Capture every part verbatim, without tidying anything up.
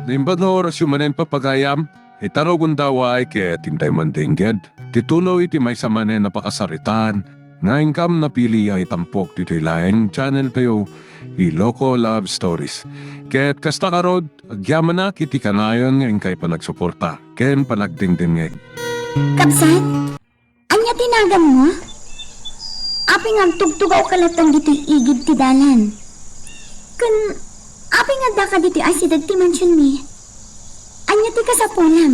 Naimbag nga orasyo manen, papagayam, ita rugonda, way ket intay man dengged ti tulo iti maysa manen a pakasaritaan nga inkam napili a itampok ditoy laeng channel tayo, Iloko Love Stories. Ket kasta ngarud, agyamanak iti kanayon nga inkay panagsuporta ken panagdengdengngeg. Kabsat, ania ti naganmo? Apay nga agtugtugawka latta ditoy igid ti dalan? Ken apay nga addaka ditoy asideg ti mansionmi? Ania ti kasapulam?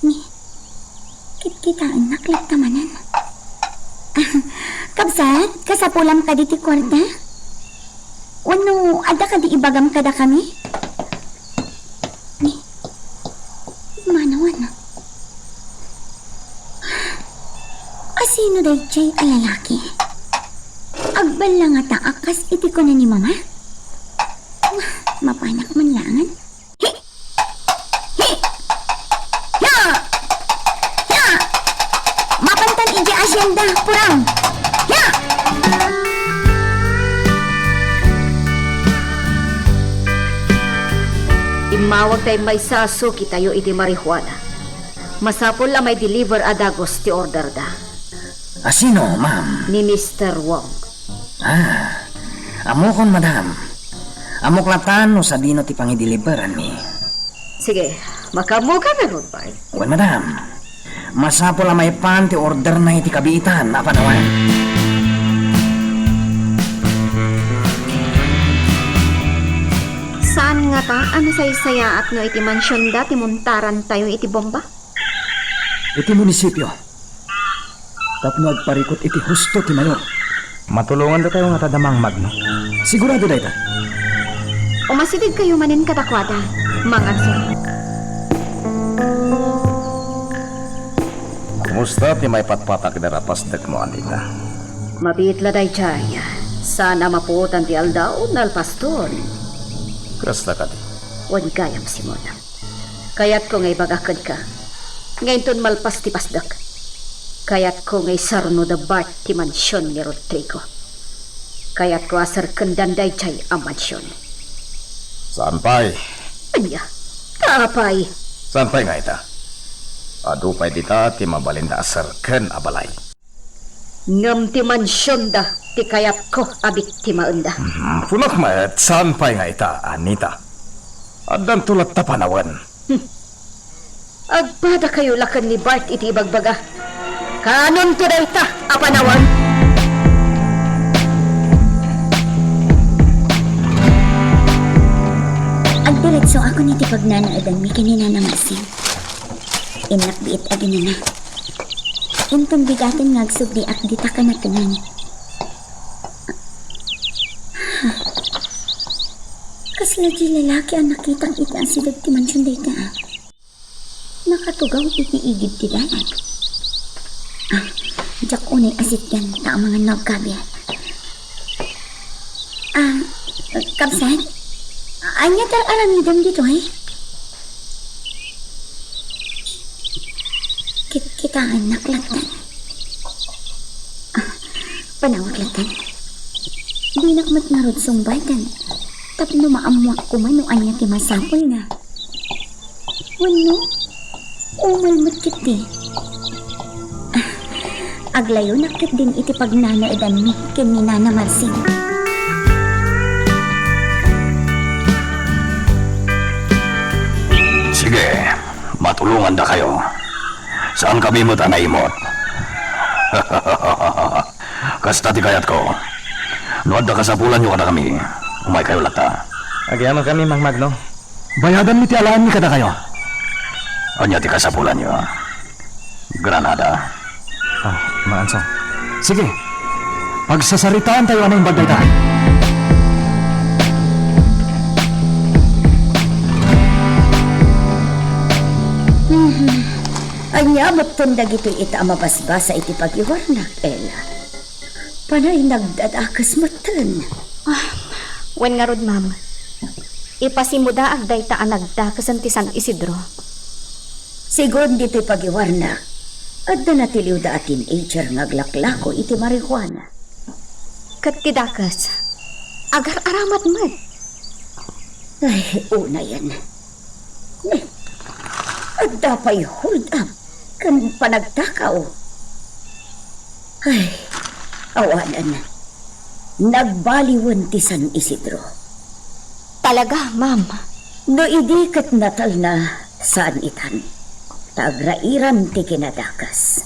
Ni, kitkitaennak latta manen. Kabsat, kasapulam kadi ti kuarta? Wenno adda kadi ibagam kadakami? Ni, manawan. Asino daydiay a lalaki? Agballangata a kas iti kuna ni Mama? Mapanak man laengen. Hi! Hi! Ya! Ya! Mapantan iti asienda, purang! Ya! Immawag tay maysa a suki tayo iti marijuana. Masapul a may deliver a dagus ti order da. Asino, ma'am? Ni Mister Wong. Ah, ammokon, madam. Ammok latta no sadino ti pangideliveranmi. Sige, makaammoka ngarud, Bart. Wen, madam. Masapul a maipan ti orderna iti kabiitan a panawen. Saan ngata a nasaysayaat no iti mansionda ti muntaran tayo iti bomba? Iti munisipio. Tapno agparikut iti husto ti mayor. Matulongandatayo ngata da, Mang Magno? Sigurado dayta. Umasidegkayo manen kadakuada, Mang Anson. Kumusta ti maipatpatakder a pasdekmo, Anita? Mabiit la daydiay. Saan a mapuotan ti aldaw, nalpaston. Kasta kadi? Wen gayam, Simon. Kayatko nga ibagak kenka nga inton malpas ti pasdek, kayatko nga isarno da Bart ti mansion ni Rodrigo. Kayatko a serkendan daydiay a mansion. Saan pay? Ania? Apay? Saan pay nga ita? Adu pay dita ti mabalinda a serken a balay. Ngem ti mansionda ti kayatko a biktimaenda. Hmm, kunak met, saan pay nga ita, Anita? Addanto latta panawen. Hmm. Agpadakayo la ken ni Bart iti ibagbaga. Kaanonto dayta a panawen. Agdiretsoakon iti pagnanaedanmi ken ni Nana Marcing. Innak biit a ginana. Inton bigaten nga agsubdiak dita kanatengan. Kasla di lalaki a nakitak iti asideg ti mansion dayta, a. Nakatugaw iti igid ti dalan. Ah, diak unay asitgan ta amangan no agkabi. Ah, kabsat? Ania ti ar-aramidem ditoy? Kit-, kitaennak latta. Ah, panawak latta. Dinak met ngarud sungbaten tapno maammoak koma no ania ti masapulna. Wenno, umal met ketdi. Ah, aglayonak ketdin iti pagnanaedanmi ken ni Nana Marcing. Sige, matulongandakayo. Saankami met a naimot. Kasta ti kayatko. No adda kasapulanyo kadakami, umaykayo latta. Agyamankami, Mang Magno. Bayadanmi ti alaenmi kadakayo. Ania ti kasapulanyo? Granada? Ah, Mang Anson. Sige. Pagsasaritaantayo a naimbag dayta. Mhm. Ania metten dagitoy ita a mabasbasa iti pagiwarnak, Ella? Panay nagdadakes metten. Ah, wen ngarud, ma'am. Ipasimudaak dayta a nagdakesen ti San Isidro. Segun ditoy pagiwarnak, adda natiliwda a teenager nga aglaklako iti marijuana. Ket ti dakes, agar-aramat met. Ay, unayen. Adda pay hold up ken panagtakaw. Ay, awanen. Nagbaliwen ti San Isidro. Talaga, ma'am? No idi ket natalna, saan itan. Ta agrairan ti kinadakes.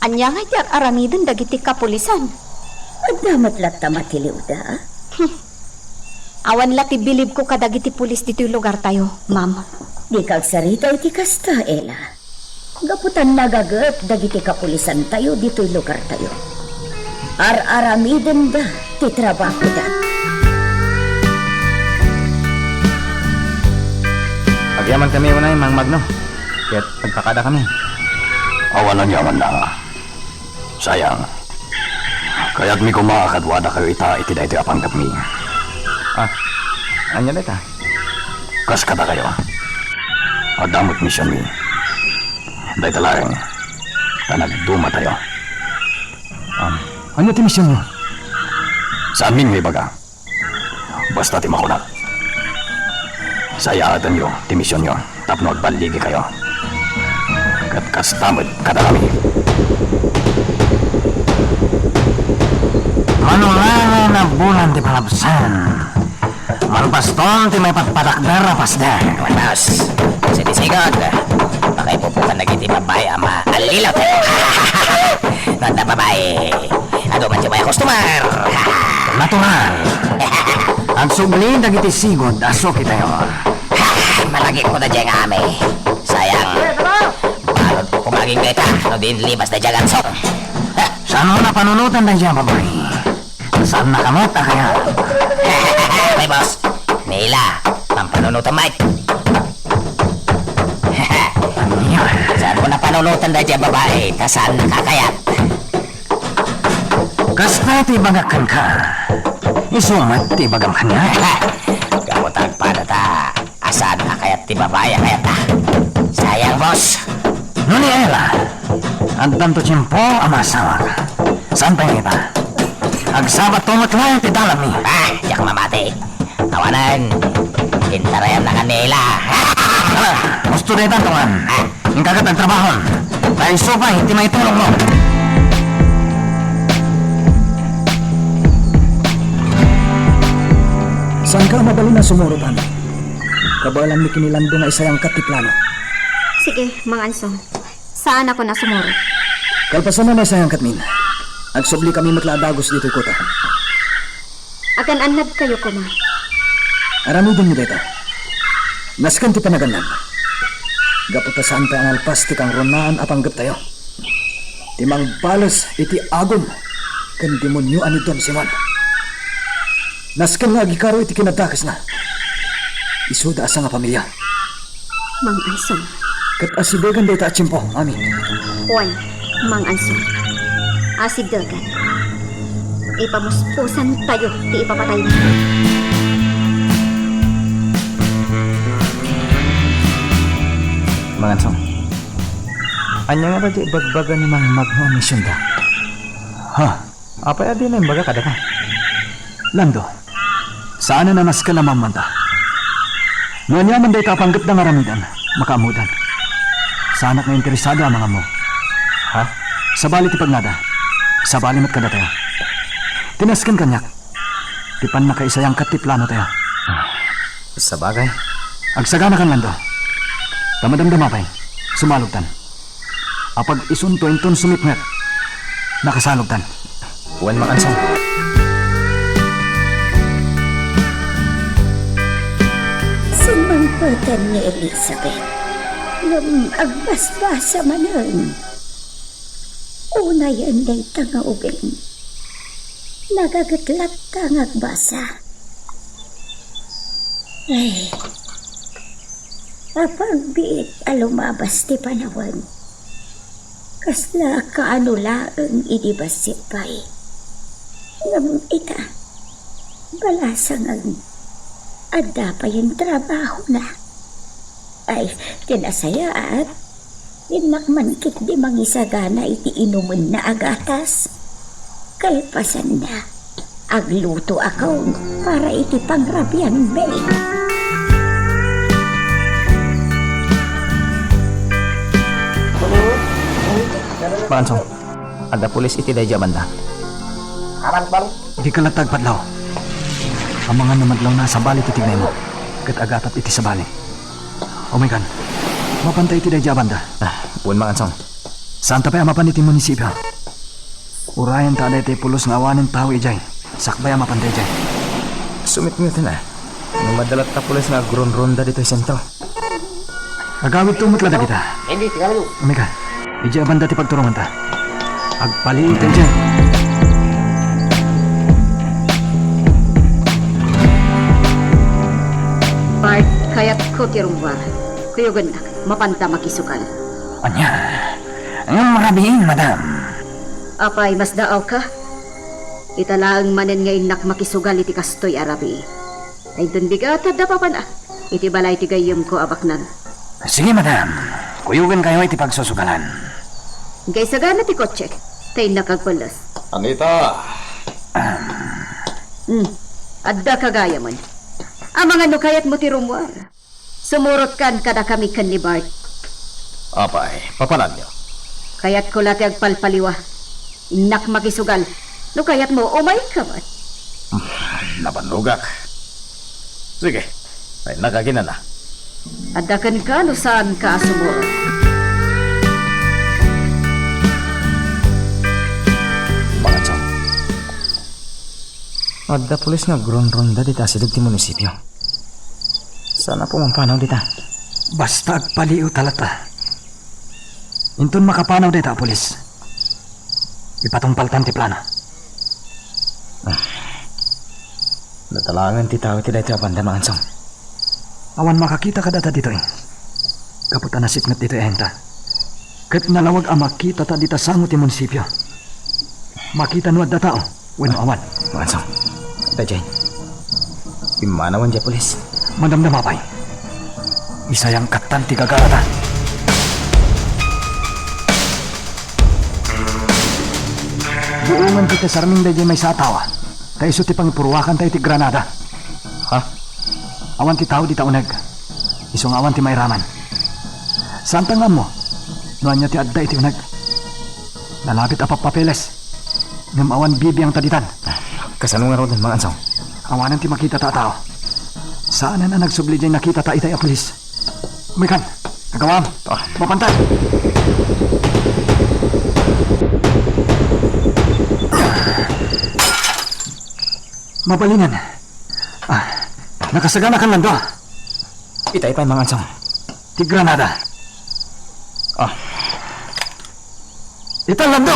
Ania ngay ti ar-aramiden dagiti kapulisan? Adda met latta matiliwda? Hmm. Awan la ti bilibko kadagiti pulis ditoy lugartayo, ma'am. Dika agsarita iti kasta, Ella. Gapu ta nagaget dagiti kapulisantayo ditoy lugartayo. Ar-aramidenda ti trabahoda. Agyaman kami unay, Mang Magno. Ket agpakada kami. Awan aniamanna. Sayang. Kayatmi koma a kaduadakayo ita iti daytoy a panggepmi. Ah, ania dayta? Kas kadakayo, adda met misionmi. Dayta laeng, ta nagdumatayo. Ah, ania ti misionyo? Saanmin nga ibaga. Basta ti makunak, sayaatenyo ti misionyo tapno agballigikayo. Ket kasta met kadakami. Manunangan a bulan ti palabsan. Manpaston ti maipatpatakder a pasdek. Wen, boss. Sa ti sigod, pakaipuputan dagiti babai a maallilaw. No adda babai, adu man ti may customer. Natural. Agsubli dagiti sigud a sukitayo. Malagipko daydiay nga ami. Sayang. Balud ko koma aging dayta no di inlibas daydiay a ganso. Saan a panunoten daydiay a babai? Saannaka met a kayat. Ay, boss. Nila, pampanunotem met. Ania? Saanko a panunoten daydiay a babai, ta saannaka a kayat. Kasta ti ibagak kenka, isu met ti ibagam kaniak. Gapu ta agpadata, a saannaka a kayat ti babai a kayatna. Sayang, boss. No ni Ella, addanto tiempo a maasawak. Saan pay nga ita? Agsabatto met laeng ti dalanmi. Ah, diak mamati. Awanen, intarayamnaka ni Ella. Ala, gusto dayta, Tongan. Ah. Inka ket agtrabahon. Ta isu pay ti maitulongmo. Saanka a mabalin a sumurot, Ami? Kabaelanmi ken ni Lando nga isayangkat ti plano. Sige, Mang Ansong. Saanakon a sumurot. Kalpasan a naisayangkatmin, agsublikami met la a dagus ditoy kuta. Agan-annadkayo koma. Aramidenyo dayta. Nasken ti panagannad. Gapu ta saan pay a nalpas ti kangrunaan a panggeptayo. Ti mangbales iti agum ken demonio a ni Don Simon. Nasken nga agikaro iti kinadakesna. Isuda a sangapamilia. Mang Ansong. Ket asidegan dayta a tiempo, Ami. Wen, Mang Ansong. Asidegan. Ipamuspusantayo ti ipapatayna. Mang Ansong. Ania nga ba ti ibagbaga ni Mang Magno a misionda? Ha? Apay a dina imbaga kadata? Lando, saanen a nasken a mammanda. No ania man dayta a panggepda nga aramiden, makaammodan. Saanak nga interesado a mangammo. Ha? Sabali ti pagnada, sabali met kadatayo. Ti nasken kaniak, ti pannakaisayangkat ti planotayo. Sabagay. Agsaganakan, Lando. Ta madamdama pay, sumalogtan. Apag isunto inton sumipnget, nakasalogtan. Wen, Mang Ansong. Simmangpeten ni Elizabeth ngem agbasbasa manen. Unayen dayta nga ubing. Nagaget latta nga agbasa. Ay, apagbiit a lumabas ti panawen. Kasla kaano laeng idi bassit pay. Ngem ita, balasangen, adda payen trabahona. Ay, ti nasayaat, innak man ketdi mangisagana iti inumenna a gatas. Kalpasanna, Agluto akon para iti pangrabianmi. Mangansong, adda pulis iti daydi a banda. Aram, bang? Dika latta agpadlaw. Amangan no madlawna a sabali ti tignaymo, ket agatap iti sabali. Umaykan. Mapanta iti daydi a banda. Ah, wen, Mangansong. Saanta pay a mapan iti munisipio. Urayenta a daytoy pulos nga awanen tao idiay. Sakbay a mapanta idiay. Sumitngeten a. No madala ta pulis nga agrunrunda ditoy sentro. Agawidto met la dagita. Hindi, tingnan mo. Umayka. Idiay a banda ti pagturonganta. Agpaliiwta idiay. Bart, kayatko ti rummuar. Kuyogennak, mapanta makisugal. Ania? Ngem rabiin, madam. Apay, masdaawka? Ita laeng manen nga innak makisugal iti kastoy a rabii. Ay, inton bigat, adda papan a. Iti balay ti gayyemko a baknang. Sige, madam. Kuyogenkayo iti pagsusugalan. Inkay sagana ti kotsek, ta innak agpullos. Anita! Hmm, adda ka gayamen. Amangan no kayatmo ti rummuar. Sumurotkan kadakami ken ni Bart. Apay, papananyo? Kayatko la ti agpalpaliwa. Innak makisugal. No kayatmo, umayka met. Nabannogak. Sige, ay nakaginana. Adda kenka no saanka a sumurot. Mangansong. Adda pulis nga agrunrunda dita asideg ti munisipio. Saan a pumampanaw dita? Basta agpaliiwta latta. Inton makapanaw dayta a pulis, ipatungpaltan ti plano. Ah. Natalangen ti tao iti daytoy a banda, Mangansong. Awan makakita kadata ditoy. Gapu ta nasipnget ditoy ayanta. Ket nalawag a makitata dita sango ti munisipio. Makita no adda tao wenno awan. Mangansong, daydiay. Pimmanawen diay pulis. Madamdama pay. Isayangkattan ti gagarata. Buongen ti sarming daydiay maysa a tawa. Ta isu ti pangipurruakanta iti granada. Ha? Awan ti tao dita uneg. Isu nga awan ti mairaman. Saanta nga ammo no ania ti adda iti uneg. Nalabit a pappapeles. Ngem awan bibiangta ditan. Kasano ngaruden, Mangansong? Awanen ti makitata a tao. Saanen a nagsubli diay nakitata itay a pulis. Umaykan, agawam. Ah. Mapanta. Mabalinen. Ah, nakasaganakan, Lando. Itay pay, Mangansong. Ti granada. Ah. Ita, Lando!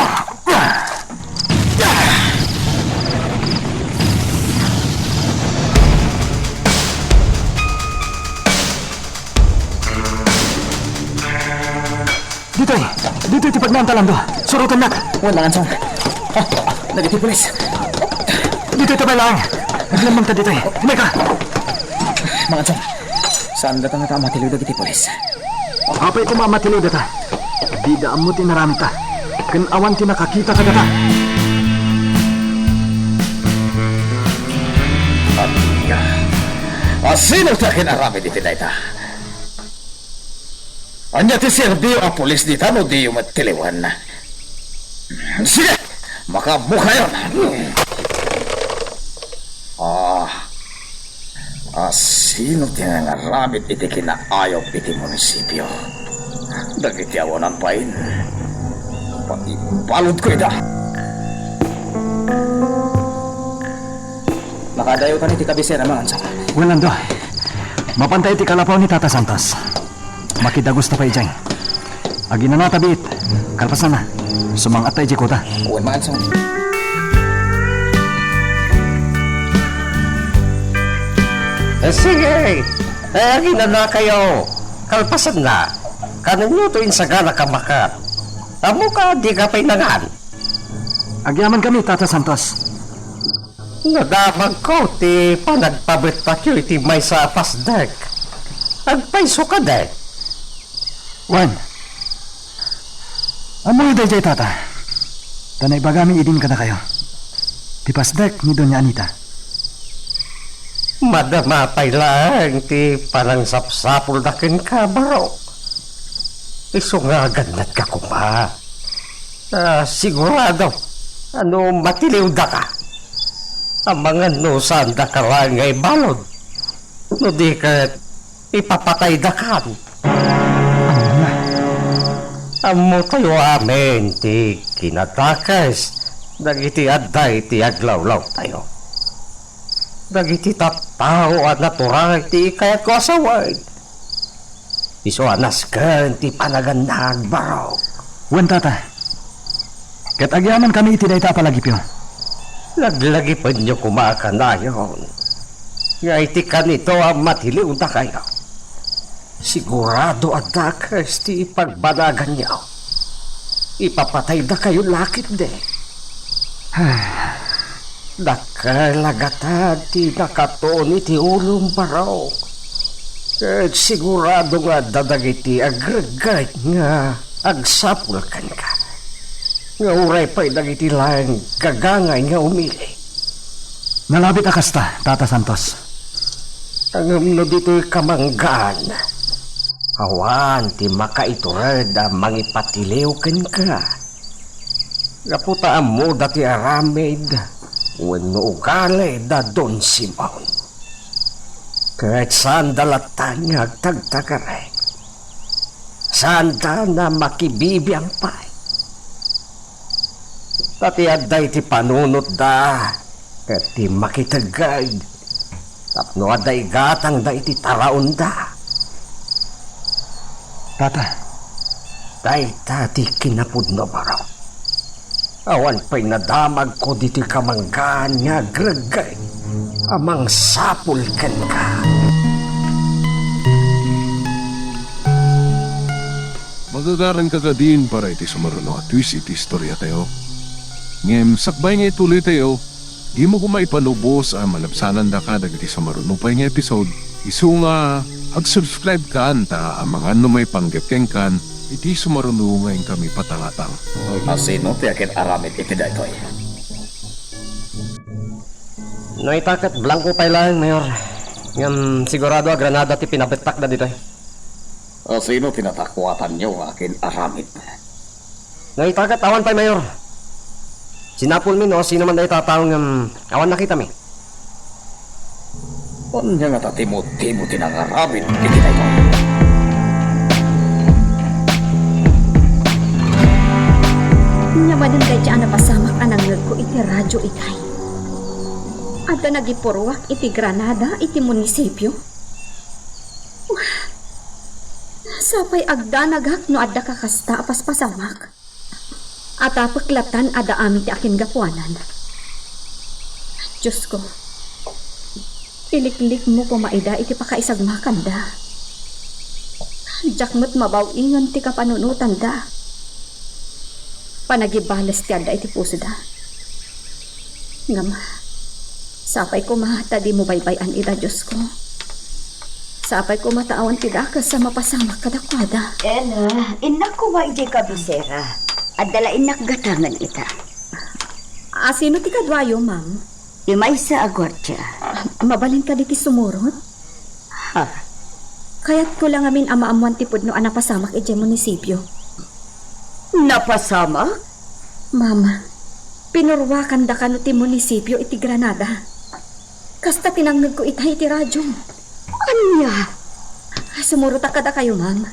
Ditoy! Ditoy ti pagnaanta, Lando! Surotennak! Wen, Mangansong. Ah, dagiti pulis. Ditoy ta pay laeng. Aglemmengta ditoy. Umayka! Mangansong, saan data nga ta matiliw dagiti pulis? Apay koma a matiliw data? Dida ammo ti inaramidta. Ken awan ti nakakita kadata. Ania? Asino ti akin-aramid iti dayta? Ania ti serbiyo a pulis dita no diyo met tiliwen? Sige! Makaammokayon! Ah, asino ti nangaramid iti kinaayog iti munisipio? Dagiti awanan bain, pati baludko ida. Makadayawtan iti kabisera, Mangansong. Wen, Lando. Mapanta iti kalapaw ni Tata Santos. Makidagusta pay idiay. Aginanata biit. Kalpasanna, sumang-atta idiay kuta. Wen, Mangansong. Eh, sige. Eh, aginanakayo. Kalpasanna, kanenyo to insagana kamakat. Ammoka, dika pay nangan. Agyamankami, Tata Santos. Nadamagko ti panagpabetakyo iti maysa a pasdek. Agpayso kadi? Wen, ammoyo daydiay, Tata. Ta naibagami idin kadakayo. ti pasdek ni Doña Anita. Madama pay laeng ti panangsapsapulda kenka, Barok. Isu nga gannatka koma. Ah, sigurado a no matiliwdaka, amangan no saandaka laeng nga ibalud. No di ket, ipapataydakan. Ammona. Ammotayo amin ti kinadakes dagiti adda iti aglawlawtayo. Dagiti tattao a natural ti kayatko a sawen. Isu a nasken ti panagannag, Barok. Wen, Tata. Ket agyamankami iti dayta a palagipyo. Laglagipenyo koma a kanayon nga iti kanito a matiliwdakayo, sigurado a dakes ti ipagbanaganyo. Ipapataydakayo la ketdi. Dakkel a gatad ti nakatun iti ulom, Barok. Ket sigurado nga adda dagiti agreggay nga agsapul kenka, nga uray pay dagiti laeng gagangay nga umili. Nalabit a kasta, Tata Santos. Ngem no ditoy kamanggaan, awan ti makaitured a mangipatiliw kenka. Gapu ta ammoda ti aramid wenno ugali da Don Simon. Ket saanda latta nga agtagtagari. Saanda a makibibiang pay. Ta ti adda iti panunotda ket ti makitegged tapno adda igatangda iti taraonda. Tata. Dayta ti kinapudno, Barok. Awan pay nadamagko ditoy kamanggaan nga agreggay a mangsapul kenka. Magagaranka kadin para iti sumaruno a twist iti istoriatayo. Ngem sakbay nga ituloytayo, dimo koma ipalubos a malabsanandaka dagiti sumaruno pay nga episode, isu nga ag-subscribe kan ta amangan no maipanggep kenkan iti sumaruno nga inkami patangatang. A sino ti akin-aramid iti daytoy? No ita ket blanko pay laeng, Mayor. Ngem sigurado a granada ti pinabettakda ditoy. A sino ti natakuatanyo nga akin-aramid? No ita ket awan pay, Mayor. Sinapulmi no sino man dayta a tao ngem awan nakitami. Ania ngata ti motibo ti nangaramid iti daytoy? Nia manen daydi a napasamak a nangngegko iti radio itay. Adda nagipurruak iti granada iti munisipio. Sapay agdanagak no adda kakasta a paspasamak. Atapek latan a daami ti akingapuanan. Diosko, iliklikmo koma ida iti pakaisagmakanda. Diak met mabaw-ingen ti kapanunotanda. Panagibales ti adda iti pusoda. Ngem, sapay koma ta dimo baybay-an ida, Diosko. Sapay koma ta awan ti dakes a mapasamak kadakuada. Ella, innak koma idiay kabisera. Adda la innak gatangen ita. A sino ti kaduayo, ma'am? Ti maysa a guardia. Mabalin kadi ti sumurot? Ha? Kayatko la ngamin a maammoan ti pudno a napasamak idiay munisipio. Napasamak? Mama, pinurruakanda kano ti munisipio iti Granada. Kasta ti nangngegko itay iti radio. Ania? Sumurotak kadakayo, ma'am.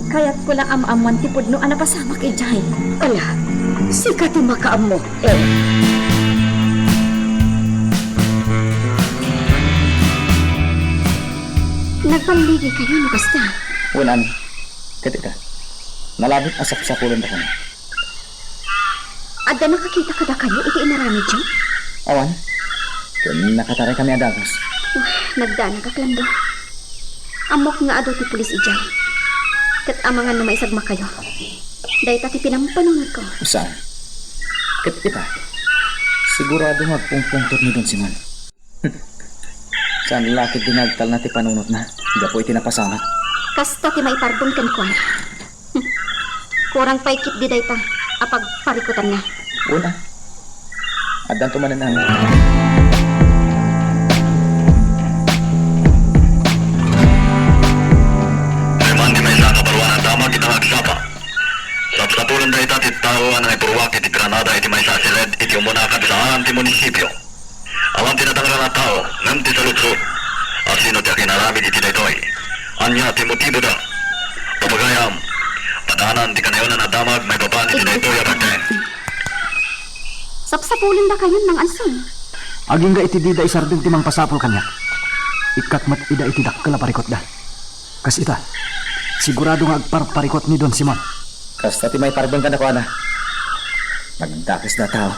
Kayatko la a maammoan ti pudno a napasamak idiay. Ala, sika ti makaammo, eh. Nagpalligi kayo no kasta? Wen, ket ita, nalabit a sapsapulenda kano. Adda nakakita kadakayo iti inaramidyo? Awan. Ken nakataray kami a dagus. Ah, nagdanagak, Lando. Ammok nga adu ti pulis idiay. Ket amangan no maisagmakayo. Dayta ti pinampanunotko. Saan? Ket ita, sigurado nga agpungpungtot ni Don Simon. Saan la ket di nagtalna ti panunotna gapu iti napasamak? Kasta ti maipardon kenkuana. Kurang pay ketdi dayta a pagparikutanna. Wen a. Addanto manen, ano. Dayman ti maysa a kabaruan a damag ita nga agsapa. Sapsapulen dayta ti tao a nangipurruak iti granada iti maysa a siled iti umuna a kabisaangan ti munisipio. Awan ti nadangran a tao ngem ti saludsod, "Asino ti akinaramid iti daytoy? Ania ti motiboda?" Papagayam, padanan ti kanayonan a damag maipapan iti daytoy a baknang. Sapsapulendakayon, Mang Anson. Agingga iti dida isardeng ti mangpasapul kaniak. Ikkat met ida iti dakkel a parikutda. Kas ita, sigurado nga agparparikut ni Don Simon. Kasta ti maiparbeng kadakuada. Nagdakesda a tao.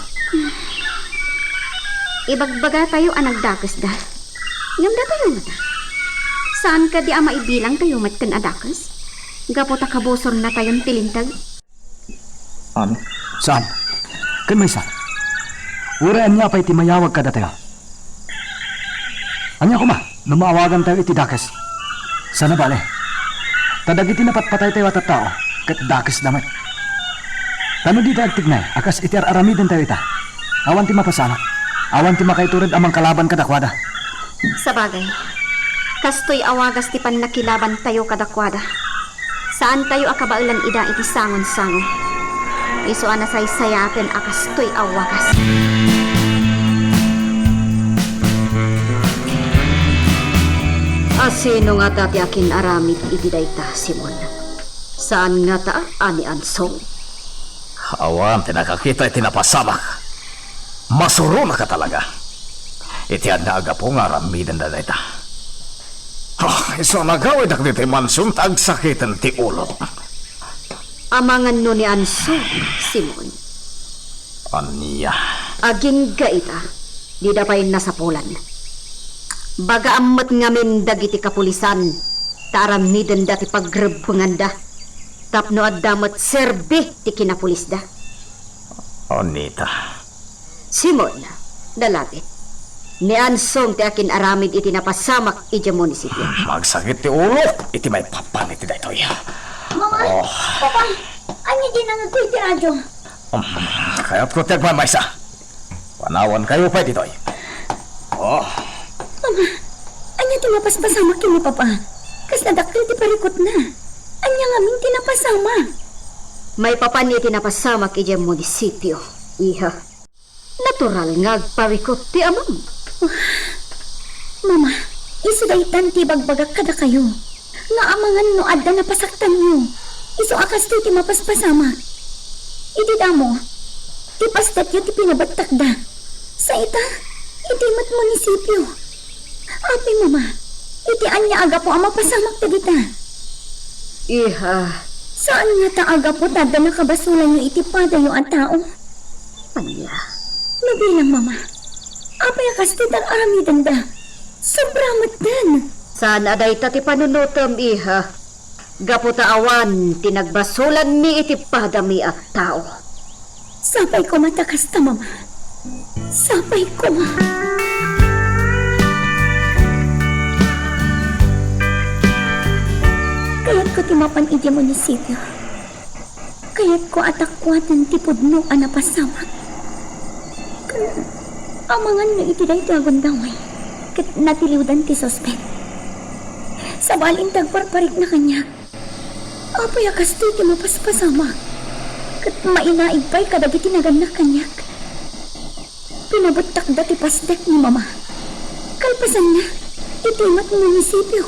Ibagbagatayo a nagdakesda. Ngem datayo ngata? Saan kadi a maibilangtayo met ken a dakes? Gapu ta kabusor natayon ti linteg. Ano? Saan? Ken maysa? Uray ania pay ti mayawag kadatayo? Ania koma no maawagantayo iti dakes? Saan a bale. Ta dagiti napatpataytayo a tattao, ket dakesda met. Ta no dida agtignay a kas iti ar-aramidentayo ita, awan ti mapasamak, awan ti makaitured a mangkalaban kadakuada. Sabagay, kastoy a wagas ti pannakilabantayo kadakuada. Saantayo a kabaelan ida iti sangon-sango. Isu a nasaysayaten a kastoy a wagas. Asino ngata ti akin-aramid iti dayta, Simon? Saan ngata a ni Anson? Awan ti nakakita iti napasamak. Masuronaka talaga. Iti ania a gapu nga aramidenda dayta? Ah, isu a nagawidak ditoy mansion ta agsakiten ti ulok. Amangan no ni Anson, Simon. Ania? Agingga ita, dida pay nasapulan. Bagaam met ngamin dagiti kapulisan ta aramidenda ti pagrebbenganda tapno adda met serbi ti kinapulisda. Anita. Simon, dalagit. Ni Ansong ti akin-aramid iti napasamak idiay munisipio. Hmm, agsakit ti ulok iti maipapan iti daytoy. Mama, Oh. Papa, ania di nangegko iti radyo? Um, kayatko ti agmaymaysa. Panawankayo pay ditoy. Oh. Mama, ania ti mapaspasamak ken ni Papa? Kas nadakkel ti parikutna. Ania ngamin ti napasamak? Maipapan iti napasamak idiay munisipio, iha. Natural nga agparikut ti amam. Mama, isu daytan ti ibagbagak kadakayo, nga amangan no adda napasaktanyo, isu a kastoy ti mapaspasamak. Iti damo, ti pasdetyo ti pinabettakda. Sa ita, iti met munisipio. Apay, Mama, iti ania a gapu a mapasamak dagita? Iha. Saan ngata a gapu ta adda nakabasolanyo iti padayo a tao? Ania? Nabilang, Mama. Apay a kastoy ti ar-aramidenda? Sobra met den. Saan a dayta ti panunotem, iha. Gapu ta awan ti nagbasolanmi iti padami a tao. Sapay koma ta kasta, Mama. Sapay koma. Kayatko ti mapan idiay munisipio. Kayatko a takuaten ti pudno a napasamak. Ken amangan no iti daytoy a gundaway ket natiliwdan ti suspek. Sabali ti agparparikna kaniak. Apay a kastoy ti mapaspasamak? Ket mainaig pay kadagiti nagannak kaniak. Pinabettakda ti pasdek ni Mama. Kalpasanna, iti met munisipio,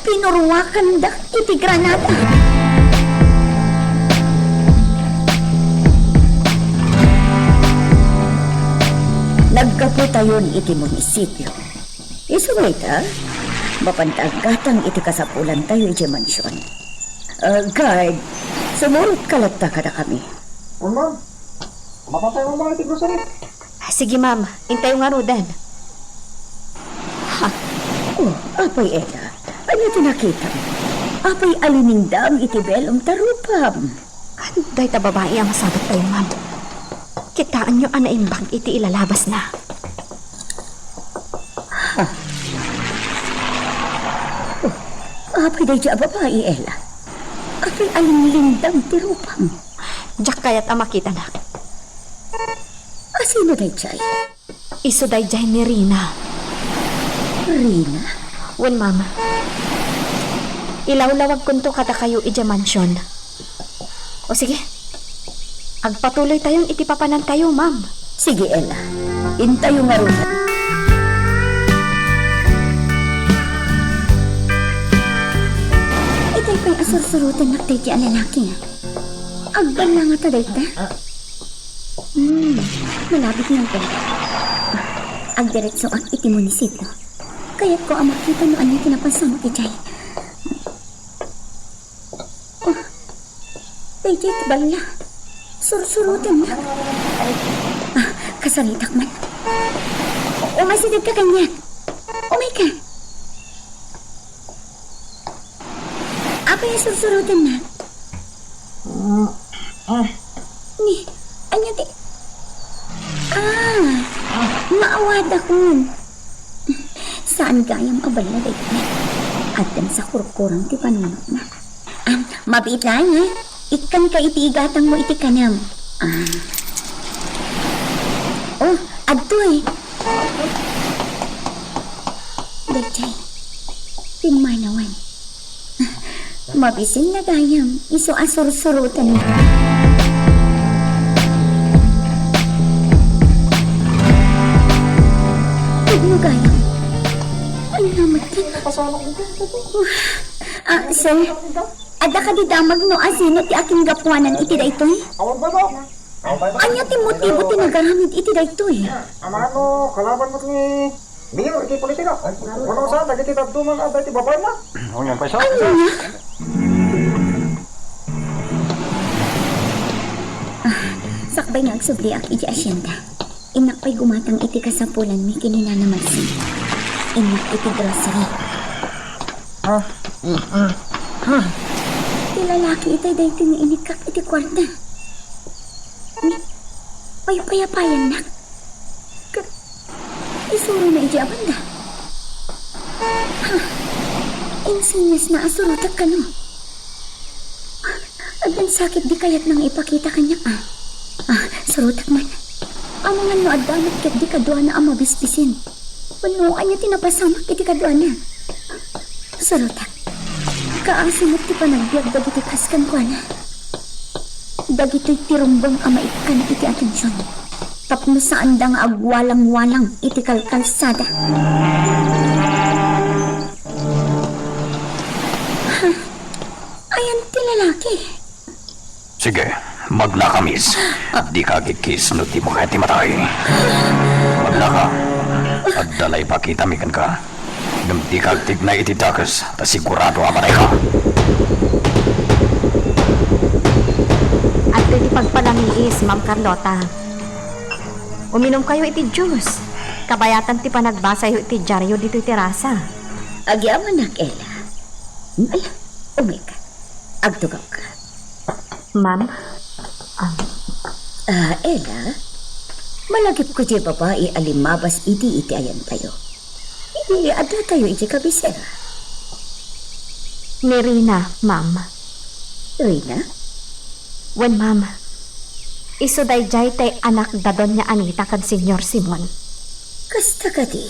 pinurruakandak iti granada. Naggapu tayon iti munisipio. Isu dayta, mapan ta aggatang iti kasapulantayo idiay mansion. Ah, guard, sumurotka latta kadakami. Ma'am, mapantayo mo iti grocery. Sige, ma'am. Intayo ngaruden. Ha? Oh, apay, Ella, ania ti nakitam? Apay a liningdam iti belom ta rupam? Dayta babai a masabat tayo, ma'am. Kitaenyo a naimbag iti ilalabasna. Ha? Oh, apay daydiay a babai, Ella? Apay a linglingdam ti rupam? Diak kayat a makitanak. A Sino daydiay? Isu daydiay ni Rina. Rina? Wen, ma'am. Ilawlawagkonto kadakayo idiay mansion. O sige, agpatuloytayon iti papanantayo, ma'am. Sige, Ella. Intayo ngarud. Itay pay a sursurotennak daydiay a lalaki. Agballangata dayta? Hmm, malabit nga ito. Agdiretsoak iti munisipio. Kayatko a makita no ania ti napasamak idiay. Oh, daydiay ti balla. Sursurotennak. Ah, kasaritak man. Umaysidegka kaniak. Umayka. Apay a sursurotennak? Mm, ah. Ni, ania ti, ah, maawadakon. Saan gayam a balla daytoy. Addan sa kurkurang ti panunotna. Ah, mabiit laeng, ha? Ikkanka iti igatangmo iti kanam. Ah. Oh, adtoy. Daydiay. Pimmanawen. Mabisinna gayam, isu a sursurotennak. Pudno gayam. Ay, namatay. Ah, sir, adda kadi damag no asino ti akinggapuanan iti daytoy? Ania ti motibo ti nagaramid iti daytoy? Amano, kalaban mo ni Mayor iti politika. Ano sa, dagiti dadduma nga adda iti babaenna? Ania? Ah, sakbay nga agsubliak iti asyenda, innak pay gumatang iti kasapulanmi ken ni Nana Marcin. Innak iti grocery. Ah, mm, mm. Ah. Ti lalaki itay daytoy nga inikkak iti kuarta. Ni, paypayapayannak. Ket isurona idiay a banda. Ha? Insenyasna a surotek kano? Addan sakit di kayatna nga ipakita kaniak, ah. Ah, surotek man. Amangan no adda met ketdi kaduana a mabisbisin. Wenno ania ti napasamak iti kaduana? Surotek. Kaasi met ti panagbiag dagiti kas kenkuana. Dagitoy ti rumbeng a maikkan iti atension tapno saanda nga agwalangwalang iti kalkalsada. Ha? Ayan ti lalaki. Sige, magnaka, miss. Dika agkiss no di mo kaya ti matay. Magnaka. Adda la ipakitami kenka. Ngem dika agtignay iti dakes, ta sigurado a matayka. Adtoy ti pagpalamiis, Ma'am Carlota. Uminumkayo iti juice. Kabayatan ti panagbasayo iti diario ditoy terasa. Agyamanak, Ella. Ala, umayka. Agtugawka. Ma'am, ah. Ah, Ella, malagipko diay babai a limmabas idi iti ayantayo. Idi addatayo iti kabisera. Ni Rina, ma'am. Rina? Wen, ma'am. Isu daydiay tay anak da Doña Anita ken Señor Simon. Kasta kadi?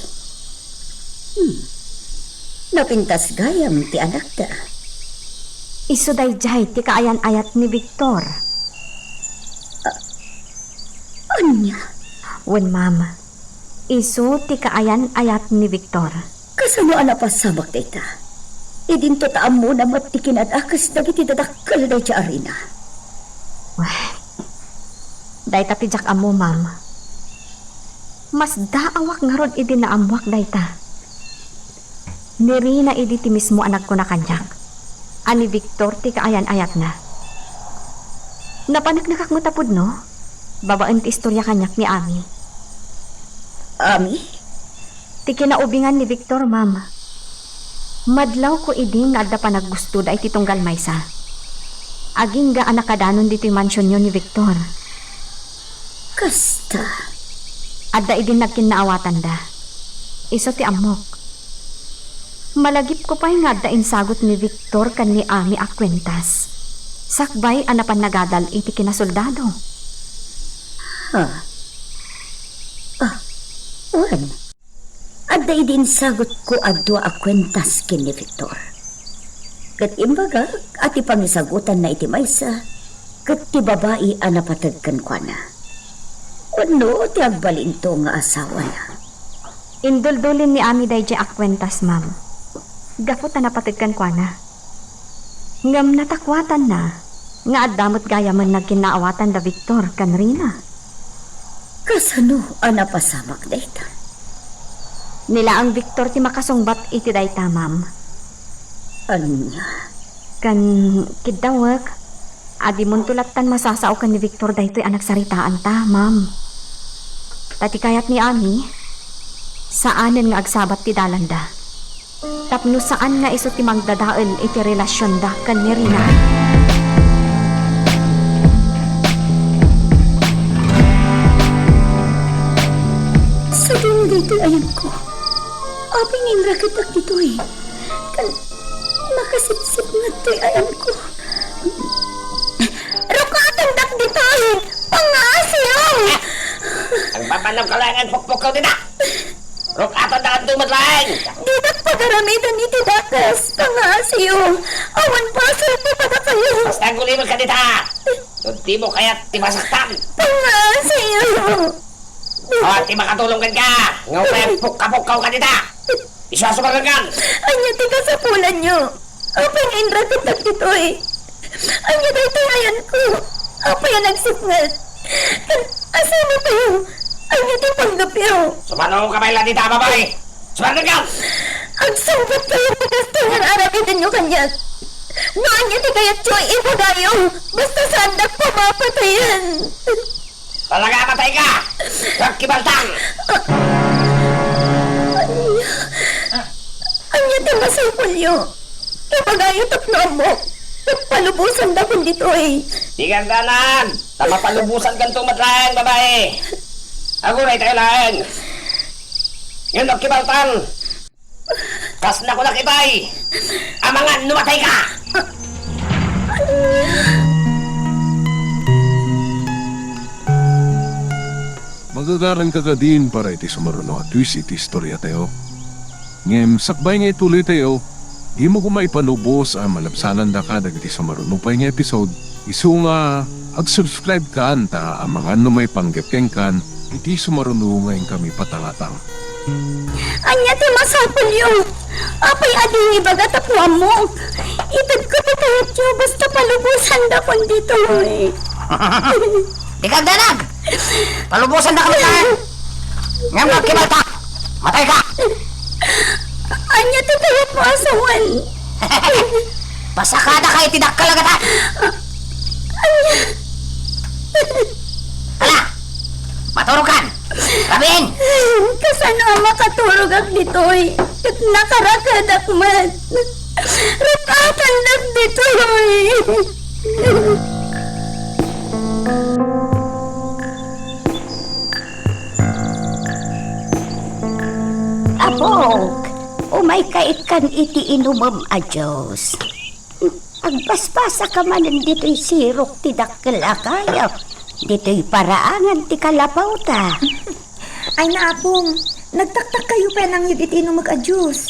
Hmm. Napintas gayam ti anakda. Isu daydiay ti kaayan-ayat ni Victor. A-, ania? Wen, ma'am. Isu ti kaayan-ayat ni Victor. Kasano a napasamak dayta? Idinto ta ammona met ti kinadakes dagiti dadakkel daydiay a Rina. Wen, dayta ti diak ammo, ma'am. Masdaawak ngarud idi naammoak dayta. Ni Rina idi ti mismo a nagkuna kaniak a ni Victor ti kaayan-ayatna. Napaneknekak met a pudno babaen ti istoria kaniak ni Ami. Ami? Ti kinaubingan ni Victor, ma'am. Madlawko idi nga adda panaggustoda iti tunggal maysa. Agingga a nakadanon ditoy mansionyo ni Victor. Kasta. Adda idin nagkinnaawatanda. Isu ti ammok. Malagipko pay nga adda insagut ni Victor ken ni Ami a kuentas. Sakbay a napan nagadal iti kinasoldado. Ha? Wen, adda idi insagutko a dua a kuentas ken ni Victor. Ket imbagak a ti pangisagutanna iti maysa ket ti babai a napateg kenkuana wenno ti agbalinto nga asawana. Induldulin ni Ami daydiay a kuentas, ma'am, gapu ta napateg kenkuana. Ngem natakuatanna nga adda met gayamen nagkinnaawatan da Victor ken Rina. Kasano a napasamak dayta? Ni laeng Victor ti makasungbat iti dayta, ma'am. Ania? Ken kiddawek, adimonto lattan masasao ken ni Victor daytoy a nagsaritaanta, ma'am. Ta ti kayat ni Ami, saanen nga agsabat ti dalanda. Tapno saan nga isu ti mangdadael iti relasionda ken ni Rina. Sadino daytoy ayanko? Apay nga inraketak ditoy? Ken makasipsipnget toy ayanko. Rukatendak ditoy! Pangaasiyo! Agbabannog ka laeng agpukpukkaw dita! Rukatendak ditoy met laeng! Didak pagaramiden iti dakes! Pangaasiyo! Awan basolko kadakayo! Basta agulimek ka dita! No dimo kayat ti masaktan! Pangaasiyo! O, ti makatulong kenka! Nga umay agpukka-pukkaw ka dita! Isu a sumarnengan! Ania ti kasapulanyo? Apay nga inraketak ditoy? Ania daytoy ayanko? Apay a nagsipnget? Ken asino kayo? Ania ti panggepyo? Sumarno ka met la dita, babai! Sumarnengan! Agsungbat kayo ti gasto nga ar-aramidenyo kaniak. No ania ti kayatyo, ibagayo. Basta saandak pamapatayen. Talaga, matay ka! Agkibaltang! Ania? Ania ti masapulyo? Ibagayo tapno ammok. Ket palubosandakon ditoy. Di kagdanag! Ta mapalubosankanto met laeng, babai! Aguraytayo laeng! Ngem agkibaltang! Kasnakonak itay! Amangan no matay ka! Magagaranka kadin para iti sumaruno a twist iti istoriatayo. Ngem sakbay nga ituloytayo, dimo koma ipalubos a malabsanandaka dagiti sumaruno pay nga episode, isu nga ag-subscribe kan ta amangan no maipanggep kenkan iti sumaruno nga inkami patangatang. Ania ti masapulyo? Apay a dimo ibaga tapno ammok? Itedko ti kayatyo basta palubosandakon ditoy. Di kagdanag! Palubosandaka met laeng! Ngem no agkibalta, matay ka! Ania ti kayatmo a sawen? Pasakadaka iti dakkel a gatad! Ania? Ala! Maturogkan! Rabiin! Kasano a makaturogak ditoy? Ket nakarakedak met. Rukatendak ditoy. Apok, umayka ikkan iti inumem a juice. Agbasbasaka manen ditoy sirok ti dakkel a kayo. Ditoy paraangan ti kalapawta. Ay, naapong, nagtaktakkayo pay a nangyeg iti inumek a juice.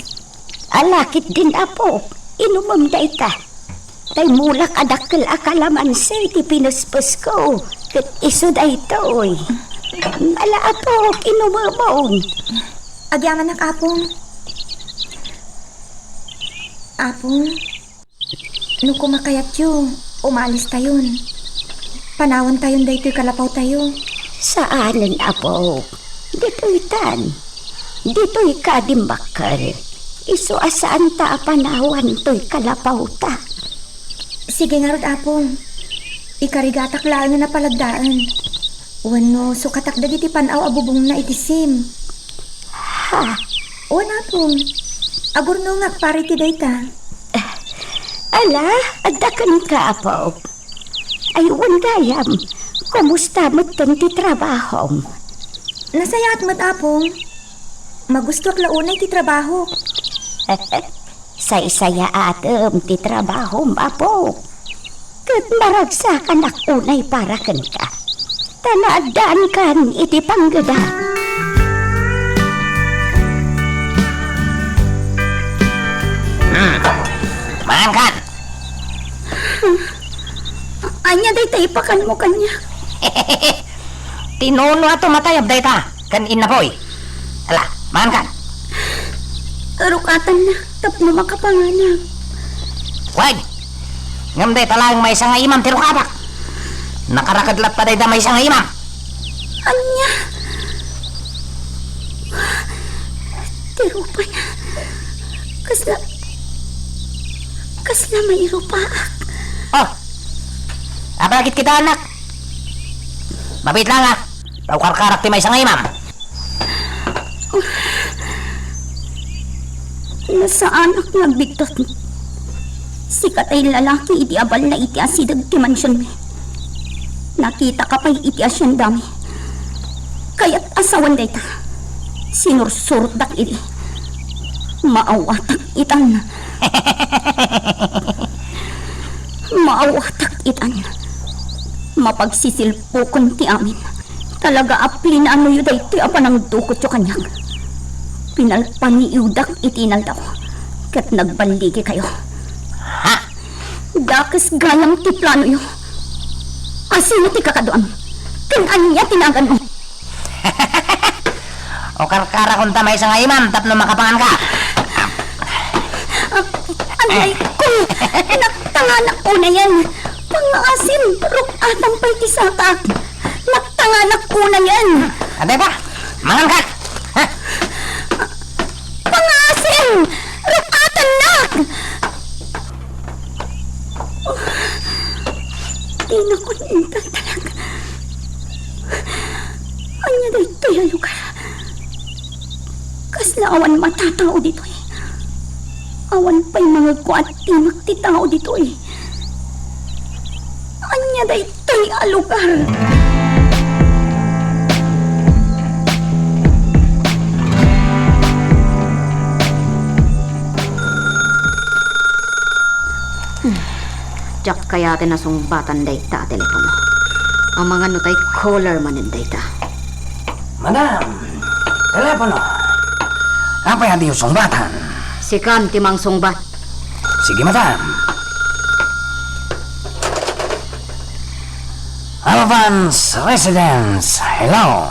Ala ketdin, Apok, inumem dayta. Tay mulak a dakkel a kalamansi ti pinespesko, ket isu daytoy. Ala, Apok, inumemon. Agyamanak, Apong. Apong, no kumakayatyo, umalistayon. Panawantayon daytoy kalapawtayo. Saanen, Apok. Ditoytan. Ditoyka a dimmakkel. Isu a saanta a panawan toy kalapawta. Sige ngarud, Apong. Ikarigatak laeng a napalagdaen. Wenno sukatak dagiti pan-aw a bubongna iti sim. Ha? Wen, Apong. Agurnongak para iti dayta. Ala, adda kenka, Apok. Ay, wen gayam, kumusta metten ti trabahom? Nasayaat met, Apong. Magustoak la unay ti trabahok. Saysayaatem ti trabahom, Apok. Ket maragsakanak unay para kenka. Ta naaddaankan iti panggeda. Ania dayta ipakanmo kaniak? Ti nuno a tumatayab dayta ken innapoy. Ala, mangankan. Rukatanna tapno makapanganak. Wen, ngem dayta laeng maysa nga imam ti rukatak. Nakaraked latta dayta maysa nga imam. Ania? Ti rupana. Kasla, kasla mairupaak. Oh! Apay a kitkitaennak? Mabiit laeng a, ta ukarkarak ti maysa nga imam. Nasaanak nga agbigtot. Sika tay lalaki idi abalna iti asideg ti mansionmi. Nakitaka pay iti asiendami. Kayat a sawen dayta. Sinursurotdak idi. Maawatak itan. Maawatak itan. Mapagsisilpukon ti amin. Talaga a plinanoyo daytoy a panangdukotyo kaniak. Pinalpaniiwdak iti inaldaw, ket nagballigikayo. Ha? Dakes gayam ti planoyo. Asino ti kakaduam? Ken ania ti naganmo? Ukarkarakon ta maysa nga imam tapno makapanganka. Ah, anay ko! Naktanganak unayen! Pangaasim, ruk-atam pay ti sakak! Naktanganak unayen! Adi ba? Manganka! Ha? Pangaasim! Ruk-atannak! Dinakon intatalaga. Ania daytoy a lugar? Kasla awan matatao ditoy. Awan pay mangegko a timek ti tao ditoy. Ania daytoy a lugar? Diak kayat a sungbatan dayta a telepono. Amangan no tay caller manen dayta. Madam, telepono. Apay a diyo sungbatan? Sikan ti mangsungbat. Sige, madam. Alvan's Residence, hello.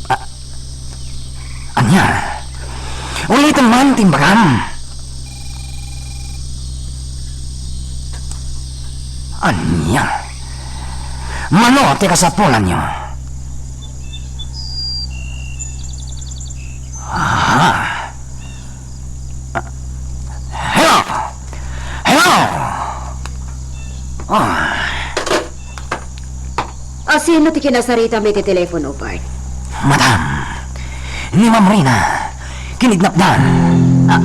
Ah, ania? Ulitem man ti imbagam. Ania? Mano ti kasapulanyo? Ah. Hello! Hello! Ah. Asino ti kinasaritam iti telepono, Bart? Madam, ni Ma'am Rina, kinidnapdan. Ah,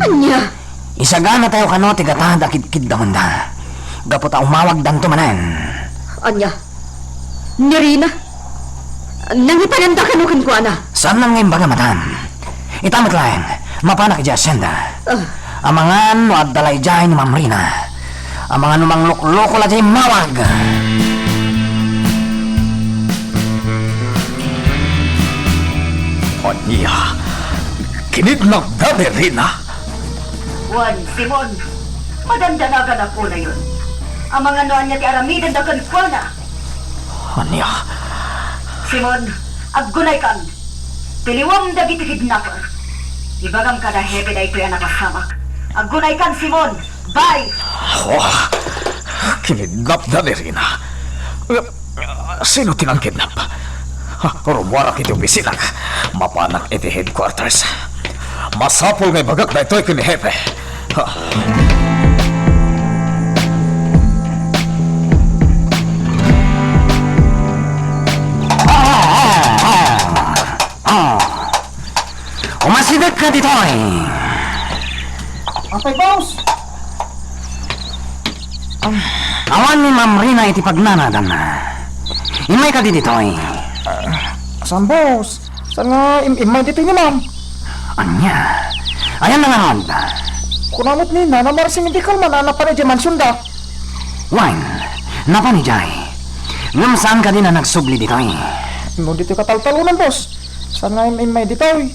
ania? Isaganatayo kano ti gatad a kidkiddawenda. Gapu ta umawagdanto manen. Ania? Ni Rina? Nangipananda kano kenkuana? Saan nga imbaga, madam. Ita met laeng, mapanak idiay asienda. Ah. Amangan no adda la idiay ni Ma'am Rina. Amangan no manglukloko la diay mawag. Ania? Kinidnapda ni Rina? Wen, Simon, madandanagan a kunayon. Amangan no ania ti aramidenda kenkuana. Ania? Simon, aggunaykan. Piliwam dagiti kidnapper. Ibagam kada hepe daytoy a napasamak. Aggunaykan, Simon. Bye! Oh, kinidnapda ni Rina. Sino ti nangkidnap? Ha, rumuarak iti opisinako. Mapanak iti headquarters. Masapul nga ibagak daytoy ken ni hepe. Ha. Ah, umasidegka ditoy. Apay, boss? Awan ni Ma'am Rina iti pagnanadanna. Immayka ditoy. Ah, saan, boss? Saan nga im-, immay ditoy ni Ma'am? Ania? Ayan na nga ngarud. Kuna met ni Nana Marsi medical man a napan idiay mansionda. Wen, napan idiay. Ngem saan kadi a nagsubli ditoy? No ditoy kataltalonan, boss. Saan nga im-, immay ditoy?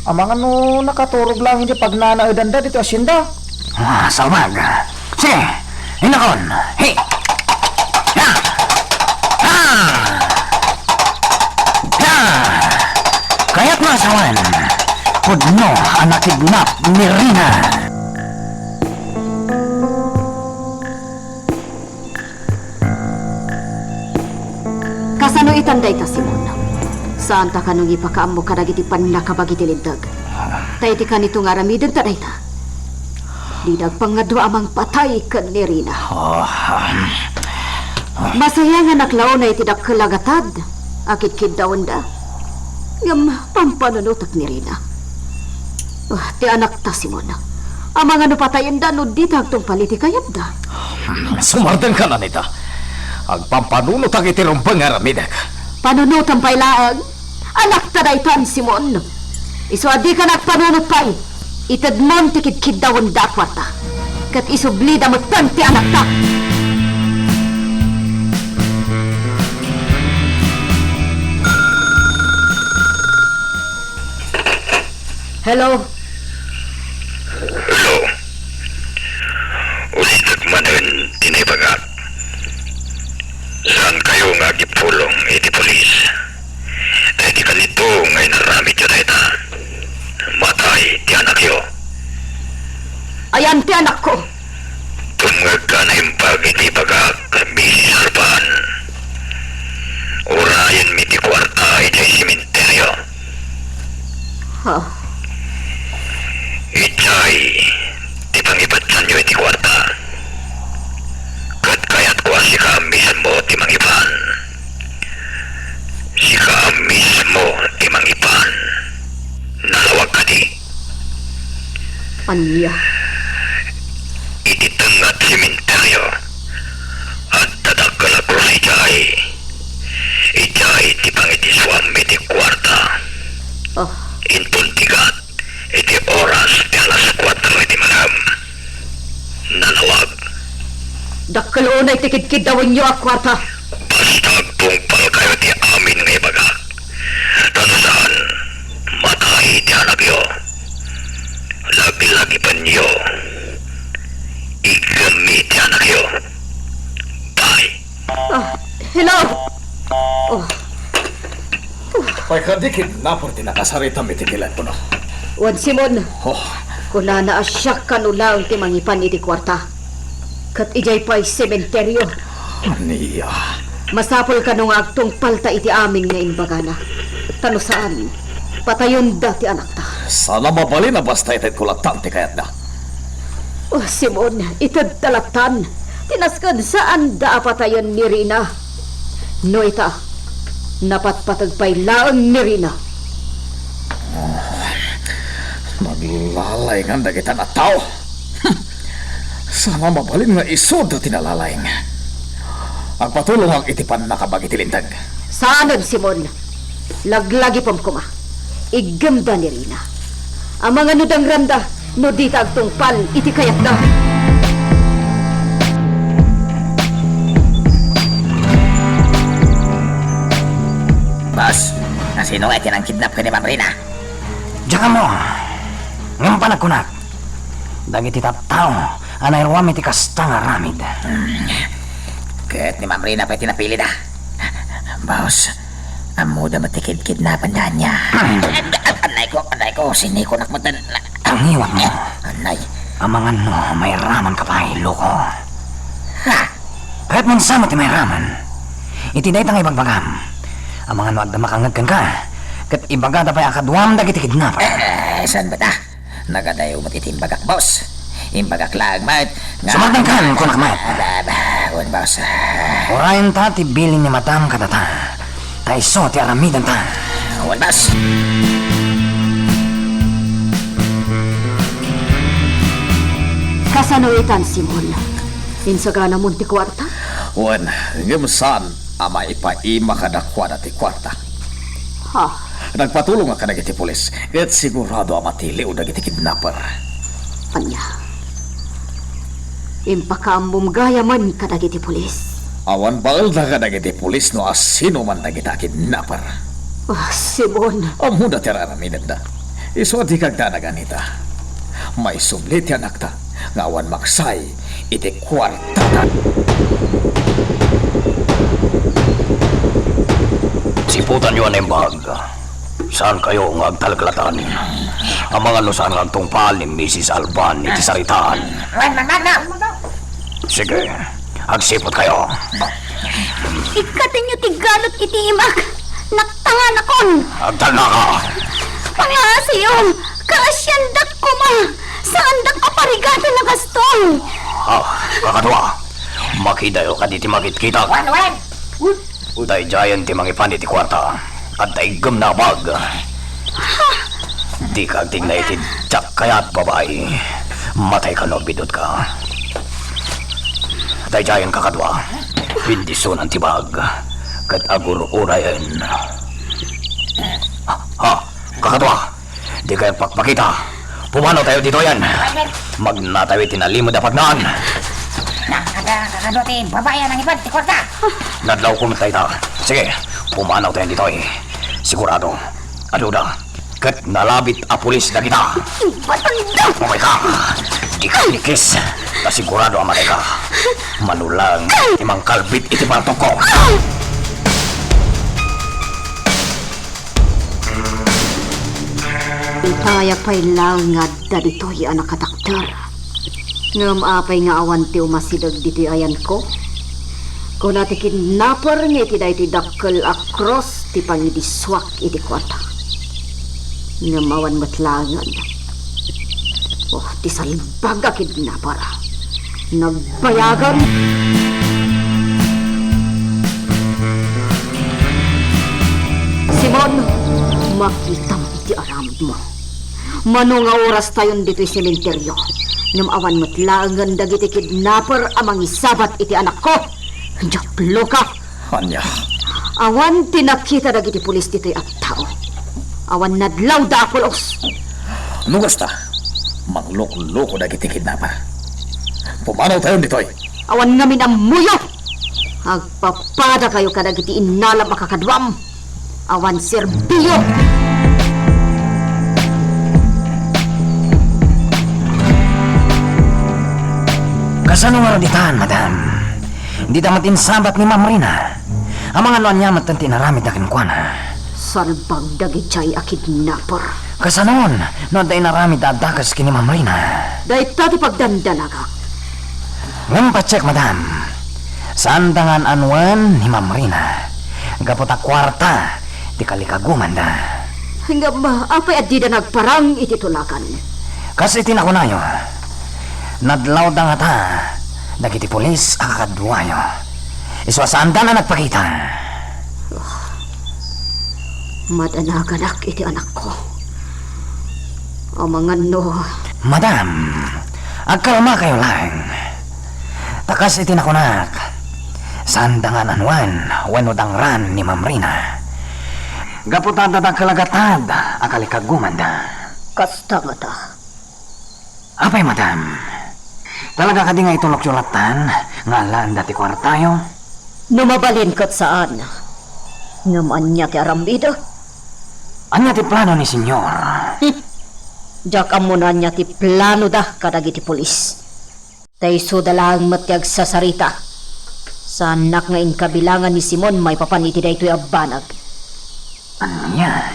Amangan no nakaturog laeng idiay pagnanaedanda ditoy asienda. Ah, salbag. Sige, inakon. Hey! Ha! Ha! Ha! Kayat nga asawen. Pudno a nakidnap ni Rina. Kasano itan dayta, Simon? Saanta kano nga ipakaammo kadagiti pannakabagi ti linteg? Ta iti kanito nga aramidenta dayta, dida agpangadua a mangpatay ken ni Rina. Ah. Masayanganak la unay iti dakkel a gatad a kidkiddawenda. Ngem pampanunotek ni Rina. Ah, ti anakta, Simon. Amangan no patayenda no dita agtungpal iti kayatda. Sumardengka, Anita. Agpampanunotak iti rumbeng nga aramidek. Panunotem pay laeng. Anakta daytan, Simon. Isu a dika nagpanunot pay, itedmon ti kidkiddawenda a kuarta. Ket isublida metten ti anakta. Hello? Hello. Ulitek manen ti naibagak. Saankayo nga agipulong iti pulis. Ta iti kanito nga inaramidyo dayta, matay ti anakyo. Ayan ti anakko. Tumngegka naimbag iti ibagak, Misis Arban. Urayenmi ti kuarta idiay sementeryo. Ha? Idiay ti pangibadsanyo iti kuarta. Ket kayatko a sika mismo ti mangipan. Sika mismo ti mangipan. Nalawag kadi? Ania? Iti tengnga ti sementeryo, adda dakkel a krus idiay. Idiay ti pangidisuam iti kuarta. Oh. Inton ti gat, iti oras ti alas kuatro iti malem. Nalawag. Dakkel unay ti kidkiddawenyo a kuarta. Basta agtungpalkayo ti amin nga ibagak. Ta no saan, matay ti anakyo. Laglagipenyo. Iggemmi ti anakyo. Bye. Ah, hello? Oh. Apay kadi kidnapper ti nakasaritam iti telepono? Wen, Simon. Oh. Kunana a siak kano laeng ti mangipan iti kuarta. Ket idiay pay sementeryo. Ania? Masapul kano nga agtungpalta iti amin nga imbagana. Ta no saan, patayenda ti anakta. Saan a mabalin a basta itedko latta ti kayatda. Oh, Simon, itedta lattan. Ti nasken saanda a patayen ni Rina. No ita, napatpateg pay laeng ni Rina. Oh, naglalaingan dagita nga tao. Saan a mabalin nga isuda ti nalalaing. Agpatulongak iti pannakabagi ti linteg. Saanen, Simon. Laglagipem koma. Iggemda ni Rina. Amangan no dangranda no dita agtungpal iti kayatda. Boss, nasino nga ti nangkidnap ken ni Ma'am Rina? Diak ammo. Ngem panagkunak, dagiti tattao a nairuam iti kasta nga aramid. Hmm. Ket ni Ma'am Rina pay ti napilida. Boss, ammoda met ti kidkidnapenda ania? Hmm. An-, an-, annay ko, annay ko, sinikonak met. Tangiwatmo. Annay. Amangan no mairamanka pay, loko. Ha? Ket no saan met ti mairaman iti dayta nga ibagbagam, amangan no adda makangngeg kenka, ket ibagada pay a kaduam dagiti kidnapper. Eh, eh, saan met a? Nagadayo met iti imbagak, boss. Imbagak laeng met nga... Sumardengkan, kunak met. Aba, aba, wen, boss. Urayenta ti bilin ni Madam kadata, ta isu ti aramidenta. Wen, boss. Kasano itan, Simon? Insaganamon ti kuarta? Wen, ngem saan a maipaima kadakuada ti kuarta. Ha? Nagpatulongak kadagiti pulis, ket sigurado a matiliw dagiti kidnapper. Ania? Impakaammom gayamen kadagiti pulis? Awan baelda kadagiti pulis no asino man dagita a kidnapper. Ah, Simon. Ammoda ti ar-aramidenda. Isu a dika agdanag, Anita. Maisubli ti anakta. nga awan maksay iti kuartata. Siputanyo a naimbag. Saankayo nga agtalklatan. Amangan no saan nga agtungpal ni Misis Alban iti saritaan. Wen, manmagno! Sige, agsiputkayo. Ikkatenyo ti ganot iti imak. Naktanganakon. Agtalnaka! Pangaasiyo! Kaasiandak koma! Saandak a parigaten a gastoen! Ah, kakadua, makidayo kaditi makitkitak. Wen, wen! Daydiayen ti mangipan iti kuarta. Adda iggemna a bag. Dika agtingna iti diak kayat, babai. Matayka no agbidutka. Daydiayen, kakadua. Bendisionan ti bag. Ket agur-urayen. Ha, kakadua. Dikay agpakpakita. Pumanawtayo ditoyen. Magnatayo iti nalimed a pagnaan. Nakada, kakadua ti babai a nangipan ti kuarta. Nadlawko met dayta. Sige, pumanawtayo ditoy. Sigurado. Aduda. Ket nalabit a pulis dagita. Batangda! Mamayka! Dika inikis. Ta sigurado a matayka. Mano laeng ti mangkalbit iti bartokko. Itayak pay laeng nga adda ditoy a nakatakder. Ngem apay nga awan ti umasideg ditoy ayanko? Kuna ti kidnapper nga iti daytoy dakkel a krus ti pangidisuak iti kuarta. Ngem awan met laengen. Oh, ti salbag a kidnapper. Nagbayagan! Simon, makitam iti aramidmo. Mano nga orastayon ditoy sementerio, ngem awan met laengen dagiti kidnapper a mangisabat iti anakko. Diabloka! Ania? Awan ti nakita dagiti pulis ditoy a tao. Awan nadlawda a pulos. No kasta, manglukloko dagiti kidnapper. Pumanawtayon ditoy. Awan ngamin ammoyo. Agpapadakayo kadagiti innalam a kakaduam. Awan serbiyo! Kasano ngarud itan, madam? Dita met insabat ni Ma'am Rina. Amangan no ania met ti inaramidda kenkuana. Salbag dagidiay a kidnapper. Kasanon no adda inaramidda a dakes ken ni Ma'am Rina? Dayta ti pagdandanagak. Ngem pacheck, madam. Saanda nga an-anoen ni Ma'am Rina. Gapu ta kuarta ti kalikagumanda. Ngem apay a dida nagparang iti tulagan? Kas iti nakunayo, nadlawda ngata dagiti pulis a kakaduayo. Isu a saanda nga nagpakita. Madanaganak iti anakko. Amangan no. Madam, agkalmakayo laeng. Ta kas iti nakunak, saanda nga an-anoen wenno dangran ni Ma'am Rina. Gapu ta adda dakkel a gatad a kalikagumanda. Kasta ngata. Apay, madam? Talaga kadi nga itulokyo lattan nga alaenda ti kuartayo? No mabalin ket saan. Ngem ania ti aramidek? Ania ti plano ni Senyor? Hmm. Diak ammo no ania ti planoda kadagiti pulis. Ta isuda laeng met ti agsasarita. Saannak nga inkabilangan ni Simon maipapan iti daytoy a banag. Ania?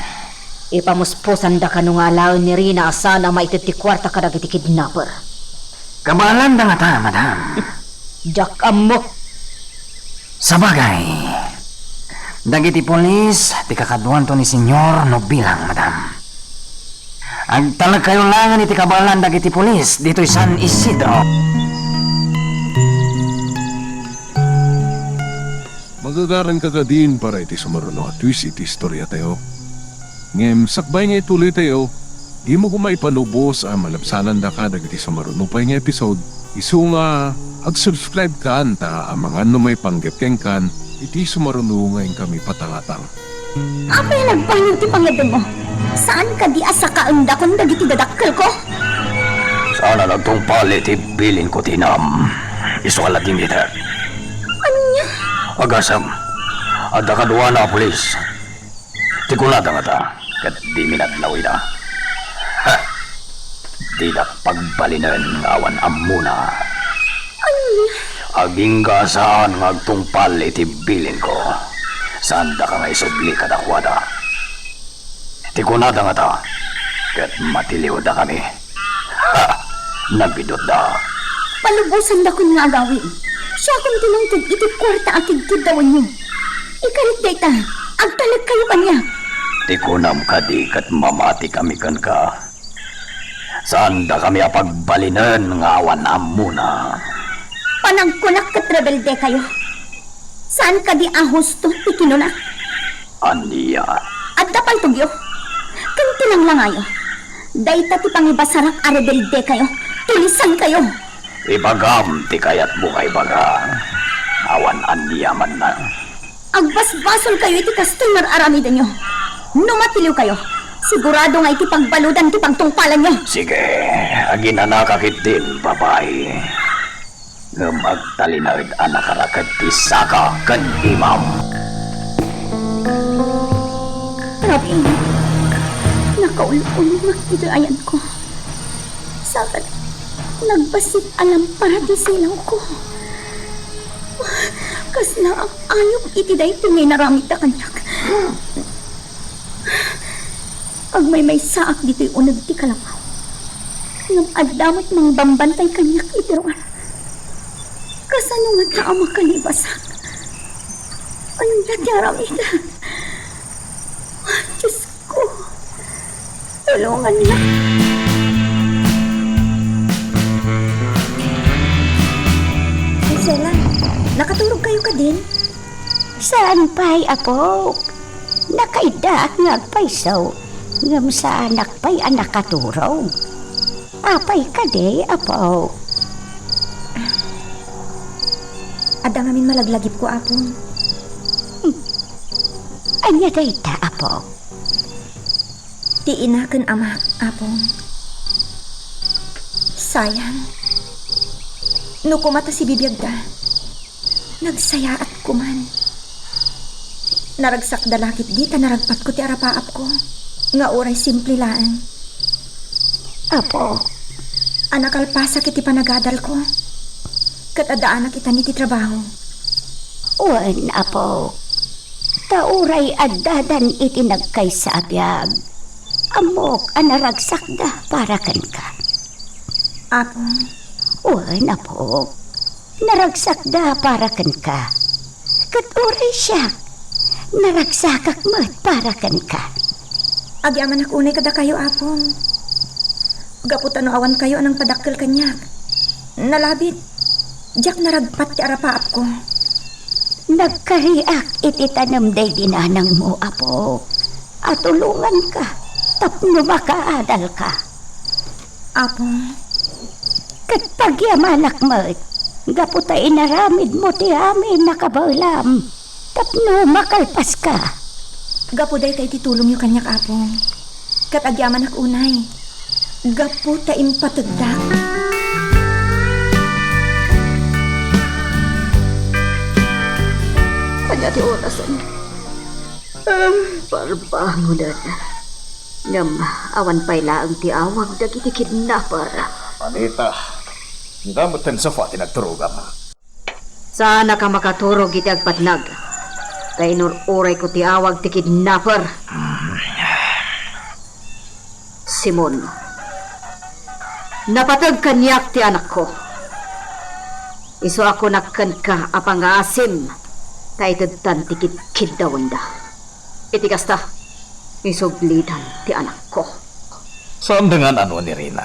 Ipamuspusanda kano nga alaen ni Rina a saan a maited ti kuarta kadagiti kidnapper. Kabaelanda ngata, madam. Diak ammo. Sabagay, dagiti pulis ti kakaduanto ni Senyor no bilang, madam. Agtalekkayo laengen iti kabaelan dagiti pulis ditoy San Isidro. Magagaranka kadin para iti sumaruno a twist iti istoriatayo. Ngem sakbay nga ituloytayo, dimo koma ipanubos a malabsanandaka dagiti sumaruno pay nga episode. Isu nga, ag-subscribe kan ta amangan no maipanggep kenkan iti sumaruno nga inkami patangatang. Apay a nagbalinmo ti pangyadmo? Saan kadi a sakaendakon dagiti dadakkelko? Saan a nagtungpal iti bilinko ti inam. Isu a la dimidek. Ania? Agasem, adda kaduana a pulis. Ti kunada ngata, ket dimi nadlaw ida. Ha! Didak pagbalinen nga awan ammona. Ania? Agingga saan nga agtungpal iti bilinko. Saandaka nga isubli kadakuada. Ti kunada ngata, ket matiliwdakami. Ha! Nabidutda. Palubosandakon nga agawid. Siakon ti nangted iti kuarta a kidkiddawenyo. Ikarit dayta, agtalekkayo kaniak. Ti kunam kadi ket mamatikami kenka? Saandakami a pagbalinen nga awan ammona. Panagkunak ket rebeldekayo. Saan kadi a husto ti kinunak? Ania? Adda paltogyo. Ken ti langlangayo. Dayta ti pangibasarak a rebeldekayo. Tulisankayo. Ibagam ti kayatmo nga ibaga. Awan aniamanna. Agbasbasolkayo iti kastoy nga ar-aramidenyo. No matiliwkayo, sigurado nga iti pagbaludan ti pagtungpalanyo. Sige, aginanaka ketdin, babai. Ngem agtalinaed a nakaraket ti saka ken imam. Rabiin, nakaul-ulong iti ayanko. Saka nagbassit a lampara ti silawko. Kasla ayup iti daytoy nga inaramidda kaniak. Agmaymaysaak ditoy uneg ti kalapaw. Ngem adda met mangbambantay kaniak iti ruar. Kasano ngata a makalibasak? Ania ti aramidek? Diosko, tulongannak. Marcela, nakaturogkayo kadin? Saan pay, Apok. Nakaiddaak nga agpayso, ngem saanak pay a nakaturog. Apay kadi, Apok? Adda ngamin malaglagipko, Apong. Hmm. Ania dayta, Apok? Ti ina ken amak, Apong. Sayang. No koma ta sibibiagda, nagsayaatko man. Naragsakda la ketdi ta naragpatko ti arapaapko, nga uray simple laeng. Apok. A nakalpasak iti panagadalko, ket addaanak itani ti trabaho. Wen, Apok. Ta uray addadan iti nagkaysa a biag, ammok a naragsakda para kenka. Apong. Wen, Apok. Naragsakda para kenka. Ket uray siak, naragsakak met para kenka. Agyamanak unay kadakayo, Apong. Gapu ta no awankayo a nangpadakkel kaniak, nalabit, diak naragpat ti arapaapko. Nagkariak iti tanem daydi nanangmo, Apok, a tulonganka tapno makaadalka. Apong. Ket pagyamanak met, gapu ta inaramidmo ti amin a kabaelam tapno makalpaska. Gapu dayta iti tulongyo kaniak, Apong. Ket agyamanak unay, gapu ta impategdak. Ania ti orasem? Ah, parbangonen. Ngem awan pay laeng ti awag dagiti kidnapper. Anita, ania metten sa ti nagturogam? Saanak a makaturog iti agpatnag, ta inur-urayko ti awag ti kidnapper. Simon, napateg kaniak ti anakko. Isu a kunak kenka a pangngaasim ta itedtan ti kidkiddawenda. Iti kasta, isublidan ti anakko. Saan dengan anu ni Rina?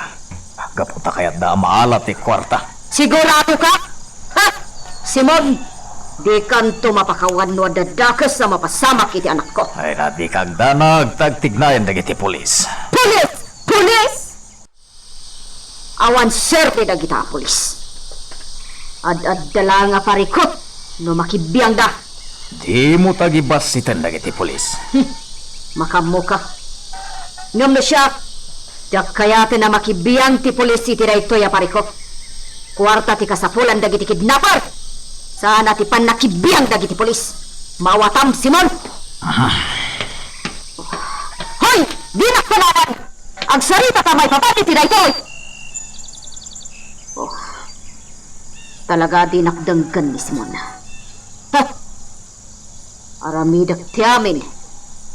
Gapu ta kayatda a maala ti kuarta. Siguradoka? Ha? Simon, dikanto mapakawan no adda dakes a mapasamak iti anakko. Ay, na, dika agdanag ta agtignayan dagiti pulis. Pulis! Pulis! Awan serte dagita a pulis. Ad-adda la nga parikut no makibiangda. Dimo tagibassiten dagiti pulis. Hmm, makaammoka. Ngem no siak, diak kayaten a makibiang ti pulis iti daytoy a parikut. Kuarta ti kasapulan dagiti kidnapper. Saan a ti pannakibiang dagiti pulis. Mawatam, Simon! Aha. Hoy! Dinak kunanan! Agsarita ta maipapan iti daytoy! Oh, talaga dinak denggen ni Simon. Heh! Aramidek ti amin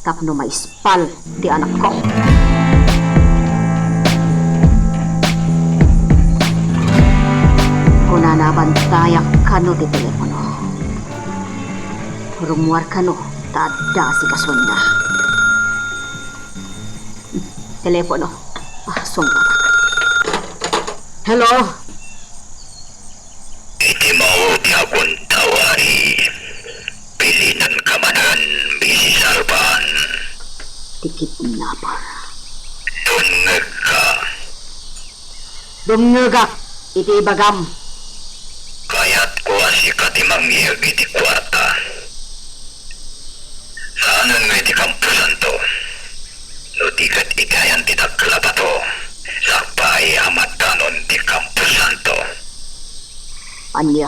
tapno maispal ti anakko. Kunana, bantayak kano ti telepono. Rummuar kano ta adda asikasuenna. Telepono. Ah, sungbatak. Hello? Iti maudi a gundaway, bilinenka manen, Misis Alban. Ti kidnapper. Dumngegka. Dumngegak iti ibagam. Kayatko a sika ti mangyeg iti kuarta. Saanen nga iti kamposanto. No di ket iti ayan ti dakkel a bato, sakbay a madanon ti kamposanto. Ania?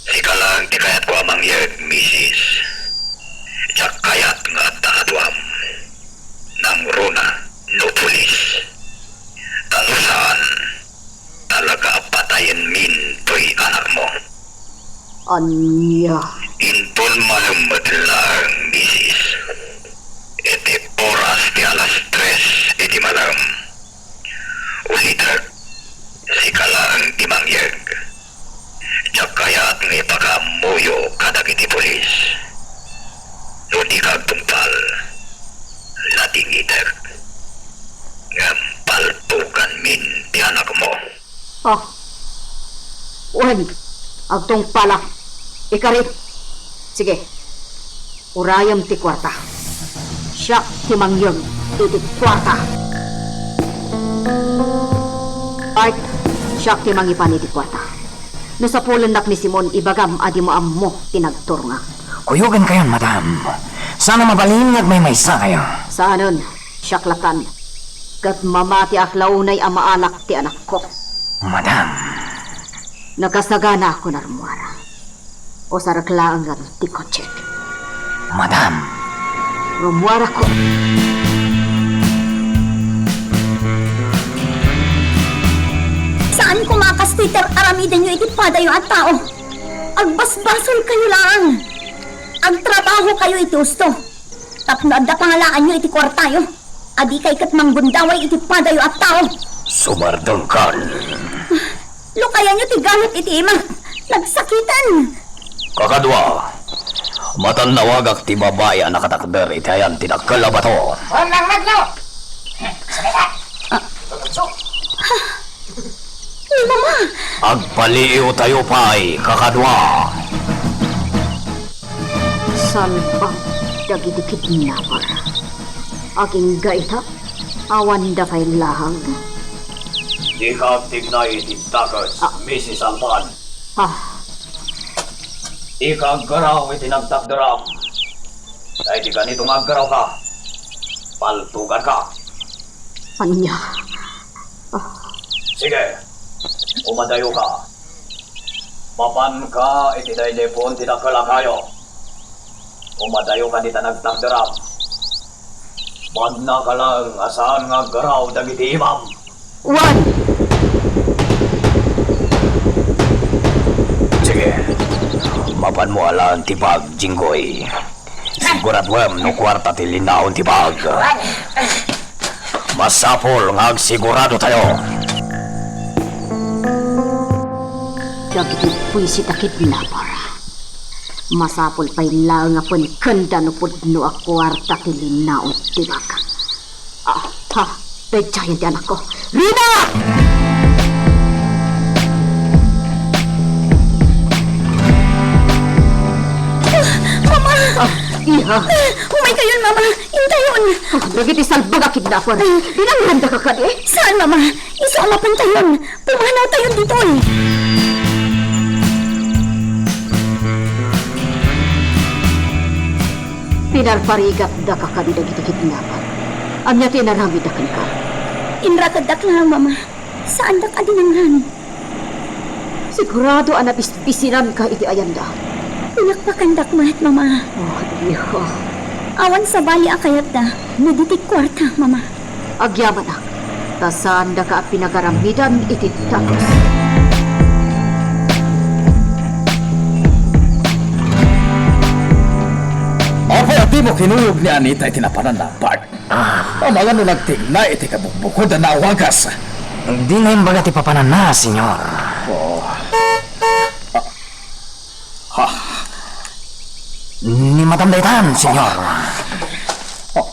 Sika laeng ti kayatko a mangyeg, misis. Diak kayat nga adda kaduam. Nangruna no pulis. Ta no saan, talaga a patayenmin toy anakmo. Ania? Inton malem met laeng, misis. Iti oras ti alas tres iti malem. Ulitek, sika laeng ti mangyeg. Diak kayat nga ipakaammoyo kadagiti pulis. No dika agtungpal, nadingitek. Ngem paltuganmin ti anakmo. Ah. Wen, agtungpalak. Ikarit. Sige. Urayem ti kuarta. Siak ti mangyeg iti kuarta. Art, siak ti mangipan iti kuarta. No sapulennak ni Simon, ibagam a dimo ammo ti nagturongak. Kuyogenkayon, madam. Saan a mabalin nga agmaymaysakayo. Saanen, siak latta. Ket mamatiak la unay a maalak ti anakko. Madam. Nakasaganaak, Rummuar. Usarek laeng ngarud ti kotsek. Madam. Rummuarakon. Saan koma a kastoy ti ar-aramidenyo iti padayo a tao. Agbasbasolkayo laeng. Agtrabahokayo iti husto. Tapno adda pangalaanyo iti kuartayo, a dikay ket manggundaway iti padayo a tao. Sumardengkan. Lukayanyo ti galit iti imak. Nagsakiten. Kakadua, matannawagak ti babai a nakatakder iti ayan ti dakkel a bato. Wan lang magno! Salita! Ay, Mama! Agpaliiwtayo pay, kakadua. Salbag dagiti kidnapper. Agingga ita, awanda pay lahang. Dika agtignay iti dakes, Ah. Misis Alban. Ah. Dika aggaraw iti nagtakderam. Tay di kanito nga aggarawka, paltuganka. Ania? Ah. Sige, umadayoka. Mapanka iti daydiay puon ti dakkel a kayo. Umadayoka dita nagtakderam. Magnaka laeng a saan nga aggaraw dagiti imam. Wan! Sige, mapanmo a laeng ti bag, Jinggoy. Siguraduem no kuarta ti linaon ti bag. Masapul nga agsiguradotayo. Dagiti buisit a kidnapper, masapul pay laeng a penkenda no pudno a kuarta ti linaon ti bag. Ah, ha, daydiayen ti anakko. Rina! Mama! Ah, iha! Umaykayon, Mama! Intayon! Ah, dagiti salbag a kidnapper. Dinangrandaka kadi? Saan, Mama? Isu a mapantayon. Pumanawtayon ditoy. Pinarparigatdaka kadi dagiti kidnapper? Ania ti inaramidda kenka? Inrakeddak laeng, Mama. Saandak a dinangran. Sigurado a nabisbisinanka iti ayanda. Pinakpakandak met, Mama. Oh, iha. Awan sabali a kayatda no di ti kuarta, Mama. Agyamanak, ta saandaka a pinagaramidan iti dakes. Apay a dimo kinuyog ni Anita iti napananna, Bart? Ah. Amangan no nagtigna iti kabukbukod a nawagas. Di na imbaga ti papananna, Senyor. Oh. Ah. Ha? Ni Madam daytan, Senyor. Oh.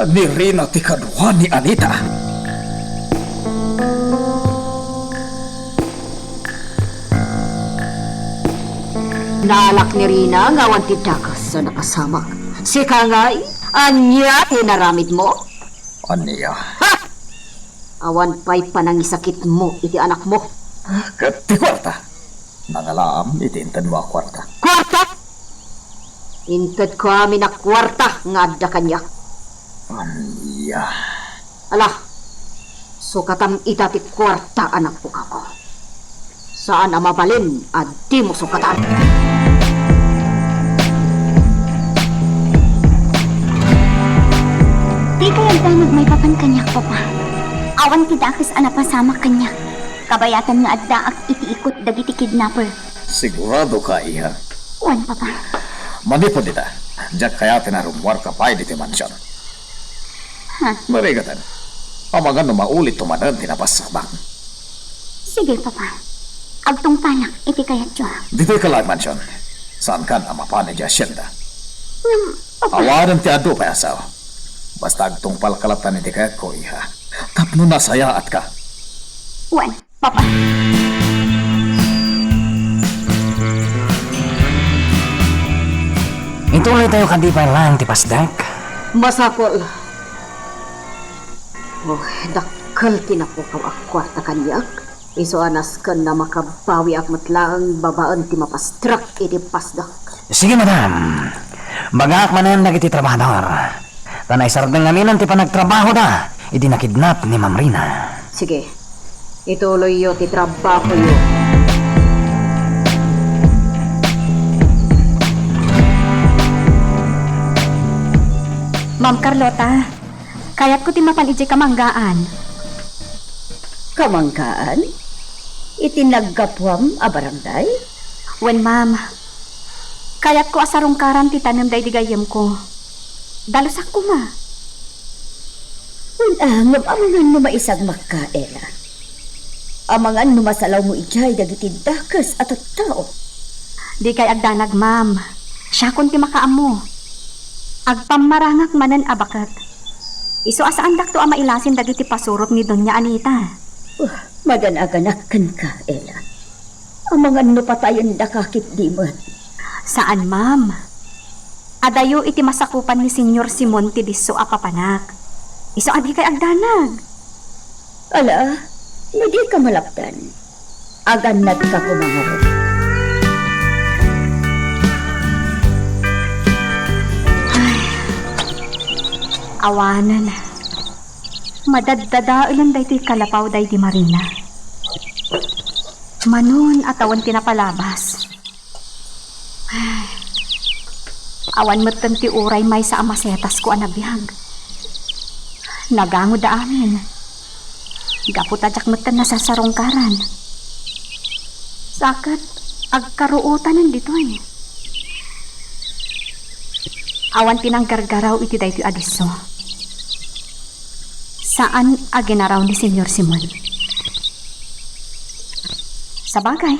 Ni Rina ti kadua ni Anita. Naalak ni Rina nga awan ti dakes a napasamak. Sika ngay, ania ti inaramidmo? Ania? Ha! Awan pay panangisakitmo iti anakmo. Ket ti kuarta? Nangalaam iti intedmo a kuarta. Kuarta? Intedko amin a kuarta nga adda kaniak. Ania? Ala, sukatam ita ti kuarta a napukawko. Saan a mabalin a dimo sukatan. Dikay agdanag maipapan kaniak, Papa. Awan ti dakes a napasamak kaniak. Kabayatan nga addaak iti ikut dagiti kidnapper. Siguradoka, iha? Wen, Papa. Manipud ita, diak kayaten a rummuarka pay ditoy mansion. Ha? Narigaten. Amangan no maulitto manen ti napasamak. Sige, Papa. Agtungpanak iti kayatyo. Ditoyka laeng mansion. Saankan a mapan idiay asienda. Ngem, Papa. Awanen ti adu pay a sao. Basta agtungpalka latta iti kayatko, iha. Tapno nasayaatka. Wen, Papa. Ituloytayo kadi pay laeng ti pasdak? Masapul. Oh, dakkel ti napukaw a kuarta kaniak. Isu a nasken a makabawiak met laeng babaen ti mapastrak iti pasdak. Sige, madam. Bagaak manen dagiti trabahador. Ta naisardeng amin ti panagtrabahoda idi nakidnap ni Ma'am Rina. Sige. Ituloyyo ti trabahoyo. Ma'am Carlota, kayatko ti mapan idiay kamanggaan. Kamanggaan? Iti naggapuam a barangay? Wen, ma'am. Kayatko a sarungkaran ti tanem daydi gayyemko. Dalusak koma. Wen, a, ngem amangan no maisagmakka, Ella. Amangan no masalawmo idiay dagiti dakes a tattao. Dikay agdanag, ma'am. Siakon ti makaammo. Agpammarangak manen a baket. Isu a saandakto a mailasin dagiti pasurot ni Doña Anita. Uh, magan-aganak kenka, Ella. Amangan no patayendaka ketdi met. Saan, ma'am. Adayo iti masakupan ni Señor Simon ti disso a papanak. Isu a dikay agdanag. Ala, no dika malapdan, agannadka koma ngarud. Ay, awanen. Madaddadaelen daytoy kalapaw daydi Marina. Manon a tawen ti napalabas. Awan metten ti uray maysa a masetasko a nabiag. Nagangoda amin. Gapu ta diak metten nasasarungkaran. Sa ket agkaruotanen ditoy. Awan ti nanggargaraw iti daytoy a disso. Saan a ginaraw ni Señor Simon. Sabagay,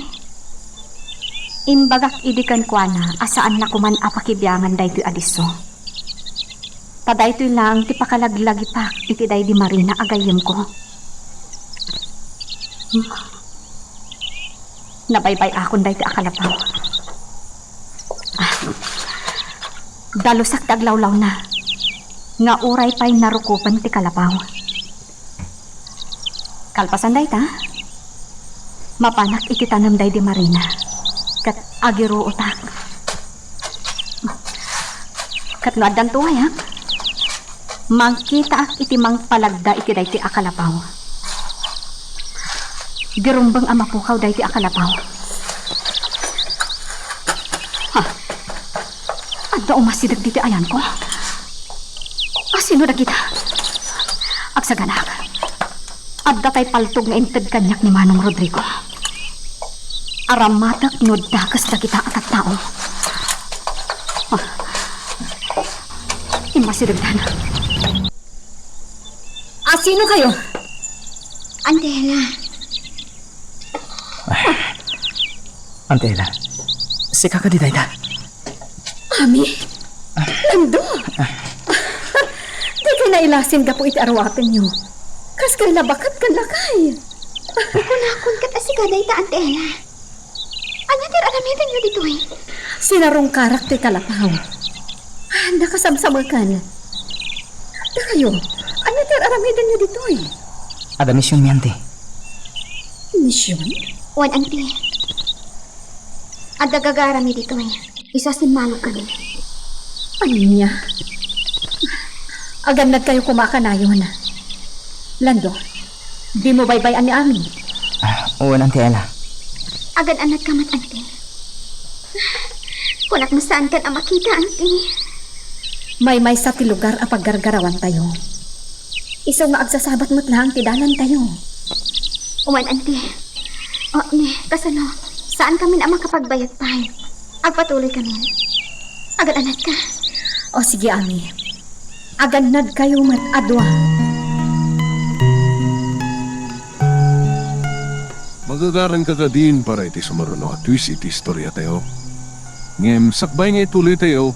imbagak idi kenkuana a saanna koman a pakibiangan daytoy a disso. Ta daytoy laeng ti pakalaglagipak iti daydi Marina a gayyemko. Nabaybay-akon daytoy a kalapaw. Ah, dalusak ti aglawlawna nga uray pay narukopen ti kalapaw. Kalpasan dayta, mapanak iti tanem daydi Marina, ket agiruotak. Ket no addan tuayak, mangkitaak iti mangpalagda iti daytoy a kalapaw. Girumbeng a mapukaw daytoy a kalapaw. Ha? Adda umasideg ditoy ayanko. Asino dagita? Saganak. Adda tay paltog nga inted kaniak ni Manong Rodrigo. Aramatek no dakes dagita a tattao. Ah. Immasidegdan. A, sino kayo? Auntie Ella. Auntie Ella, sika kadi dayta? Ami? Nando? Dikay nailasin gapu iti aruatenyo. Kas kay nabakat ken lakay. Kunakon ket a sika dayta, Auntie Ella. Ania ti ar-aramidenyo ditoy? Sinarungkarak ti kalapaw. Nakasamsamekan. Dakayo, ania ti ar-aramidenyo ditoy? Adda misionmi, Auntie. Mision? Wen, Auntie. Adda gagarammi ditoy. Isu a simmalog kami. Ania? Agannadkayo koma a kanayon. Lando, dimo baybay-an ni Ami? Ah, wen, Auntie Ella. Agan-annadka met, Auntie. Kunak no saankan a makita, Auntie. Maymaysa ti lugar a paggargarawantayo. Isu nga agsasabat met laeng ti danantayo. Wen, Auntie. O, ni, kasano? Saan kami a makapagbayag pay. Agpatuloy kami. Agan-annadka. O, sige, Ami. Agannadkayo met a dua. Magagaranka kadin para iti sumaruno a twist iti istoriatayo. Ngem sakbay nga ituloytayo,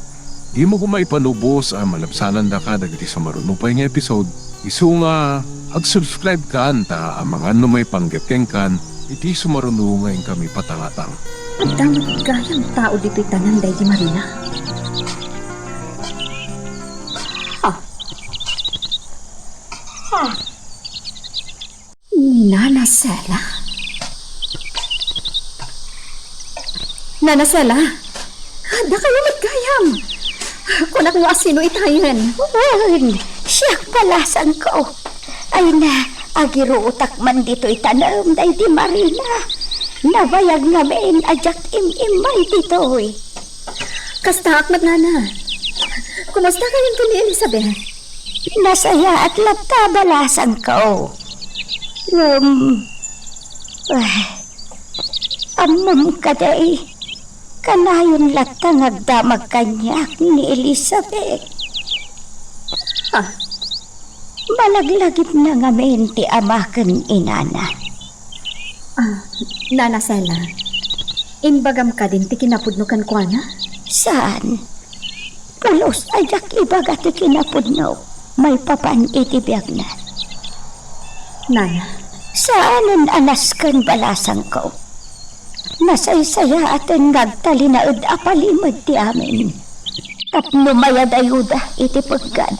dimo koma ipanubos a malabsanandaka dagiti sumaruno pay nga episode. Isu nga, ag-subscribe kan ta amangan no maipanggep kenkan iti sumaruno nga inkami patangatang. Adda met gayam tao ditoy tanan daydi Marina. Ha? Ha? Ni Nana Sela? Nana Sela? Dakayo met gayam. Kunak no asino itayen. Wen, siak balasangko. Ay na, agiruotak man ditoy tanem daydi Marina. Nabayag ngamin a diak im-immay ditoy. Kastaak met, Nana. Kumusta kayon ken ni Elizabeth? Nasayaat latta balasangko. Ngem, ah, ammom kadi, kanayon latta nga agdamag kaniak ni Elizabeth. Ah. Malaglagipna ngamin ti ama ken inana. Ah, Nana Sela, imbagam kadin ti kinapudno kenkuana? Saan. Pulos a diak ibaga ti kinapudno maipapan iti biagna. Nana. Saanen a nasken balasangko. Nasaysayaaten nga agtalinaed a palimed ti amin. Tapno mayadayuda iti peggad.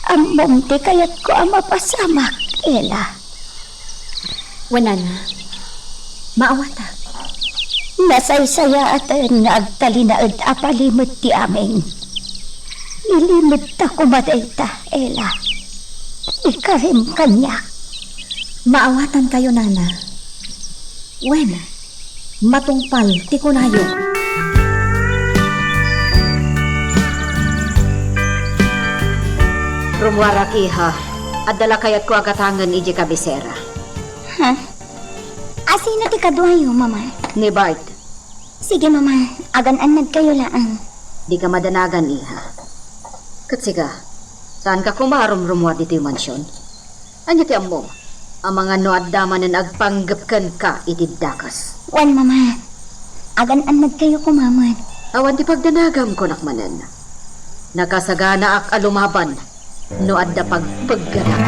Ammom ti kayatko a mapasamak, Ella. Wen, Nana, maawatak. Nasaysayaaten nga agtalinaed a palimed ti amin. Ilimedta koma dayta, Ella. Ikarim kaniak. Maawatankayo, Nana. Wen, matungpal ti kunayo. Rummuarak, iha. Adda la kayatko a gatangen idiay kabisera. Ha? Asino ti kaduayo, Mama? Ni Bart. Sige, Mama. Agan-annadkayo laeng. Dika madanagan, iha. Ket sika, saanka koma a rumrummuar ditoy mansion? Ania ti ammom? Amangan no adda manen agpanggep kenka iti dakes. Wen, Mama. Agan-annadkayo koma met. Awan ti pagdanagam, kunak manen. Nakasaganaak a lumaban no adda pagpeggetak.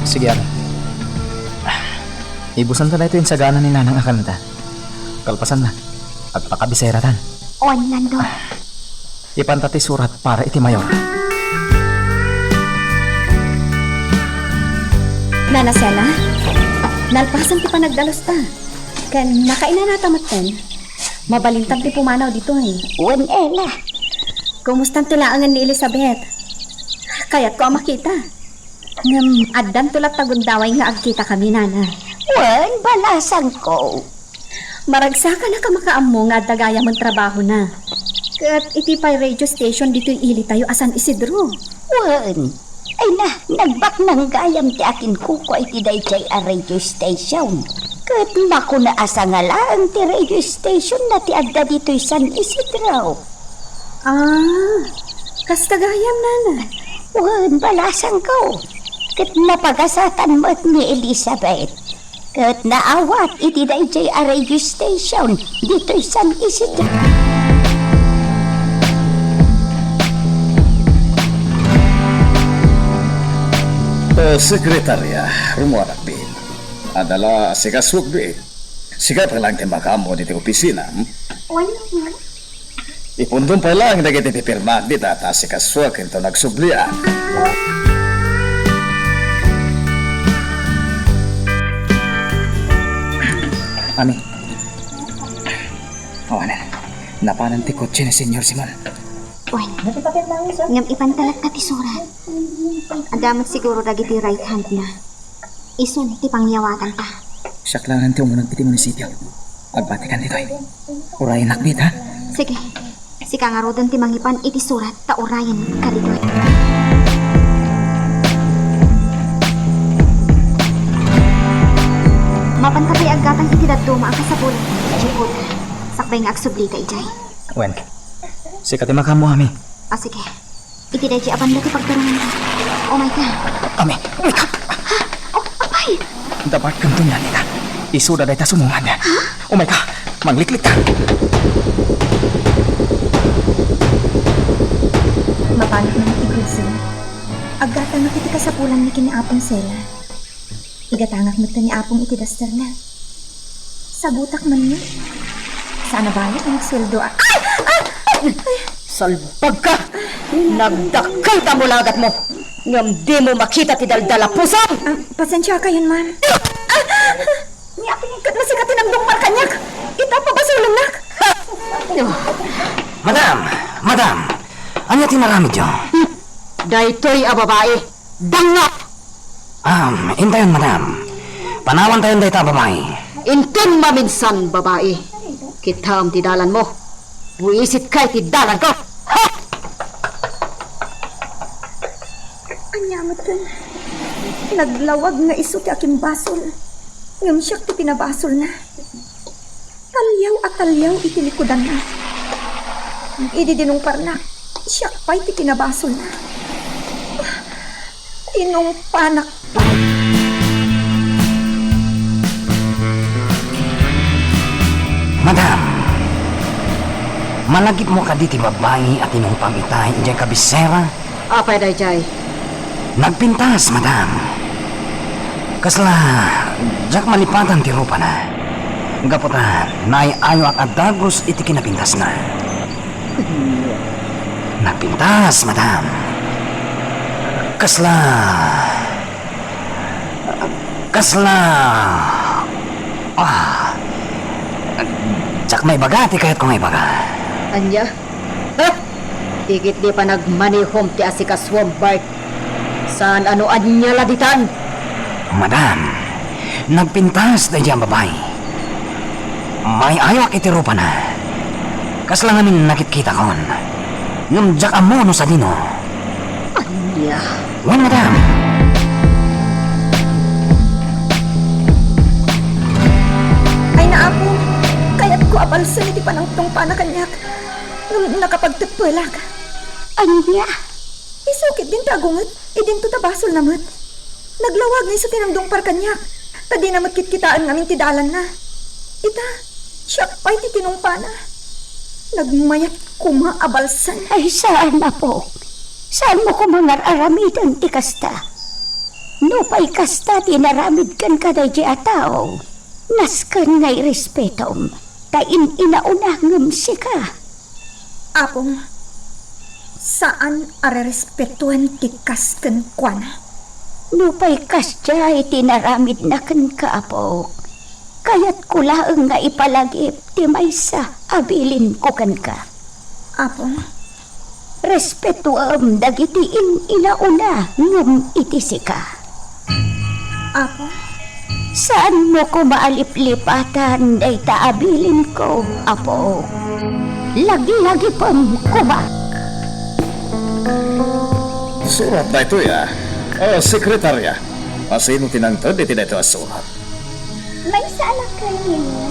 Sige, Ama. Ibusanta daytoy insagana ni Nanang a kanta. Kalpasanna, agpakabiseratan. Wen, Nando. Ipanta ti surat para iti mayor. Nana Sela, nalpasan ti panagdalusta. Ken nakainanata metten. Mabalintan ti pumanaw ditoy. Wen, Ella. Kumustan ti laengen ni Elizabeth? Kayatko a makita. Ngem addanto latta gundaway nga agkitakami, Nana. Wen, balasangko. Maragsakanak a makaammo nga adda gayamen trabahona. Ket iti pay radio station ditoy ilitayo a San Isidro. Wen, ay na, nagbaknang gayam ti akinkukua iti daydiay a radio station. Ket makuna a sangalaen ti radio station na ti adda ditoy San Isidro. Ah, kasta gayam, Nana. Wen, balasangko. Ket napagasatan met ni Elizabeth. Ket naawat iti daydiay a radio station ditoy San Isidro. O, Sekretarya, rummuarak bi. Adda la asikasuak bi. Sika pay laeng ti makaammo ditoy opisina, hmm? Wen, Nana. Ipundom pay laeng dagiti pipirmaak dita ta asikasuak inton agsubliak. Ami. Awanen. Napanan ti kotse ni Señor Simon. Wen. Ngem ipanta latta ti surat. Adda met siguro dagiti right hand na. Isun ti pangyawatanta. Siak laengen ti umuneg iti munisipio. Agbatikan ditoy. Urayennak met, ha? Sige. Sika ngaruden ti mangipan iti surat ta urayenka ditoy. Mapanta pay aggatang iti dadduma a kasapulan, Jehovah. Sakbay nga agsublika idiay. Wen. Sika ti makaammo, Ami. Ah, sige. Iti daydiay a banda ti pagturonganta. Oh my God. Ami, oh my God! Ha? Oh, apay! Dabarkento ni Anita. Isuda dayta sumungad. Ha? Oh my God! Mangliklikta! Mapanak man iti grupo. Aggatangak iti kasapulan ni ken ni Apong Sela. Igatangak met ken ni Apong iti dasterna. Sagutak man met. Saan a bayat nga agsueldo a. Ay! Ay! Ay! Salbagka! Nagdakkel ta mulagatmo, ngem dimo makita ti daldal a pusom! Ah, pasensiakayon, ma'am. Ah! Ni Aping ket masika ti nagdungpar kaniak. Ita, pabasolennak. Madam! Madam! Ania ti inaramidyo? Daytoy a babai, dangngak! Um, intayon, madam. Panawantayon dayta a babai. Inton maminsan, babai, kitaem ti dalanmo. Buisitka iti dalanko. Ha! Ania metten? Naglawag nga isu ti akimbasol. Ngem siak ti pinabasolna. Taliaw a taliaw iti likudanna. Idi dinungparnak, siak pay ti pinabasolna. Tinungpanak pay. Madam, malagipmo kadi ti babbai a tinungpam itay idiay kabisera? Apay daydiay? Nagpintas, madam. Kasla, diak malipatan ti rupana. Gapu ta, naay-ayoak a dagus iti kinapintasna. Nagpintas, madam. Kasla, kasla, ah, diak maibaga ti kayatko nga ibaga. Ania? Ha? Ti ketdi panagmanehom ti asikasuam, Bart. Saan a no ania la ditan? Madam, nagpintas daydiay a babai. Maay-ayoak iti rupana. Kasla ngamin nakitkitakon. Ngem diak ammo no sadino. Ania? Wen, madam. Ay, Apo, kayatko a balsen iti panangtungpana kaniak. Ngem nakapagteppelak. Ania? Isu ketdin ti agunget, idinto ta basolna met. Naglawag nga isu ti nangdungpar kaniak, ta dina met kitkitaen ngamin ti dalanna. Ita, siak pay ti tinungpana. Nagmayat koma a balsen. Ay, saan, Apo. Saanmo koma nga ar-aramiden ti kasta. Nupay kasta ti inaramid kenka daydiay a tao, nasken nga irespetom, ta in-inauna ngem sika. Apong, saan a rerespetoen ti kas kenkuana. Nupay kasdiay ti inaramidna kenka, Apo, kayatko laeng nga ipalagip ti maysa a bilinko kenka. Apong? Respetoem dagiti in-inauna ngem iti sika. Apo, Saanmo koma a liplipatan dayta a bilinko, Apo. Laglagipem koma. Surat daytoy a, a, sekretarya. Asino ti nangted iti daytoy a surat? Maysa a laeng, Nini.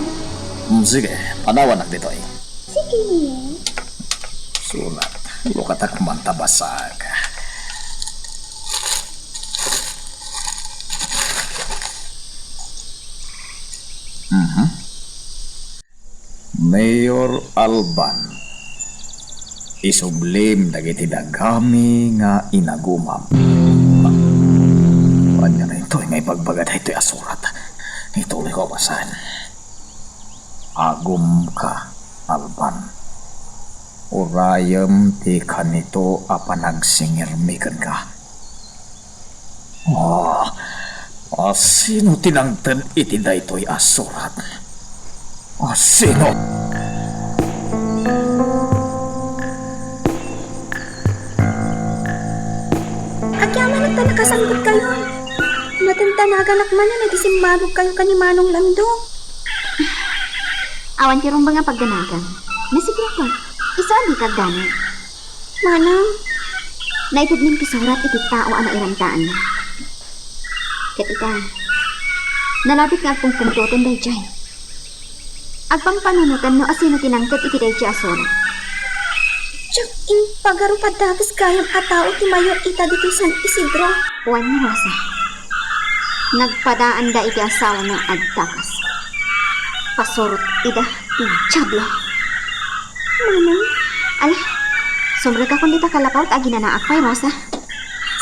Mm, sige, panawanak ditoy. Sige, Nini. Surat. Lukatak man ta basaek. Mhm. Mayor Alban, isublim dagiti dagami nga inagumam. Ania daytoy nga ibagbaga daytoy a surat? Ituloyko a basaen. Agumka, Alban. Urayem ti kanito a panagsingirmi kenka. Oh, asino ti nangted iti daytoy a surat? Asino? Agyamanak ta nakasangpetkayo. Madandanaganak manen idi simmalogkayo ken ni Manong Lando. Awan ti rumbeng a pagdanagam. Nasigurok, isu a dika agdanag. Manang, naitedmin ti surat iti tao a nairamtaanna. Ket ita, nalabit nga agpungpungtoten daydiay. Agpampanunoten no asino ti nangted iti daydiay a surat. Diak impagarup a dakes gayam a tao ti mayor ita ditoy San Isidro. Wen, Rosa. Nagpadaanda iti asawana a dakes. Pasurot ida ti Diablo. Manang? Ala, sumrekakon dita kalapaw ta aginanaak pay, Rosa.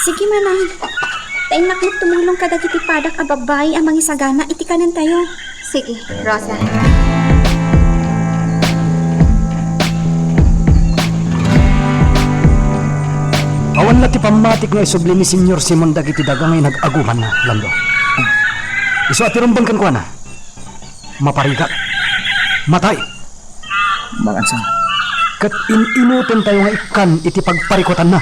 Sige, Manang. Ta innak met tumulong kadagiti padak a babbai a mangisagana iti kanentayo. Sige, Rosa. Awan la ti pammatik nga isubli ni Señor Simon dagiti daga nga inag-agumanna, Lando. Isu a ti rumbeng kenkuana. Maparigak. Matay. Mangansa. Ket in-inutentayo nga ikkan iti pagparikutanna.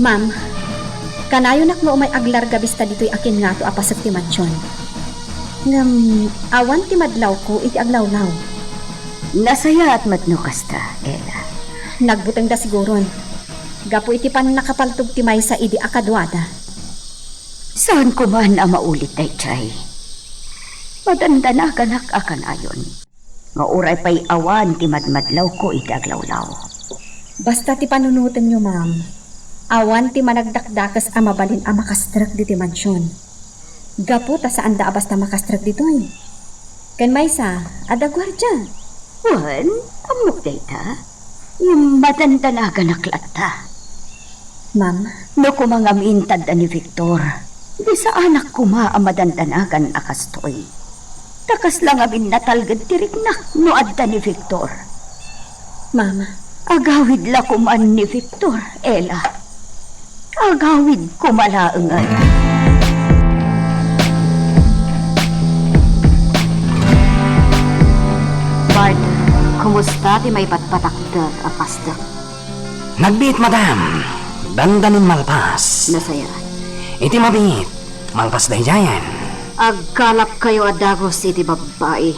Ma'am, kanayonak nga umay aglarga bista ditoy akin ngato a pasek ti mansion. Ngem awan ti madlawko iti aglawlaw. Nasayaat met no kasta, Ella. Nagbutengda siguron. Gapu iti pannakapaltog ti maysa idi a kaduada. Saan koman a maulit daydiay. Madandanaganak a kanayon nga uray pay awan ti madmadlawko iti aglawlaw. Basta ti panunotenyo, ma'am, awan ti managdakdakes a mabalin a makastrek diti mansion. Gapu ta saanda a basta makastrek ditoy. Ken maysa, adda guardia. Wen, ammok dayta. Ngem madandanaganak latta. Ma'am? No koma ngamin tadda ni Victor, di saanak koma a madandanagan a kastoy. Ta kasla ngamin natalged ti riknak no adda ni Victor. Ma'am? Agawid la koman ni Victor, Ella. Agawid koma laengen. Bart, kumusta ti maipatpatakder a pasdek? Nagbiit, madam. Dandanin malpas. Nasayaat. Iti mabiit, malpas daydiayen. Agkalapkayo a dagus iti babbai.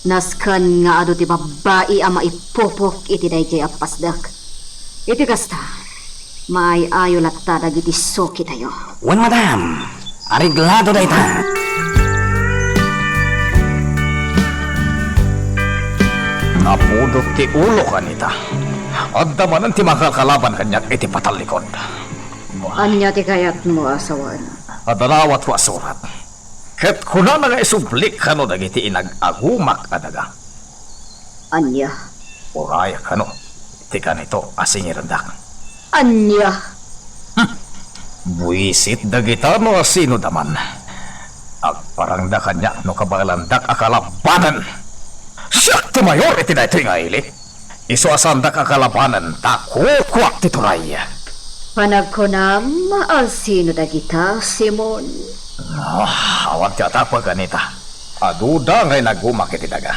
Nasken nga adu ti babbai a maipupok iti daydiay a pasdek. Iti kasta, maay-ayo latta dagiti sukitayo. Wen, madam, areglado dayta. Napudot ti ulo kanita. Adda manen ti makalkalaban kaniak iti patallikod. Ania ti kayatmo a sawen? Adda nawatko a surat. Ket kunana nga isublik kano dagiti inag-agumak a daga. Ania? Urayak kano ti kanito a singirendak. Ania? Hmm. Buisit dagita no asino da man. Agparangda kaniak no kabaelandak a kalabanen. Siak ti mayor iti daytoy nga ili. Isu a saandak a kalabanen ta kukuak ti turay. Panagkunam, asino dagita, Simon? Ah, awan ti atapek kanita. Aduda nga inagumak iti daga.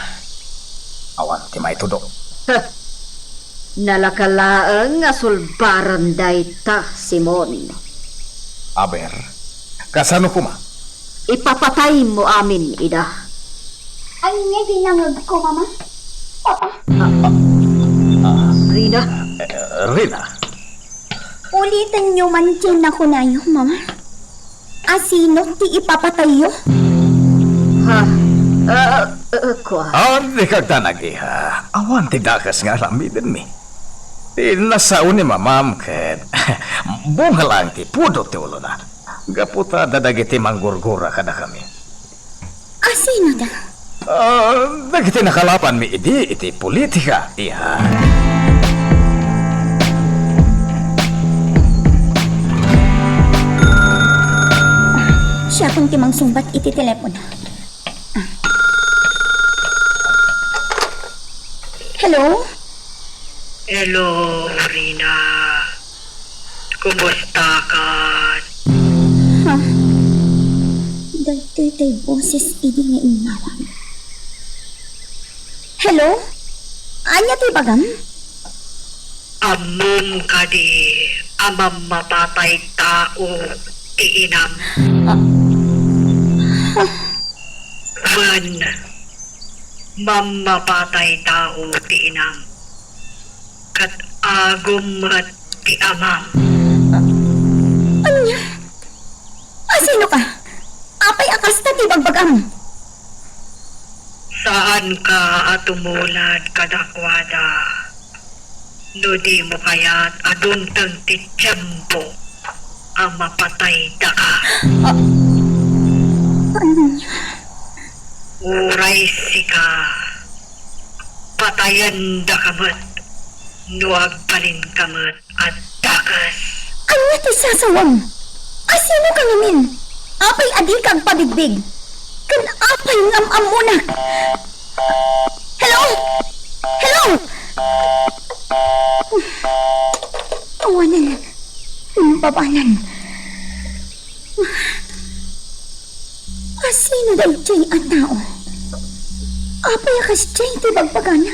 Awan ti maitudok. Huh. Nalaka laeng a sulbaren dayta, Simon. Aber, Kasano koma? Ipapataymo amin ida. Ania ti nangegko, Mama? Papa? Ah, ah, Rina? Eh, Rina? Ulitenyo man ti nakunayo, Mama. Asino ti ipapatayyo? Ha? Ah, ah, kua. Ah, dika agdanag, iha. Awan ti dakes nga aramidenmi. Ti nasao ni mamam ket bunga laeng ti pudot ti ulona. Gapu ta adda dagiti manggurgura kadakami. Asino da? Ah, dagiti nakalabanmi idi iti politika, iha. Siakon ti mangsungbat iti telepono. Hello? Hello, Rina. Kumusta ka? Ha? Daytoy tay boses idi nga immawag. Hello? Ania ti ibagam? Ammom kadi a mammapatay tao ti inam? Ah. Ha? Wen, mammapatay tao ti inam, ket agum met ti amam. Ania? Asino ka? Apay a kasta ti bagbagam? Saanka a tumulad kadakuada no dimo kayat a dumteng ti tiempo a mapatay daka. Ah, ania? Uray sika, patayen daka met no agbalinka met a dakes. Ania ti sasawam? Asino ka ngamin? Apay a dika agpabigbig? Ken apay nga am-ammonak? Hello? Hello? Awanen. Imbabanen. Asino daytoy a tao? Apay a kasdiay ti bagbagana?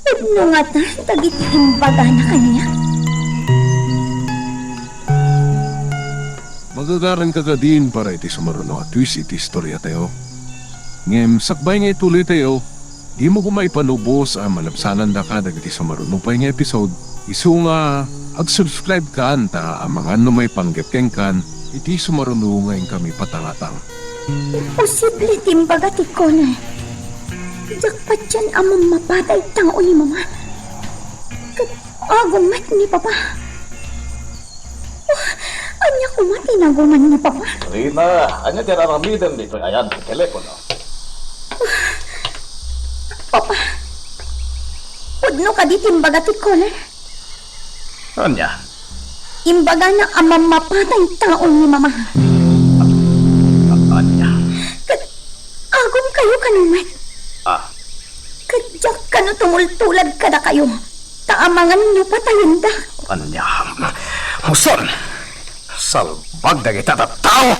Pudno ngata dagiti imbagana kaniak? Magagaranka kadin para iti sumaruno a twist iti istoriatayo. Ngem sakbay nga ituloytayo, dimo koma ipalubos a malabsanandaka dagiti sumaruno pay nga episode. Isu nga, ag-subscribe kan ta amangan no maipanggep kenkan iti sumaruno nga inkami patangatang. Imposible ti imbaga ti Connor. Diak patien a mammapatay tao ni Mama. Ket agum met ni Papa. Oh, ania koma ti naguman ni Papa? Rina, ania ti aramidem ditoy ayan ti telepono? Papa, pudno kadi ti imbaga ti Connor? Ania? Imbagana a mammapatay tao ni Mama. A-, ania? Ket agumkayo kano met? Ah. Ket diak kano tumultulad kadakayo, ta amangan no patayendak. Ania? Huson! Salbag dagita tattao!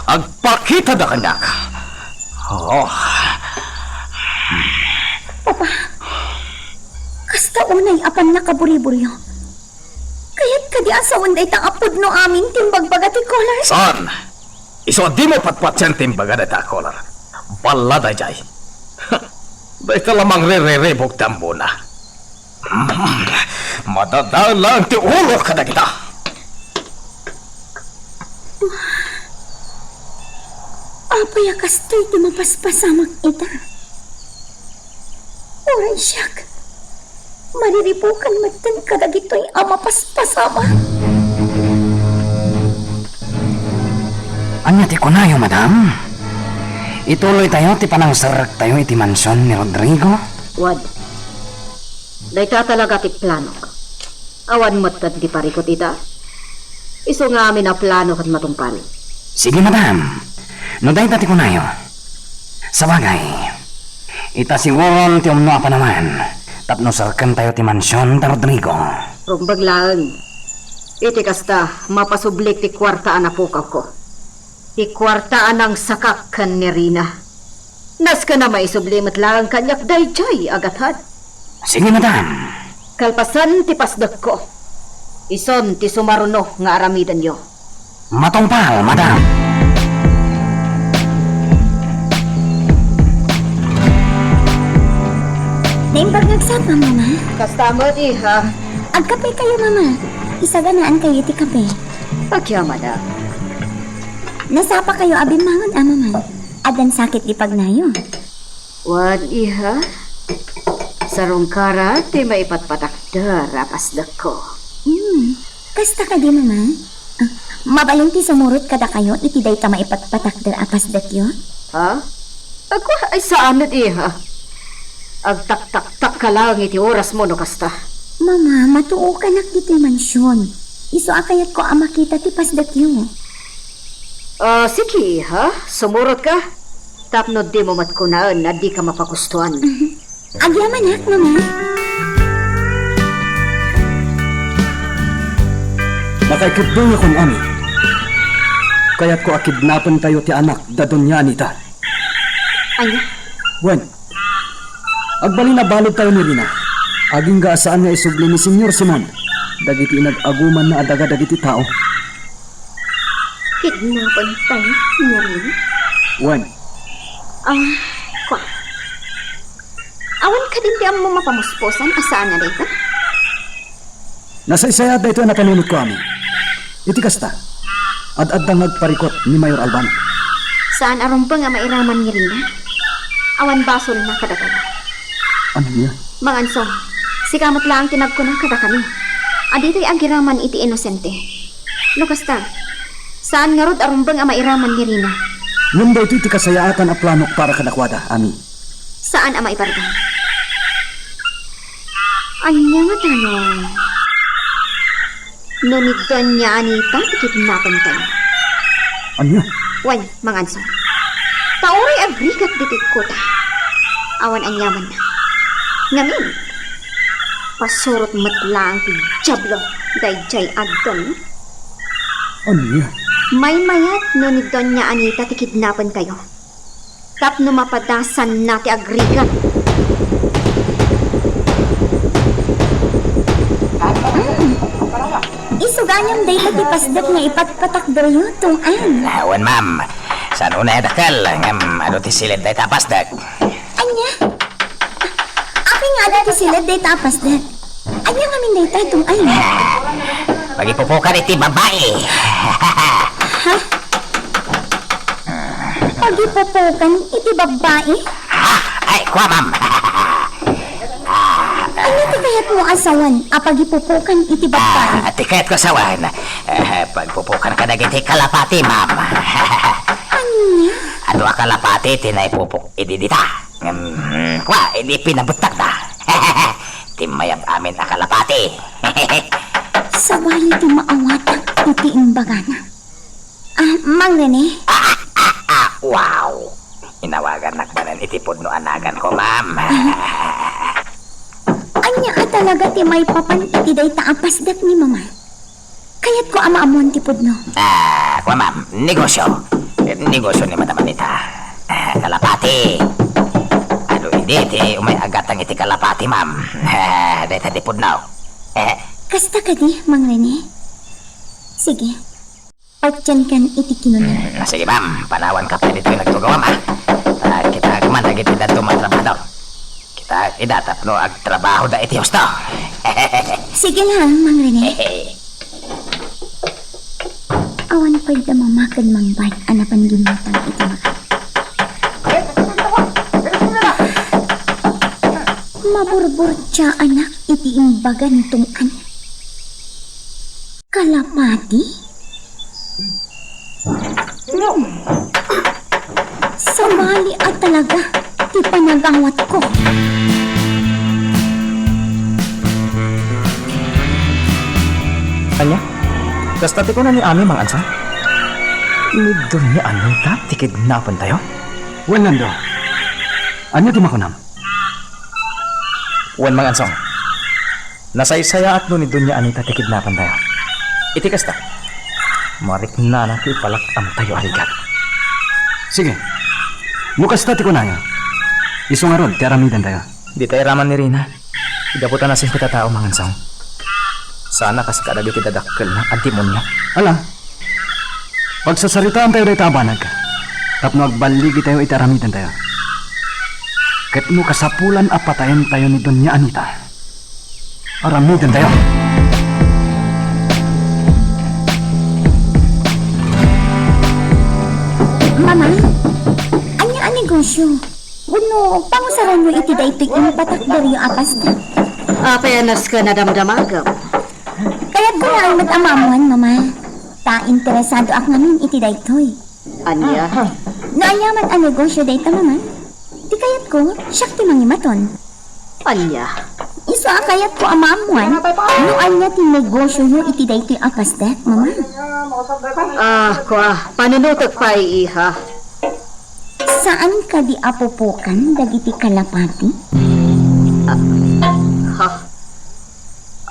Agpakitada kaniak! Oh. Papa, kasta unay a pannakaburiburyo. Kayat kadi a sawen dayta a pudno amin ti imbagbaga ti Connor? Saan? Isu a dimo patpatien ti imbaga dayta a Connor. Balla daydiay. Dayta la mangririribuk ti ammona. Madadael laeng ti ulo kadagita. Apay a kastoy ti mapaspasamak ita? Uray siak, mariribukan metten kadagitoy a mapaspasamak. Ania ti kunayo, madam? Ituloytayo ti panangserrektayo iti mansion ni Rodrigo? Wad. Dayta talaga ti planok. Awan met kadi parikut ita. Isu nga amin a plano ket matungpal. Sige, madam. No dayta ti kunayo. Sabagay, ita siguron ti umno a panawan tapno serkentayo ti mansion da Rodrigo. Rumbeng laeng. Iti kasta, mapasublik ti kuarta a napukawko. Ti kuarta a nangsakak ken ni Rina. Nasken a maisubli met laeng kaniak daydiay a gatad. Sige, madam. Kalpasan ti pasdekko, isun ti sumaruno nga aramidenyo. Matungpal, madam. Naimbag nga agsapa, Mama. Kasta met, iha. Agkape kayo, Mama. Isaganaan kayo iti kape. Agyaman a. Nasapa kayo a bimmangon, a, Mama. Addan sakit di pagnayo. Wen, iha. Sarungkaran ti maipatpatakder a pasdekko. Hmm. Kasta kadi, Mama? Ah, mabalin ti sumurot kadakayo iti dayta maipatpatakder a pasdekyo? Ha? Agko, ay saan met, iha. Agtaktaktakka laeng iti orasmo no kasta. Mama, matuokanak ditoy mansion. Isu a kayatko a makita ti pasdekyo. Ah, sige, iha. Sumurotka. Tapno dimo met kunaen a dika mapagustuan. Agyamanak, Mama. Nakaiketdi nga kuan, Ami. Kayatko a kidnapentayo ti anak da Doña Anita. Ania? Wen, agbalin a baludtayo ni Rina. Agingga a saan nga isubli ni Señor Simon dagiti inag-agumanna a daga dagiti tao. Kidnapentayo ni Rina? Wen. Ah, kua. Awan kadin ti ammom a pamuspusan a saan a dayta? Nasaysayaat daytoy a napanunotko, Ami. Iti kasta, ad-adda nga agparikut ni Mayor Alban. Saan a rumbeng a mairaman ni Rina? Awan basolna kadatayo. Ania? Mangansong, sika met laeng ti nagkuna kadakami a ditoy agiraman iti inosente. No kasta, saan ngarud a rumbeng a mairaman ni Rina? Ngem daytoy ti kasayaatan a planok para kadakuada, Ami. Saan a maipardeng. Ania ngata no, no ni Doña Anita ti kidnapentayo? Ania? Wen, Mangansong. Ta uray agrigat ditoy kota. Awan aniamanna. Ngamin, pasurot met laeng ti Diablo daydiay addon. Ania? Maymayat no ni Doña Anita ti kidnapentayo. Tapno mapadasanna ti agrigat. Isu gayam dayta ti pasdek nga ipatpatakderyo, Tong-an. Wen, ma'am. Saan unay a dakkel, ngem adu ti siled dayta a pasdek. Ania? Apay nga adu ti siled dayta a pasdek? Ania ngamin dayta, Tong-an? Pagipupukan iti babai. Ha? Pagipupukan iti babai? Ha? Ay, kua, ma'am. Ania ti kayatmo a sawen a pagipupukan iti babai? Ah, ti kayatko a sawen, eh, pagpupukan kadagiti kalapati, ma'am. Ania? Adu a kalapati ti naipupok idi dita. Ngem, kua, idi pinabuttakda. Ti mayab amin a kalapati. Sabali ti maawatak iti imbagana. Ah, Mang Rene? Ah, ah, ah, ah, wow! Inawagannak manen iti pudno a naganko, ma'am. Ania a talaga ti maipapan iti dayta a pasdek ni Mama? Kayatko a maammuan ti pudno. Ah, kua, ma'am, negosyo. Negosyo ni Madam Anita. Ah, kalapati. Adu idi ti umay agatang iti kalapati, ma'am. Ah, dayta ti pudno. Eh. Kasta kadi, Mang Rene? Sige. Patienkan iti kinunam. Hmm, sige, ma'am. Panawanka pay ditoy nagtugawam, ah. Ah, kitaek man dagiti dadduma a trabahador. Kitaek ida tapno agtrabahoda iti husto. Sige lang, Mang Rene. Awan pay da mamaked, Mang Bart, a napan gimmutang iti makan. Maburburtiaanak iti imbaga ni Tong-an. Kalapati? Sabali a talaga ti panagawatko. Ania? Kasta ti kuna ni Ami, Mang Ansong? Ni Doña Anita ti kidnapentayo? Wen, Nando. Ania ti makunam? Wen, Mang Ansong. Nasaysayaat no ni Doña Anita ti kidnapentayo. Iti kasta, mariknana ti ipalak-amtayo a rigat. Sige. No kasta ti kunaya, isu ngarud ti aramidentayo. Dita iraman ni Rina. Gapu ta nasingpet a tao, Mang Ansong. Sana kas kadagiti dadakkelna a demonio. Ala, Pagsasaritaantayo dayta a banag tapno agballigitayo iti aramidentayo. Ket no kasapulan a pataentayo ni Doña Anita, aramidentayo. Mama, ania a negosio? Wenno pangusaranyo iti daytoy impatakderyo a pasdek? Apay a nasken a damdamagem? Kayatko laeng met a maammuan, Mama. Ta interesadoak ngamin iti daytoy. Ania? No aniaman a negosio dayta, Mama, ti kayatko, siak ti mangimaton. Ania? Isu a kayatko a maammuan no ania ti negosioyo iti daytoy a pasdek, Mama. Ah, kua, panunotek pay, iha. Saan kadi a pupukan dagiti kalapati? Ah, ha?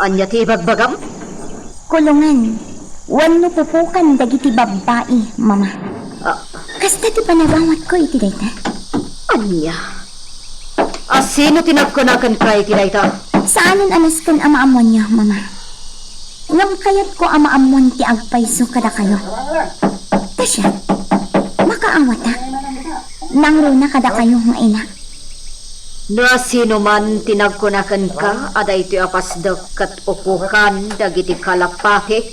Ania ti ibagbagam? Kulongan wenno pupukan dagiti babbai, Mama. Ah. Kasta ti panagawatko iti dayta. Ania? A sino ti nagkuna kenka iti dayta? Saanen a nasken a maammuanyo, Mama. Ngem kayatko a maammuan ti agpayso kadakayo. Ta siak, makaawatak. Nangruna kadakayo nga inak. No asinoman ti nagkuna kenka a daytoy a pasdek ket upukan dagiti kalapati,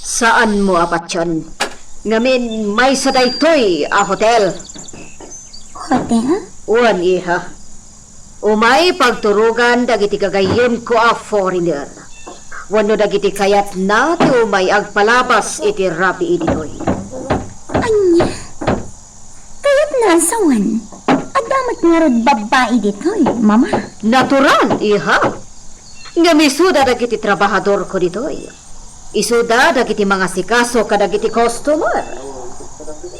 saanmo a patien. Ngamin, maysa daytoy a hotel. Hotel? Wen, iha. Umay pagturogan dagiti gagayyemko a foreigner wenno dagiti kayatna ti umay agpalabas iti rabii ditoy. Ania? Kayatna a sawen? Adda met ngarud babbai ditoy, Mama? Natural, iha. Ngem isuda dagiti trabahadorko ditoy. Isuda dagiti mangasikaso kadagiti customer.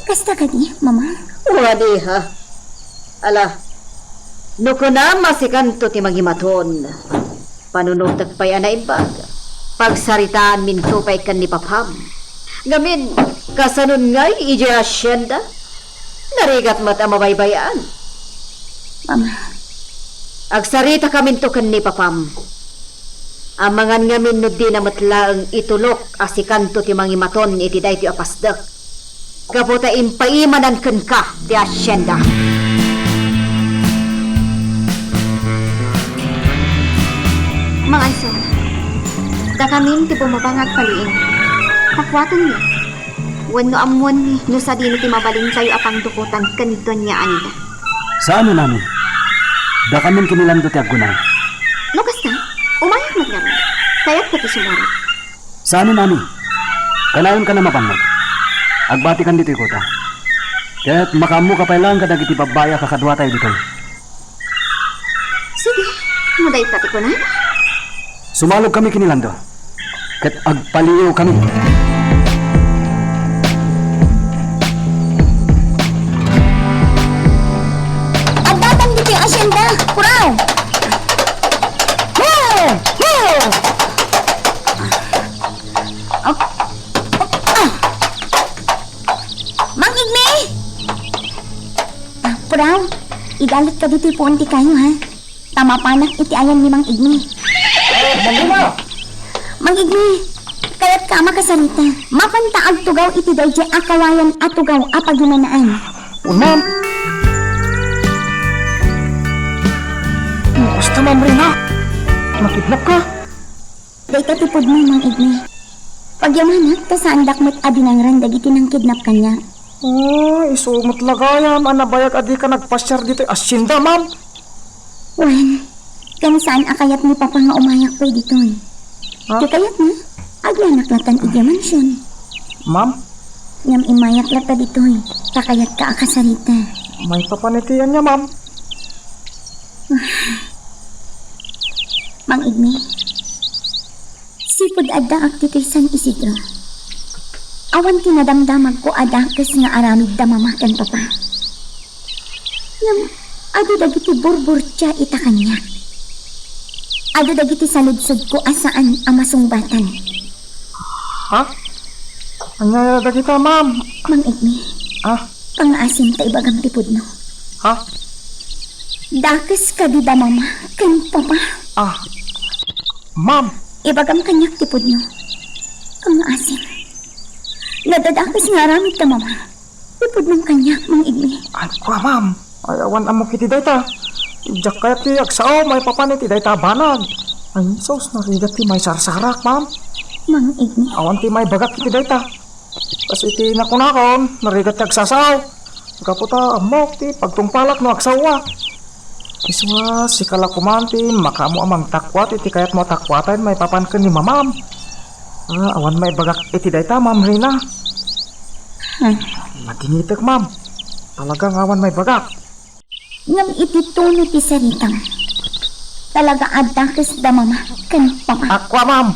Kasta kadi, Mama? Wen, iha. Ala, no kunam a sikanto ti mangimaton, panunotek pay a naimbag. Pagsaritaanminto pay ken ni papam. Ngamin, kasanon ngay idiay hacienda? Narigat met a mabaybay-an. Mama. Agsaritakaminto ken ni papam. Amangan ngamin no dina met laeng itulok a sikanto ti mangimaton iti daytoy a pasdek. Gapu ta impaimanan kenka ti hacienda. Manganso, dakamin ti bumaba nga agpaliiw. Pakuatenmi. Wenno ammoenmi no sadino ti mabalintayo a pangdukotan ken Doña Anita. Saanen, Mami. Dakamin ken ni Lando ti aggunay. No kasta, umayak met ngarud. Kayatko ti sumurat. Saanen, Mami. Kanayon ka na mabannag. Agbatikan ditoy kota. Ket makaammoka pay laeng kadagiti babbai a kakaduatayo ditoy. Sige, no dayta ti kunam. Sumalog kami ken ni Lando. Ket agpaliiw kami. Addatan ditoy hacienda, Kuraw! Ho! Ho! Ah, ah, ah. Mang Igmi! Ah, Kuraw, idalitka ditoy puon ti kayo, ha? Ta mapanak iti ayan ni Mang Igmi. Mang Igmi, kayatka a makasarita. Mapanta agtugaw iti daydiay a kawayan a tugaw a pagimanaan. Wen, ma'am. Basta, Ma'am Rina. Nakidnap ka? Dayta ti pudno, Mang Igmi. Pagyamanak ta saandak met a dinangran dagiti nangkidnap kaniak. Ah, isu met la gayam a nabayag a dika nagpasiar ditoy hacienda, ma'am. Wen, ken saan a kayat ni Papa nga umayak pay ditoy. Ha? Ti kayatna, agyanak latan idiay mansion. Ma'am? Ngem immayak latta ditoy, ta kayatka a kasarita. Maypapan iti ania, ma'am? Mang Igmi, sipud addaak ditoy San Isidro, awan ti nadamdamagko a dakes nga aramid da Mama ken Papa. Ngem adu dagiti burburtia ita kaniak. Adu dagiti saludsodko a saan a masungbatan. Ha? Ania dagita, ma'am? Mang Igmi. Ah? Pangngaasim ta ibagam ti pudno. Ha? Dakes kadi da Mama ken Papa. Ah. Ma'am. Ibagam kaniak ti pudno. Pangngaasim. Nadadakes nga aramid ta, Mama. Ipudnem kaniak, Mang Igni. Ay, kua, ma'am. Ay, awan ammok iti dayta. Diak kayat ti agsao maipapan iti dayta a banag. Ay, sus, narigat ti maisarsarak, ma'am. Mang Igni. Awan ti maibagak iti dayta. Kas iti nakunakon, narigat ti agsasao. Gapu ta ammok ti pagtungpalak no agsaoak. Isu a, sika la koman ti makaammo a mangtakuat iti kayatmo a takuaten maipapan ken ni Mamam. Ah, awan maibagak iti dayta, Ma'am Rina. Hmm. Nagingitek, ma'am. Talaga nga awan maibagak. Ngem iti tono ti saritam, talaga a dakes da Mama ken Papa. Akua, ma'am.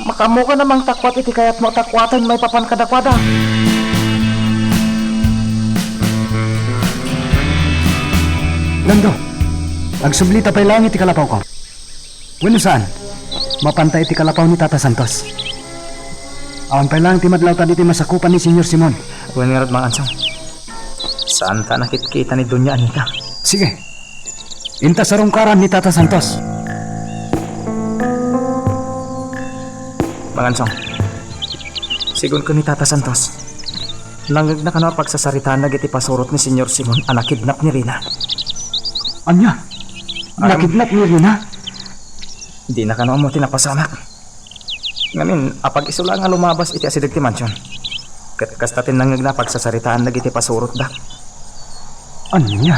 Makaammokan a mangtakuat iti kayatmo a takuaten maipapan kadakuada. Lando, agsublita pay laeng iti kalapawko. Wenno saan, mapanta iti kalapaw ni Tata Santos. Awan pay laeng ti madlawta ditoy masakupan ni Señor Simon. Wen ngarud, Mang Ansong. Saanta a nakitkita ni Doña Anita. Sige. Inta sarungkaran ni Tata Santos. Mang Ansong. Sigun ken ni Tata Santos, nangngegna kano a pagsasaritaan dagiti pasurot ni Señor Simon a nakidnap ni Rina. Ania? Aram- Nakidnap ni Rina? Dina kano ammo ti napasamak. Ngamin, apag-isu la nga lumabas iti asideg ti mansion. Ket kasta ti nangngegna a pagsasaritaan dagiti pasurotda. Ania?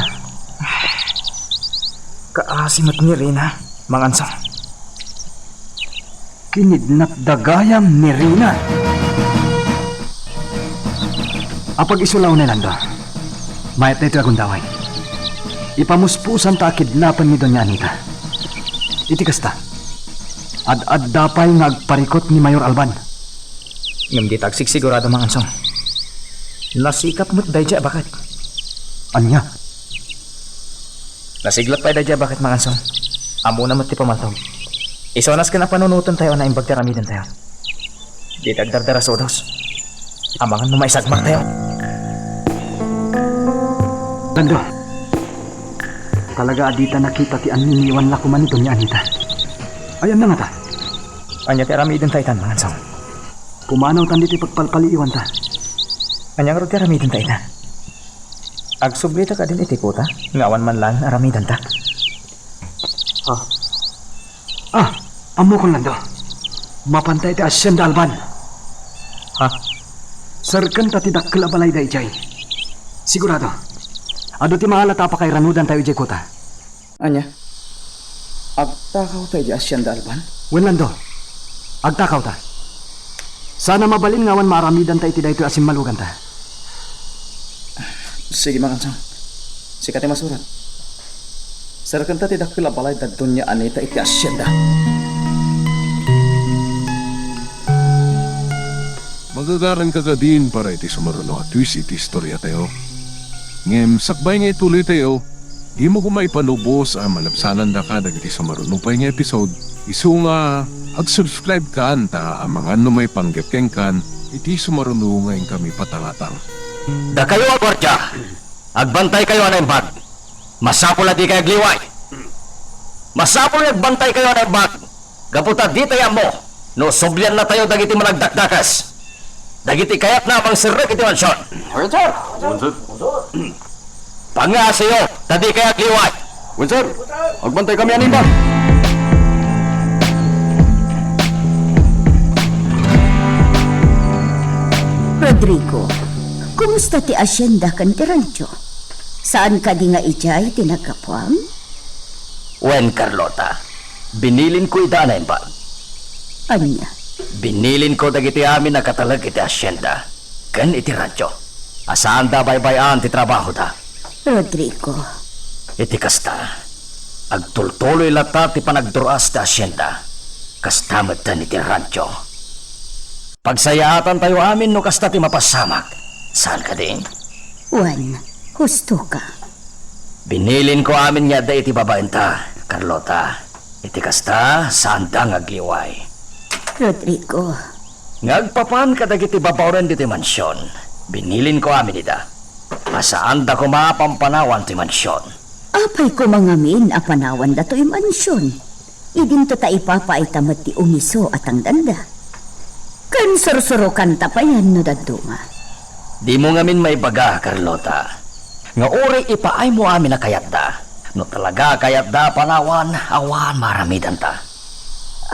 Kaasi met ni Rina, Mang Ansong. Kinidnapda gayam ni Rina. Apag-isu la unay, Lando. Mayat daytoy a gundaway. Ipamuspusanta a kidnapen ni Doña Anita. Iti kasta, ad-adda pay nga agparikut ni Mayor Alban. Ngem dita agsigsigurado, Mang Ansong. Nasikap met daydiay a baket. Ania? Nasiglat pay daydiay a baket, Mang Ansong. Ammona met ti pammaltog. Isuanas ken a panunotentayo a naimbag ti aramidentayo. Dita agdardara sudos. Amangan no maisagmaktayo. Lando, talaga a dita nakita ti anniniwan la koma ni Doña Anita. Ayanna ngata? Ania ti aramidenta itan, Mang Ansong? Pumanawtan ditoy pagpalpaliiwanta. Ania ngarud ti aramidenta ita? Agsublita kadin iti kuta nga awan man laeng aramidenta? Ah. Ah, ammokon, Lando. Mapanta iti Hacienda Alban. Ha? Serkenta ti dakkel a balay daydiay. Sigurado, adu ti maala ta apakairanudantayo idiay kuta. Ania? Agtakawta idiay Hacienda Alban? Wen, Lando, agtakawta. Saan a mabalin nga awan maaramidanta iti daytoy a simmaluganta. Sige, Mang Ansong. Sika ti masurat. Serkenta ti dakkel a balay da Doña Anita iti Hacienda. Magagaranka kadin para iti sumaruno a twist iti istoriatayo. Ngem sakbay nga ituloytayo, dimo koma ipalubos a malabsanandaka dagiti sumaruno pay nga episode. Isu nga, ag-subscribe kan ta amangan no maipanggep kenkan iti sumaruno nga inkami patangatang. Dakayo a guardia, agbantaykayo a naimbag. Masapul a dikay agliway. Masapul nga agbantaykayo a naimbag, gapu ta ditay ammo no subliannatayo dagiti managdakdakes, dagiti kayatna a mangserrek iti mansion. Wen, sir. Pangngaasiyo, ta dikay agliway. Wen, sir. Agbantay kami a naimbag. Rodrigo, kumusta ti hacienda ken ti rancho? Saan kadi nga idiay ti naggapuam? Wen, Carlota, binilinko ida a naimbag. Ania? Binilinko dagiti amin a katalek iti hacienda ken iti rancho a saanda a baybay-an ti trabahoda. Rodrigo. Iti kasta, agtultuloy latta ti panagdur-as ti hacienda, kasta metten iti rancho. Pagsayaatantayo amin no kasta ti mapasamak. Saan kadi? Wen, husto ka. Binilinko amin nga adda iti babaenta, Carlota. Iti kasta, saanda nga agliway. Rodrigo. Nga agpapan kadagiti babaonen ditoy mansion, binilinko amin ida a saanda koma a pampanawan ti mansion. Apay koma ngamin a panawanda toy mansion? Idinto ta ipapaayta met ti umiso a tangdanda. Ken sursurokanta payen no dadduma. Dimo ngamin maibaga, Carlota, nga uray ipaaymo amin a kayatda. No talaga a kayatda a panawan, awan maaramidanta.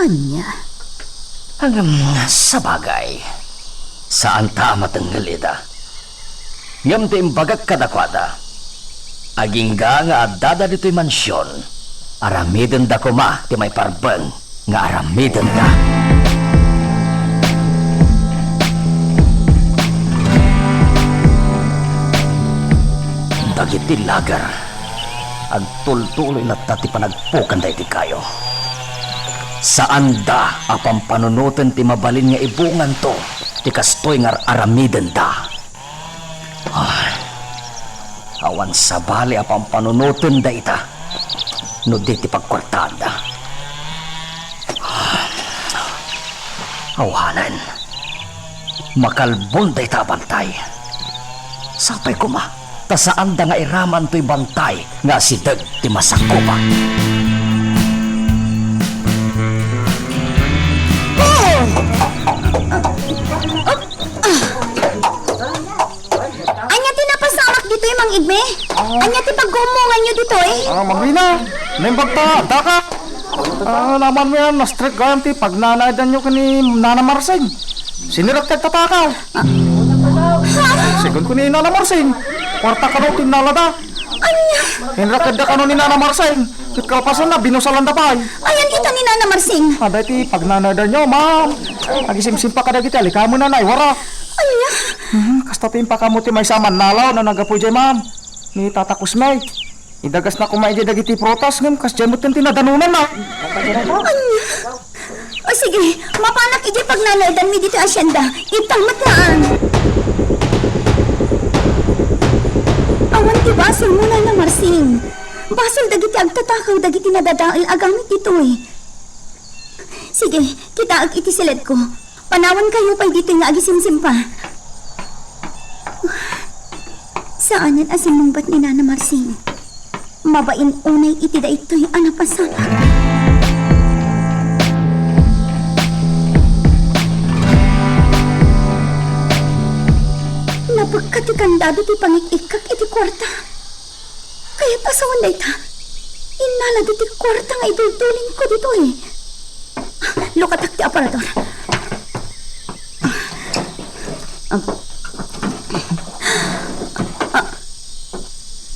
Ania? Ngem, sabagay, saanta a matengngel ida. Ngem ti imbagak kadakuada, agingga nga addada ditoy mansion, aramidenda koma ti maiparbeng nga aramidenda. Dagiti lager, agtultuloy latta ti panagpukanda iti kayo. Saanda a pampanunoten ti mabalin nga ibunganto ti kastoy nga ar-aramidenda. Ah, awan sabali a pampanunotenda ita no di ti pagkuartaanda. Ah, awanen, makalbon dayta a bantay. Sapay koma, ta saanda nga iraman toy bantay nga asideg ti masakupan. Ania ti napasamak ditoy, Mang Igme? Ania ti pagguummonganyo ditoy? Ah, Manglina, naimbag ta, daka. Ah, naman mo yan, na-strike gayam ti pagnanaedanyo ken ni Nana Marsing. Sinirak ti agtatakaw. Ha? Sigun ko ni Nana Marsing, kuarta kano ti innalada. Ania? Inrakedda kano ni Nana Marsing. Ket kalpasanna, binusalanda pay. Ayan ita ni Nana Marsing. Adda iti pagnanaedanyo, ma'am. Agisimsimpa kadagiti alikamen a naiwara. Ania? Hmm, kasta ti impakamo ti maysa a mannalaw no naggapu idiay, ma'am. Ni Tata Kusmay. Idagasna koma idiay dagiti prutas ngem kasdiay met ti nadanonanna. Ania? O sige, mapanak idiay pagnanaedanmi ditoy asienda. Ita met laeng. Awan ti basolmo, Nana Marsing. Basol dagiti agtatakaw dagiti nadadael a gamit ditoy. Sige, kitaek iti siledko. Panawankayo pay ditoy nga agisimsimpa. Saanen a simmungbat ni Nana Marsing. Mabain unay iti daytoy a napasamak. Napekka ti kandado ti pangik-ikkak iti kuarta. Kayat a sawen dayta, innalada ti kuarta nga iduldulinko ditoy. Lukatak ti aparador. Ah. Ah.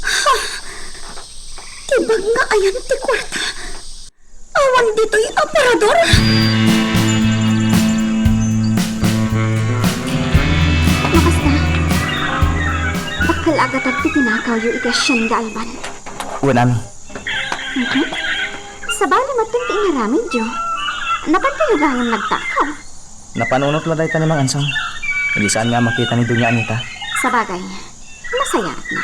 Ha? Ti bag nga ayan ti kuarta. Awan ditoy aparador? Makasta, dakkel a gatad ti tinakawyo iti asienda, Alban. Wen, Ami. Mhm. Sabali met ti inaramidyo. Napankayo gayam nagtakaw? Napanunot la dayta ni Mang Ansong. Idi saan nga a makita ni Doña Anita. Sabagay, nasayaatna.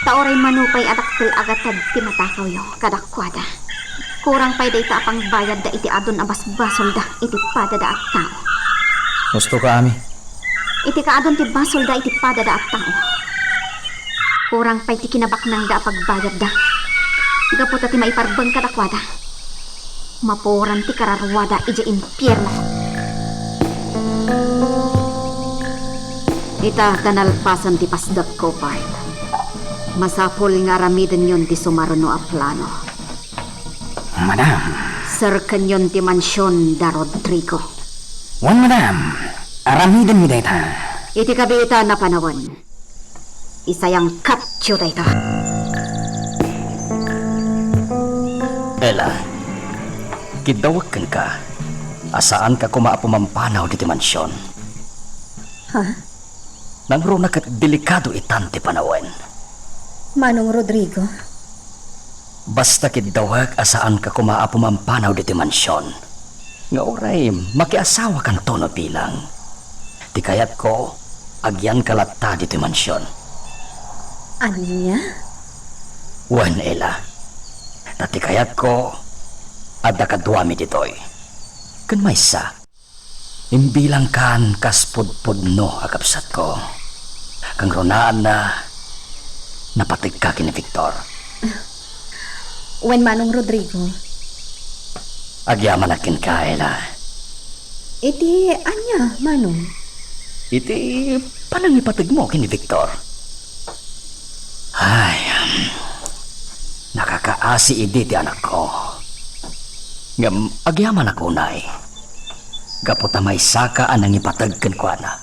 Ta uray mano pay a dakkel a gatad ti matakawyo kadakuada, kurang pay dayta a pangbayadda iti adun a basbasolda iti padada a tao. Husto ka, Ami. Iti kaadun ti basolda iti padada a tao, kurang pay ti kinabaknangda a pagbayadda gapu ta ti maiparbeng kadakuada, mapuoran ti kararuada idiay impierno. Ita ta nalpasan ti pasdekko, Bart, masapul nga aramidenyon ti sumaruno a plano. Madam. Serkenyon ti mansion da Rodrigo. Wen, madam. Aramidenmi dayta. Iti kabiitan a panawen, isayangkatyo dayta. Ella, kiddawek kenka a saanka koma a pumampanaw ditoy mansion. Ha? Nangruna ket delikado itan ti panawen. Manong Rodrigo? Basta kiddawek a saanka koma a pumampanaw ditoy mansion, nga uray makiasawakanto no bilang. Ti kayatko, agyanka latta ditoy mansion. Ania? Wen, Ella. Ta ti kayatko, adda kaduami ditoy. Ken maysa, imbilangkan kas pudpudno a kabsatko. Kangrunaanna, napategka ken ni Victor. Wen, Manong Rodrigo. Agyamanak kenka, Ella. Iti ania, Manong? Iti panangipategmo ken ni Victor. Ay, nakakaasi idi ti anakko. Ngem agyamanak unay, gapu ta maysaka a nangipateg kenkuana.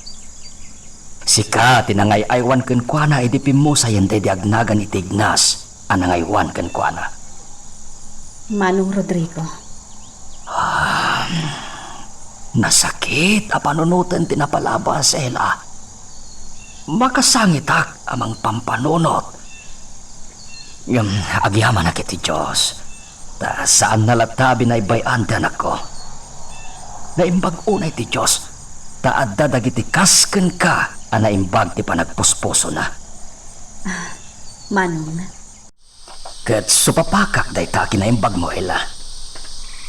Sika ti nangay-aywan kenkuana idi pimmusayen daydi agnagan iti ignas a nangaywan kenkuana. Manong Rodrigo. Ah, nasakit a panunoten ti napalabas, Ella. Makasangitak a mangpampanunot. Ngem agyamanak iti Dios, ta saanna latta a binaybay-an ti anakko. Naimbag unay ti Dios, ta adda dagiti kas kenka a naimbag ti panagpuspusona. Ah, Manong. Ket supapakak dayta a kinaimbagmo, Ella.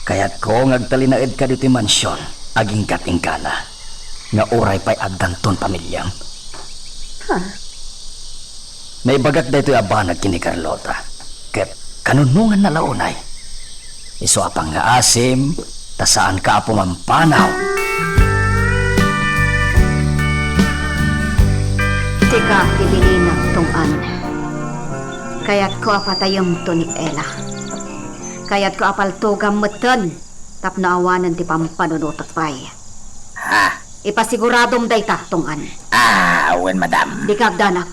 Kayatko nga agtalinaedka ditoy mansion aginggat-inggana, nga uray pay addanton pamiliam. Ha? Naibagak daytoy a banag ken ni Carlota, ket kanunonganna la unay. Isu a pangngaasim, ta saanka a pumampanaw. Sika ti bininak, Tong-an. Kayatko a patayemto ni Ella. Kayatko a paltogam metten tapno awanen ti pampanunotek pay. Ha? Ipasiguradom dayta, Tong-an. Ah, wen, madam. Dika agdanak.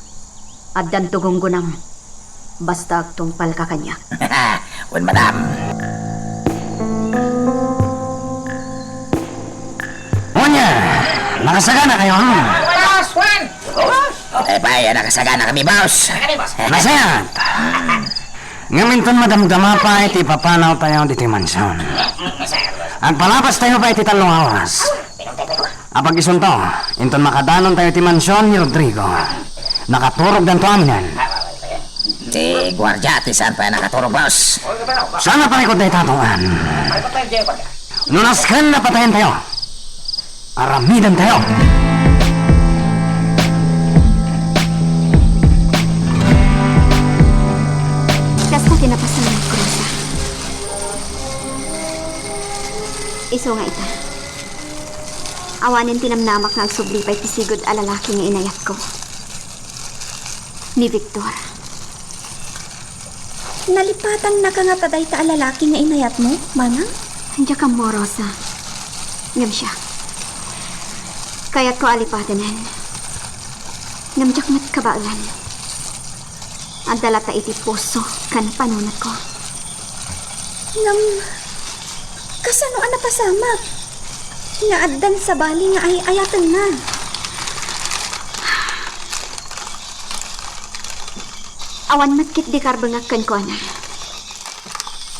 Addanto gunggonam. Basta agtungpalka kaniak. Wen, madam. Onya, nakasaganakayo, hmm? Eh, pay, nakasaganakami, boss. Masayat. Ngem inton madamdama pay ti papanawtayo ditoy mansion, agpalabastayo pay ti tallo nga oras. Apag-isunto, inton makadanontayo ti mansion ni Rodrigo, nakaturogdanto aminen. Ti guardia ti saan pay a nakaturog, boss. Saan a parikut dayta, Tong-an? No nasken a patayantayo, aramidantayo. Kasta ti napasamak, Rosa. Isu nga ita, awanen ti namnamak nga agsubli pay ti sigud a lalaki nga inayatko, ni Victor. Nalipatannaka ngata dayta a lalaki nga inayatmo, manang? Diak ammo, Rosa. Ngem siak, kayatko a lipatanen. Ngem diak met kabaelan. Adda latta iti puso ken panunotko. Ngem, kasano a napasamak nga addan sabali nga ay-ayatenna? Awan met ketdi karbengak kenkuana.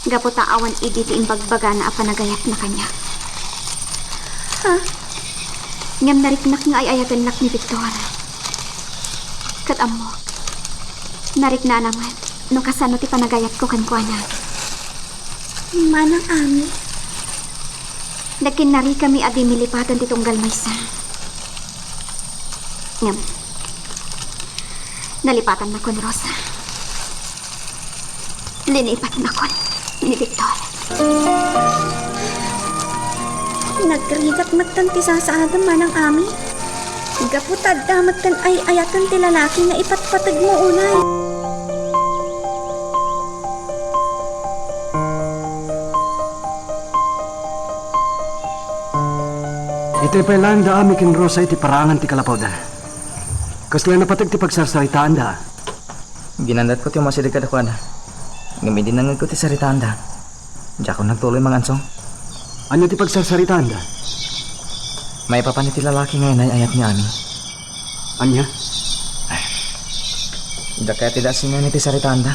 Gapu ta awan idi ti imbagbagana a panagayatna kaniak. Ha? Ngem nariknak nga ay-ayatennak ni Victor. Ket ammok, nariknana met no kasano ti panagayatko kenkuana. Manang Ami? Nagkinnarikami a di milipaten ti tunggal maysa. Ngem, nalipatannakon, Rosa. Linipatnakon ni Victor. Nagrigat metten ti sasaadem, Manang Ami. Gapu ta adda metten ay-ayaten ti lalaki nga ipatpategmo unay. Itay pay laeng da Ami ken Rosa iti paraangan ti kalapawda. Kasla napateg ti pagsarsaritaanda. Ginannatko ti umasideg kadakuada. Ngem idi nangngegko ti saritaanda, diakon nagtuloy mangansong. Ania ti pagsarsaritaanda? Maipapan iti lalaki nga inay-ayat ni Ami. Ania? Diak kayat ti daasingan iti saritaanda.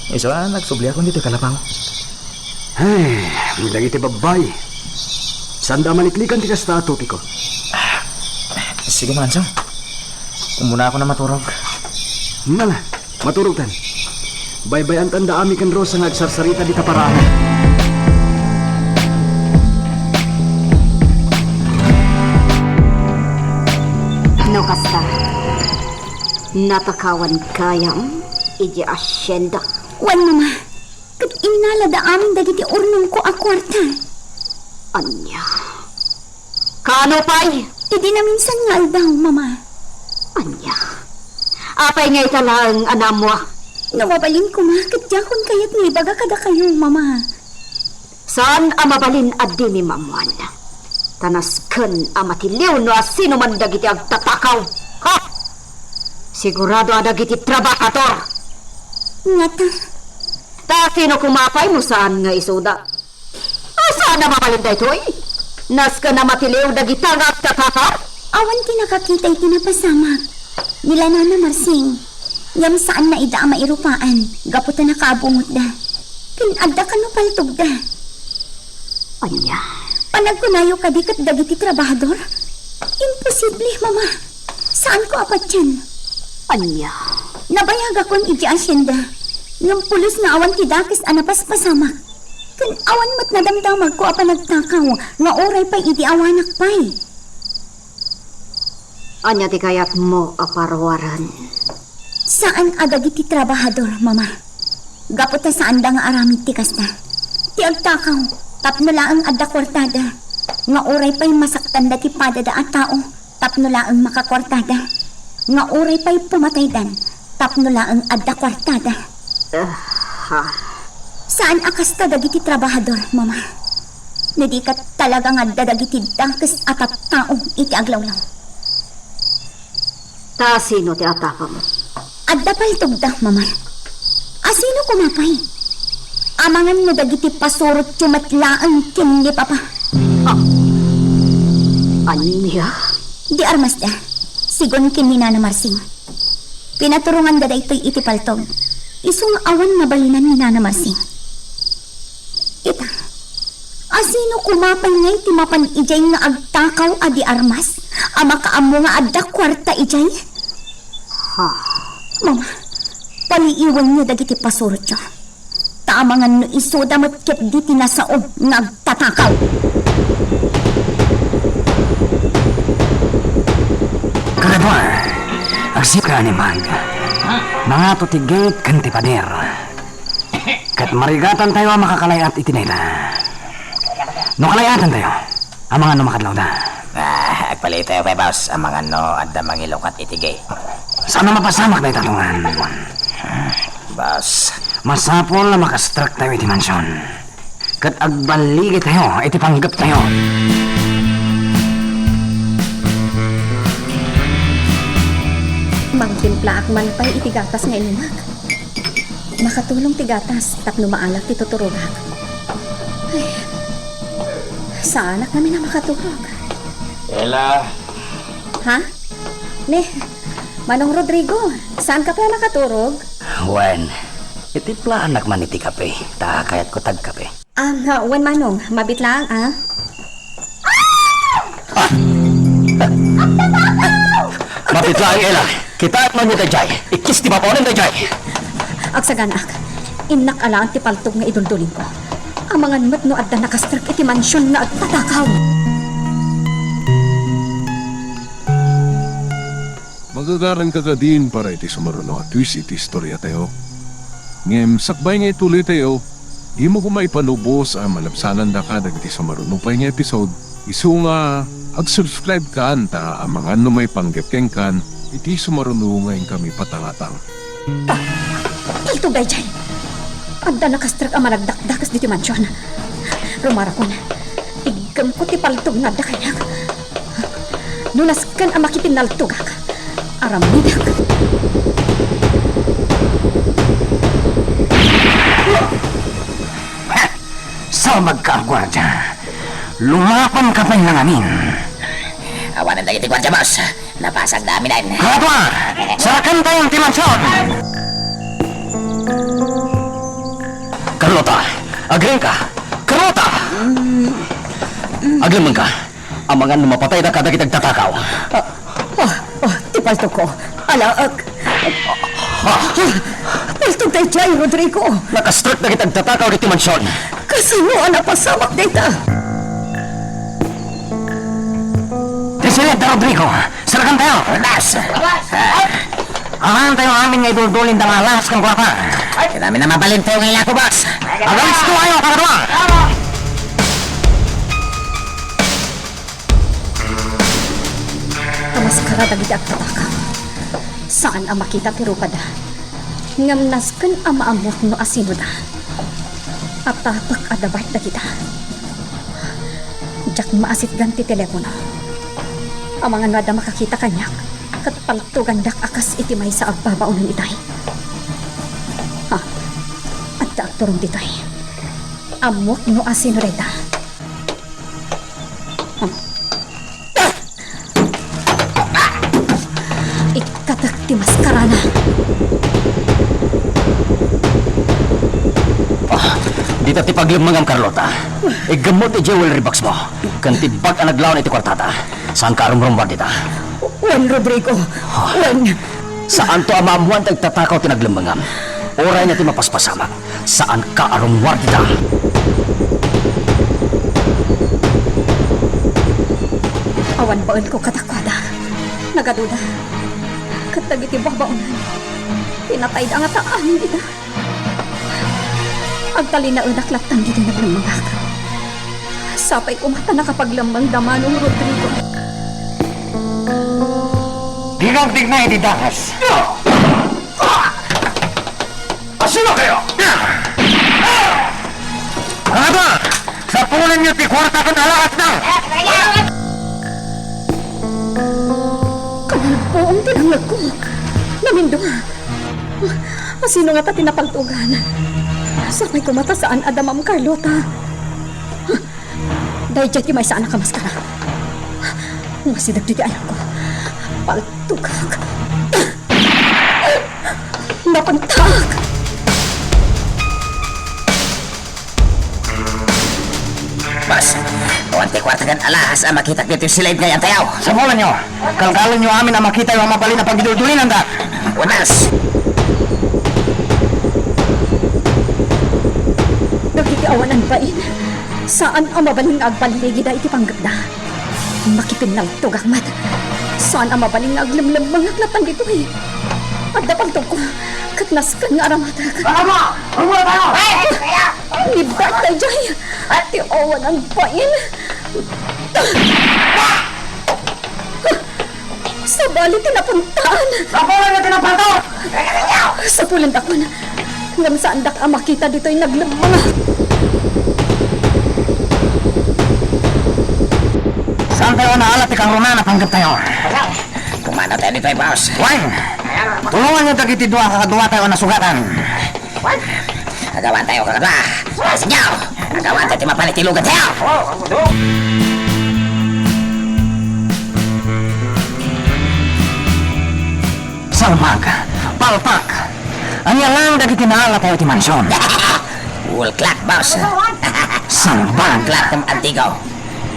Isu a nagsubliakon ditoy kalapaw. Ay, dagiti babbai. Saanda a maliklikan ti kasta a topiko. Sige, mangansong. Umuna ako na maturog. Nala, maturogtan. Baybay-antan da Ami ken Rosa nga agsarsarita dita paraangan. No kasta, natakawan gayam idiay asienda. Wen, Mama, ket innala da Amin dagiti urnongko a kuarta. Ania? Ano pay? Idi naminsan nga aldaw, Mama. Ania? Apay nga ita laeng a naammoak? No mabalin koma, ket diakon kayat nga ibaga kadakayo, Mama. Saan a mabalin a dimi maammoan. Ta nasken a matiliw no asinoman dagiti agtatakaw. Ha! Sigurado a dagiti trabahador. Ngata? Ta sino koma pay no saan nga isuda? Saan a mabalin daytoy? Nasken a matiliw dagita nga agtatakaw? Awan ti nakakita iti napasamak. Ni la Nana Marsing. Ngem saanna ida a mairupaan gapu ta nakaabungotda. Ken adda kano paltogda. Ania? Panagkunayo kadi ket dagiti trabahador? Imposible, Mama. Saanko a patien. Ania? Nabayagakon idiay asienda. Ngem pulos nga awan ti dakes a napaspasamak. Ken awan met nadamdamagko a panagtakaw nga uray pay idi awanak pay. Ania ti kayatmo a paruaren? Saan a dagiti trabahador, Mama. Gapu ta saanda nga aramid ti kasta. Ti agtakaw, tapno laeng adda kuartada. Nga uray pay masaktanda ti padada a tao, tapno laeng makakuartada. Nga uray pay pumataydan, tapno laeng adda kuartada. Ah, ha. Saan a kasta dagiti trabahador, Mama. No di ket talaga nga adda dagiti dakes a tattao iti aglawlaw. Ta sino ti atapam? Adda paltogda, Mama. Asino koma pay? Amangan no dagiti pasurotyo met laeng ken ni Papa. Ah. Ania? Di armasda, sigun ken ni Nana Marsing. Pinaturonganda daytoy iti paltog. Isu nga awan mabalinan ni Nana Marsing. Ita, asino koma pay ngay ti mapan idiay nga agtakaw a di armas a makaammo nga adda kuarta idiay? Ha? Mama, paliiwenyo dagiti pasurotyo. Ta amangan no isuda met ketdi ti nasao nga agtatakaw. Karadua, agsipka a naimbag. Mangato ti gate ken ti pader. Ket marigatantayo a makakalay-at iti dayta. No kalay-atantayo, amangan no makadlawda. Ah, agpalitayo pay, boss. Amangan no adda mangilukat iti gate. Saan a mapasamak dayta, Tungan? Boss. Masapul a makastrektayo iti mansion. Ket agballigitayo iti panggeptayo. Mangtimplaak man pay iti gatas nga inimak. Makatulong ti gatas tapno maala ti tuturogak. Ay, saanak ngamin a makaturog. Ella! Ha? Ne, Manong Rodrigo, saanka pay a makaturog? Wen, itimplaanak man iti kape, ta kayatko ti agkape. Ah, nga, wen, Manong, mabit laeng, ah. Ah! Mabit laeng, Ella. Kitaenyo daydiay. Ikkis ti babaonen daydiay. Agsaganaak. Innak alaen ti paltog nga iduldulinko. Amangan met no adda nakastrek iti mansion nga agtatakaw. Magagaranka kadin para iti sumaruno a twist iti istoriatayo. Ngem sakbay nga ituloytayo, dimo koma ipalubos a malabsanandaka dagiti sumaruno pay nga episode, isu nga ag-subscribe kan ta amangan no maipanggep kenkan iti sumaruno nga inkami patangatang. Paltog daydiay! Adda nakastrek a managdakdakes ditoy mansion. Rumarakon, iggemko ti paltog nga adda kaniak. No nasken a makipinnaltogak, aramidek. Sabagka a guardia. Lumapanka pay ngamin. Awanen dagiti guardia, boss. Napasagda amin. Kadua! Sarakantayo ti mansion! Carlota! Agriingka! Carlota! Aglemmenka! Amangan no mapatayda kadagiti agtatakaw. Ah, ah, ah, ti paltogko. Alaek. Ah, paltog daydiay, Rodrigo. Nakastrek dagiti agtatakaw ditoy mansion. Kasano a napasamak dayta? Ti siled da, Rodrigo. Sarakantayo. Alas. Amangantayo amin nga iduldulin da nga alas ken kuarta. Ay, kinami na mabalintayo nga ilako, boss. Agalistayo, kakadua. Kamaskara dagiti agtatakaw. Saan a makita ti rupada. Ngem nasken a maammuak no asinoda. Atapek a dabart dagita. Diak maasitgan ti telepono. Amangan no adda makakita kaniak, ket paltugandak a kas iti maysa a babaonen itay. Ha? Adda agturong ditoy. Ammuak no asino dayta. Ikkatek ti maskarana. Ah, dita ti paglemmengam, Carlota. Iggammot ti jewelry box mo, ken ti bag a naglaon iti kuartada. Saanka a rumrummuar dita. Wen, Rodrigo. Ah. Wen. Saanto a maammuan ti agtatakaw ti naglemmengam. Uray na ti mapaspasamak. Saanka a rummuar dita. Awan baelko kadakuada. Nagaduda. Ket dagiti babaonan, pinatayda ngata amin ida. Agtalinaedak latta ditoy naglemmengak. Sapay koma ta nakapaglemmeng da Manong Rodrigo. Dika agdigna iti danges. Asino kayo? Ano ba? Sapulenyo ti kuarta ken alahasna! Kanalpuong ti nangngegko. Namindua. Asino ngata ti napaltugan? Sapay koma ta saan a da Ma'am Carlota. Daydiay ti maysa a nakamaskara. Masi dagiti ayawko. Paltugak. Napantak! Boss, awan ti kuarta ken alahas a makitak ditoy silid nga iyan tayo. Sapulenyo, kalkalenyo amin a makitayo a mabalin a pagiduldulinanda. Unas! Dagiti awan agbain, saan a mabalin nga agballigida iti panggepda. Makipinnaltugak met. Saan a mabalin nga aglemlemmengak latta ditoy. Adda paltogko, ket nasken nga aramatek. Baka mo! Bumula tayo! Ay! Ay! Ay! Ni Bert daydiay! Ti awan agbain! Sabali ti napuntaan! Sapulan nga ti napalto! Sapulendakon, ngem saandak a makita ditoy naglemmengak. Saan tayo naalat ti kangrunaan a panggep tayo? Kumano tayo ditoy, boss? Wen! Tulonganyo dagiti dua kakaduatayo a nasugatan. Agawan tayo, kakadua. Sinyaw! Agawan tayo ti mapan iti lugad tayo! Salbag! Palpak! Ania laeng dagiti naalat tayo ti mansion? Wall clock, boss. Salbag! Wall clock ng antigo.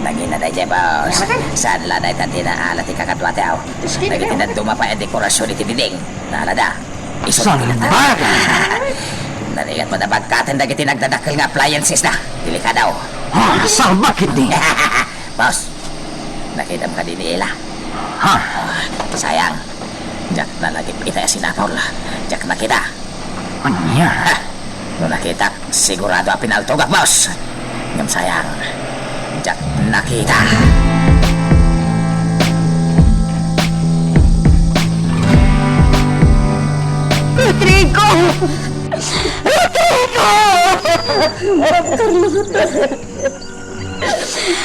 Nangina daydiay, boss. Saan la dayta ti naalat ti kakadua tayo? Dagiti naduma pay a dekorasyon iti diding. Naalada. Isu ti Salbag! Narigat met a bagkaten dagiti nagdadakkel nga appliances na. Delikado. Ah, salbag ketdi. Boss, nakitam kadi ni Ella? Ha? Ah, sayang. Diak na lagi ita a sinapol. Diak nakita. Ania? Ha? No nakitak, sigurado a pinaltogak, boss. Ngem sayang, diak nakita. Rodrigo! Rodrigo! Carlota!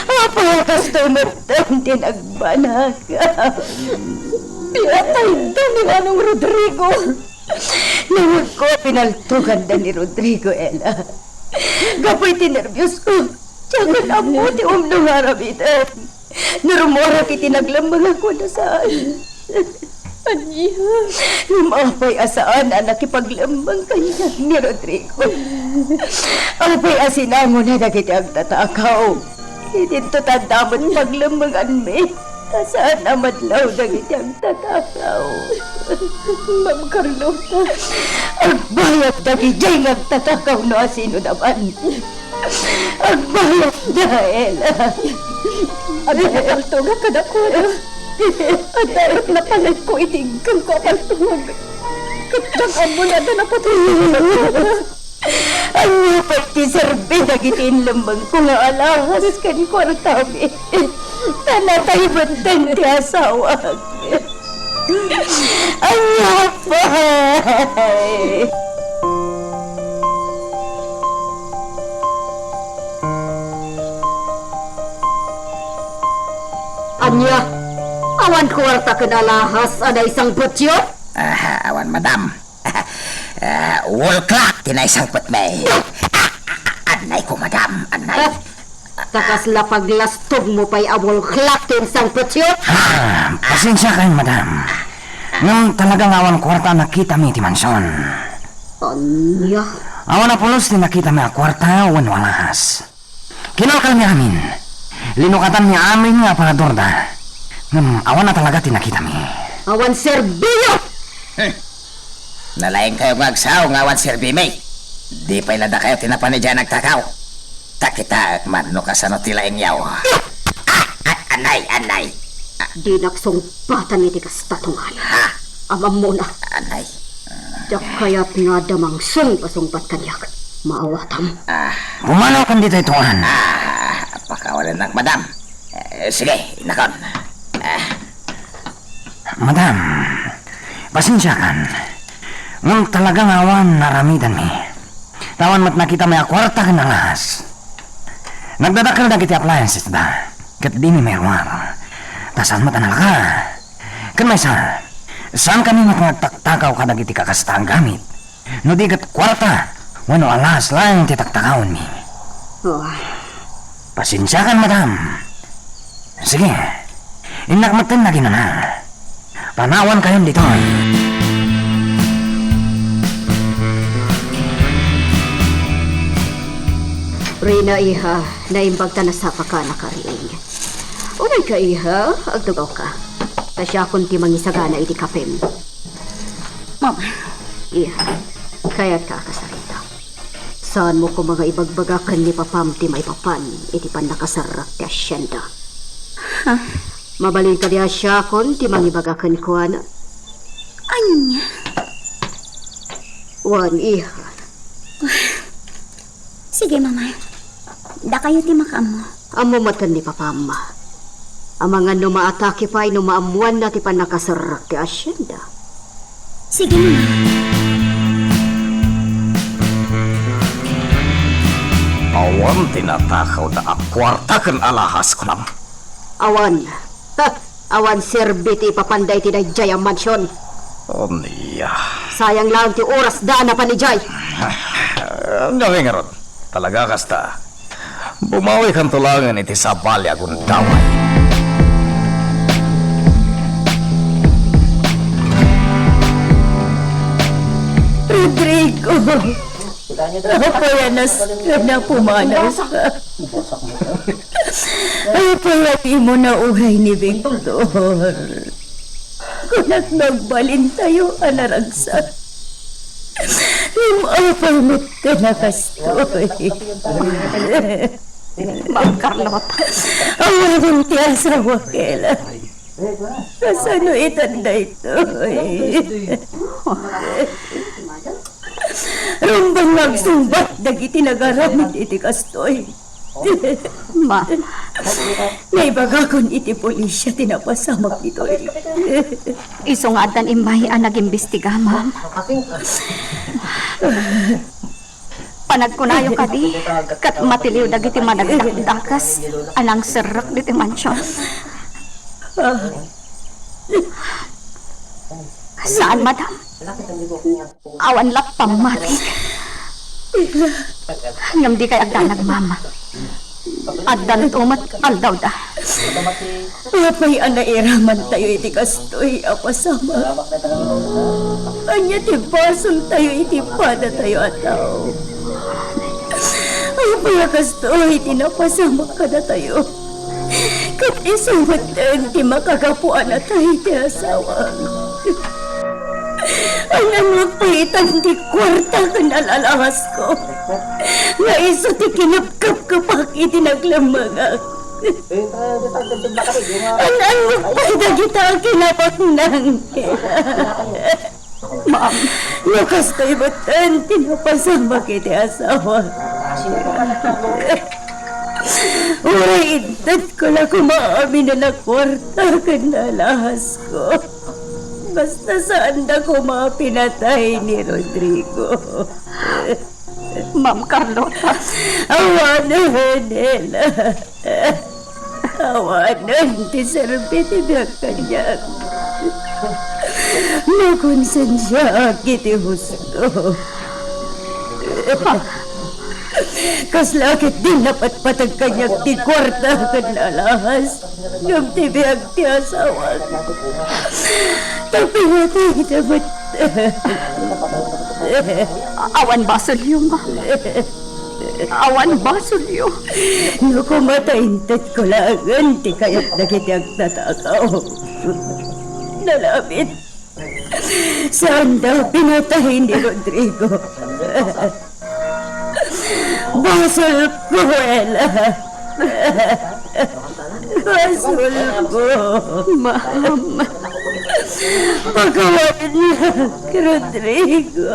Apo, kastoy met ti nagbanag. Pinatayda ni Manong Rodrigo. Nangegko a pinaltoganda ni Rodrigo, Ella. Gapu iti nerbios ko, diak ammo ti umno nga aramiden. Narummuarak iti naglemmengak a saan. Ania? Ngem apay a saan a nakipaglemmeng kaniak ni Rodrigo? Apay a sinangona dagiti agtatakaw? Idinto tanda met paglemmenganmi. Ta saan a madlaw dagiti agtatakaw. Ma'am Carlota. Agbayad dagidiay nga agtatakaw no asinoman. Agbayad da, Ella. Adda napaltogak kadakuada. Adda ket napalekko iti iggangko a paltog. Ket diak ammo no adda napatay. Ania pay ti serbi dagiti inlemmengko nga alahas ken kuartami? Ta natay metten ti asawak. Ania pay? Ania? Awan kuarta ken alahas a naisangpetyo? Ah, awan, madam. Ah, wall clock ti naisangpetmi. Ah, ah, ah, annay ko, madam, annay. Ah, ta kasla paglastogmo pay a wall clock ti insangpetyo? Ah, pasensiakayon, madam. Ngem talaga nga awan kuarta a nakitami iti mansion. Ania? Awan a pulos ti nakitami a kuarta wenno alahas. Kinalkalmi amin. Linukatanmi amin nga aparadorda. Ngem awan a talaga ti nakitami. Awan serbiyo! Hmm. Nalaingkayo nga agsao nga awan serbimi. Di pay la dakayo ti napan idiay a nagtakaw. Ta kitaek man no kasano ti laingyo. Ah, ah, anay, anay. Ah. Dinak sungbatan iti kasta, tungal. Ha? Ammona. Anay. Diak kayat nga adda mangsungbasungbat kaniak. Maawatam. Ah. Pumanaw kan ditoy, tungal. Ah, pakawalennak, madam. Eh, sige, innakon. Ah. Madam, pasensiakan. Ngem talaga nga awan naaramidanmi. Ta awan met nakitami a kuarta ken alahas. Nagdadakkel dagiti appliancesda, ket dimi mairuar. Ta saan met a nalaka. Ken maysa, saankami met nga agtaktakaw kadagiti kakasta a gamit. No di ket kuarta wenno alahas laeng ti taktakawenmi. Oh. Pasensiakan, madam. Sige, innak metten naginana. Panawankayon ditoy. Rina, iha, naimbag ta nasapaka a nakariing. Umayka, iha, agtugawka. Ta siakon ti mangisagana iti kapem. Mama. Iha, kayatka a kasarita. Saanmo koma nga ibagbaga ken ni papam ti maipapan iti pannakaserrek ti hacienda. Ha? Mabalin kadi a siakon ti mangibaga kenkuana? Ania? Wen, iha. Sige, Mama. Dakayo ti makaammo. Ammo metten ni Papam. Amangan no maatake pay no maammoanna ti pannakaserrek ti hacienda. Sige, Mama. Awan ti natakawda a kuarta ken alahas, kunam? Awan. Ha! Awan serbi ti ipapanda iti daydiay a mansion. Ania? Sayang laeng ti orasda a napan idiay. Ania ngay ngarud? Talaga kasta? Bumawikanto laengen iti sabali a gundaway. Rodrigo! Apay a nasken a pumanawka? Apay a dimo nauray ni Victor? Kunak, nagbalintayo a naragsak. Ngem apay met ken a kastoy? Ma'am Carlota. Awanen ti asawa, Kela. Kasano itan daytoy? Rumbeng nga agsungbat dagiti nagaramid iti kastoy. Ma. Naibagakon iti pulisya ti napasamak ditoy. Isu nga addan immay a nagimbestiga, ma'am. Panagkunayo kadi, ket matiliw dagiti managdakdakas a nangserrek ditoy mansion. Saan, madam. Awan la pammati. Ngem dikay agdanag, mama. Addanto met aldawda. Apay a nairamantayo iti kastoy a pasamak? Ania ti basoltayo iti padatayo a tao? Apay a kastoy ti napasamak kadatayo? Ket isu metten ti makagapuanatay ti asawa. An-annak pay itan ti kuarta ken alalahasko nga isu ti kinepkepkepak iti naglemmengak? An-annak pay dagita a kinapaknang? Ma'am. No kastoy met ti napasamak iti asawa. Uray intedko la koma amin a kuarta ken alahas. Basta saanda koma pinatay ni Rodrigo. Ma'am Carlota. Awanen, Nela. Awanen ti serbi ti biag kaniak. Makonsensiaak iti husto. Kasla ketdi napatpateg kaniak ti kuarta ken alahas. Ngem ti biag ti asawak, ta pinatayda met. Awan basolyo, ma'am. Awan basolyo. No koma ta intedko laengen ti kayat dagiti agtatakaw. Nalamin. Saanda pinatay ni Rodrigo. Basolko, Ella. Basolko. Ma'am. Pakawanen, Rodrigo.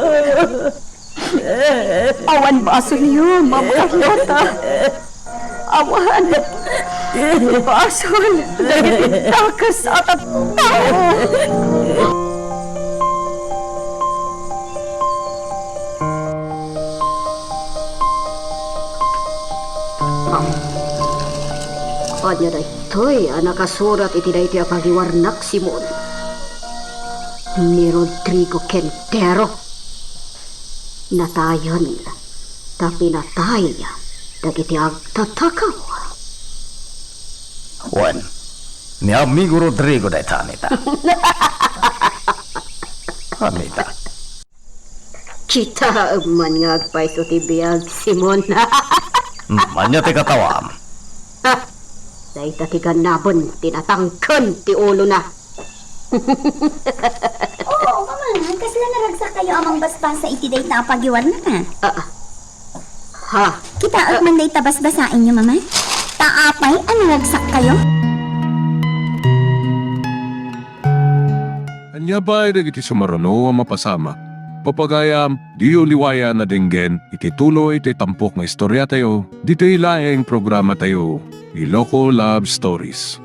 Awan basolyo, Ma'am Carlota. Awan basol dagiti dakes a tattao. Ania daytoy a nakasurat iti daytoy a pagiwarnak, Simon? Ni Rodrigo Quintero. Natayen ta pinatay dagiti agtatakaw. Wen, ni amigo Rodrigo dayta, Anita. Anita. Kitaem man nga agpayso ti biag, Simon. Hmm, ania ti katawam? Ha? Dayta ti ganaben ti natangken ti ulona. Oo, mama, kasla naragsak kayo a mangbasbasa iti dayta a pagiwarnak, a? Ah, ah. Ha? Kitaek man dayta basbasaenyo, mama? Ta apay a naragsak kayo? Ania pay dagiti sumaruno a mapasamak? Papagayam, diyo liwayan a denggen iti tuloy ti tampok nga istoriatayo, ditoy laeng programatayo, Iloko Love Stories.